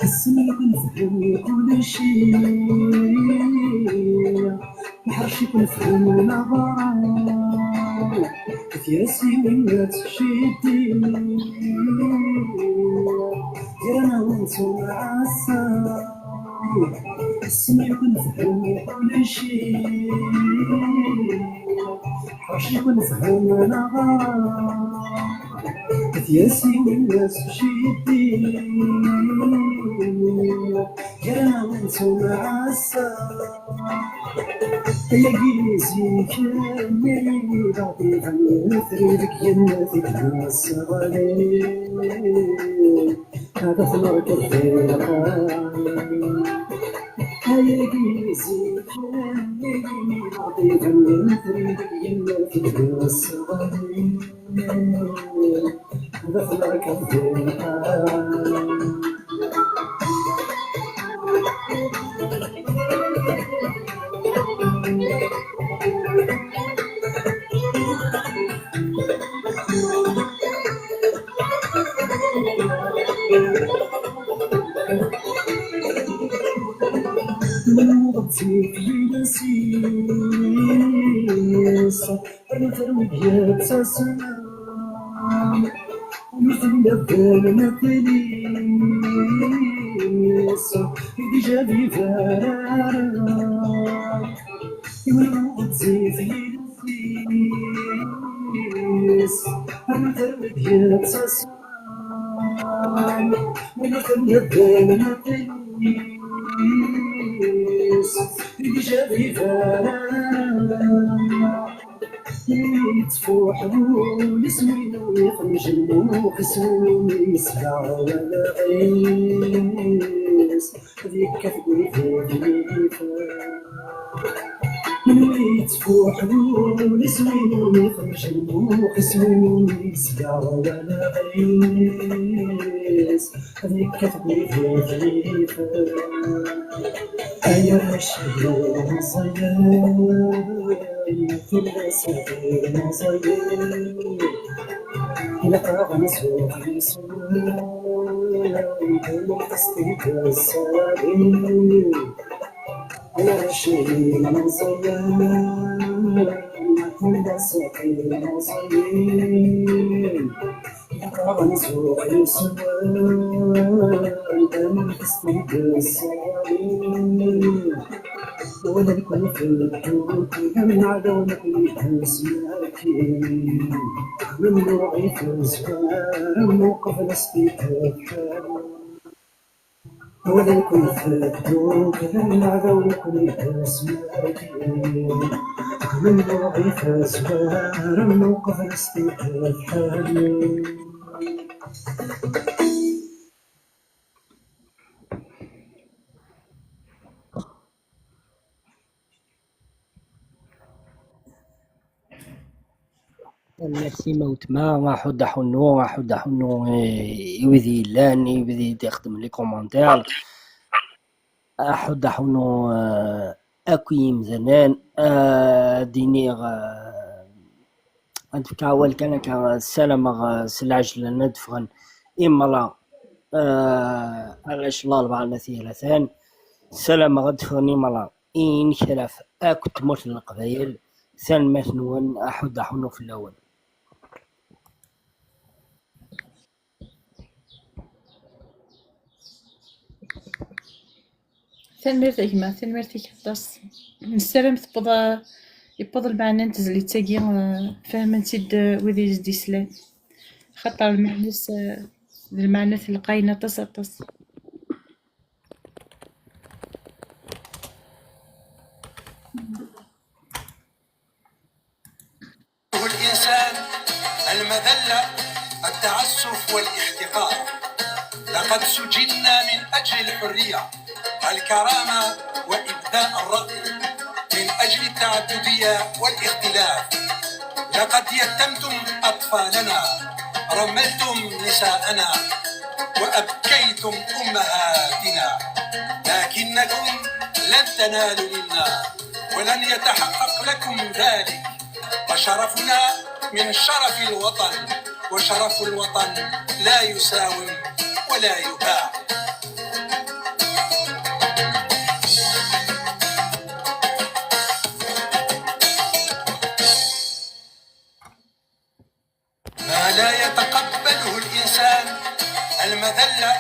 Ass-nni ad nefhem kulci. Nḥerc-iken fhem neɣra, tyasi-nni ad tceddi, gar-aneɣ ad nettemɛassa. Ass-nni ad nefhem kulci, nḥerc-iken fhem neɣra, tyasi-nni ad tceddi, gar-aneɣ ad nettemɛassa. Ayagi zik, nnig iḍarren, tri deg yenna tidma sseɣli, ad t-nerkeḍ di lqaɛ. Ayagi zik, nnig iḍarren, tri deg yenna tidma sseɣli. Yiles-is, rnu terwi-d yettasem. Nutni d abdal n akal-is, i d-ijab ibararen. Yiwen ɣezzif yiles-is, rnu terwi-d yettasem. Win ur ten-yebdin akal-is, i d-ijab ibararen. Yettfuḥ wul-is, win ur ixmej lmux-is, win ur yesbeɛ wala ɣis, ad yekkat deg wid idifen. Win ur yettfuḥ wul-is, win ur ixmej lmux-is, win ur yesbeɛ wala ɣis, ad yekkat deg wid idifen. Ay arrac n ilemẓiyen, tullas n ilemẓiyen, ilaq ad nzuxx yes-wen, ma qesdit ssaɛin. Ay arrac n ilemẓiyen, tullas n ilemẓiyen, Ɣenzuɣ yes-wen, am tfesna deg ssaɛin. Wala nekkni teddut, am neɛdaw nekkni d asmaki. Mennuɣ i tezwar, am uqbel as-t-id-tefkan. Wala nekkni teddut, am neɛdaw nekkni d asmaki. Mennuɣ i tezwar, am uqbel as-t-id-tefkan. Merci ma weltma, aḥudd aḥunnu, aḥudd aḥunnu i, i wid yellan, i wid i d-ixeddmen les commentaires. Aḥudd aḥunnu, eh, akk i yimdanen, eh, ad d-iniɣ, eh, ad d-fkeɣ awal kan akka, ssarameɣ, eh, s lɛejlan ad d-ffɣen imra, eh, arrac n Larebɛa n At Yiratan, ssarameɣ ad d-ffɣen imra i yinekraf akk n tmurt n Leqbayel. Tanemmirt-nwen, aḥudd aḥunnu fell-awen. Tanemmirt a gma, tanemmirt-ik aṭas. Nessaram tewweḍ, yewweḍ lmeɛna n tezlit-agi, eh, fehmen-tt-id, eh, wid i s-d-islan. Xaṭer lmeɛna-s, eh, d lmeɛna telqayen aṭas, aṭas. الإنسان المذلة، التعسف والاحتقار. لقد سجنا من أجل الحرية، الكرامة وإبداء الرأي، من أجل التعددية والاختلاف. لقد يتمتم أطفالنا، رملتم نساءنا، وأبكيتم أمهاتنا، لكنكم لن تنالوا منا، ولن يتحقق لكم ذلك. فشرفنا من شرف الوطن، وشرف الوطن لا يساوم ولا يباع. ما لا يتقبله الإنسان المذلة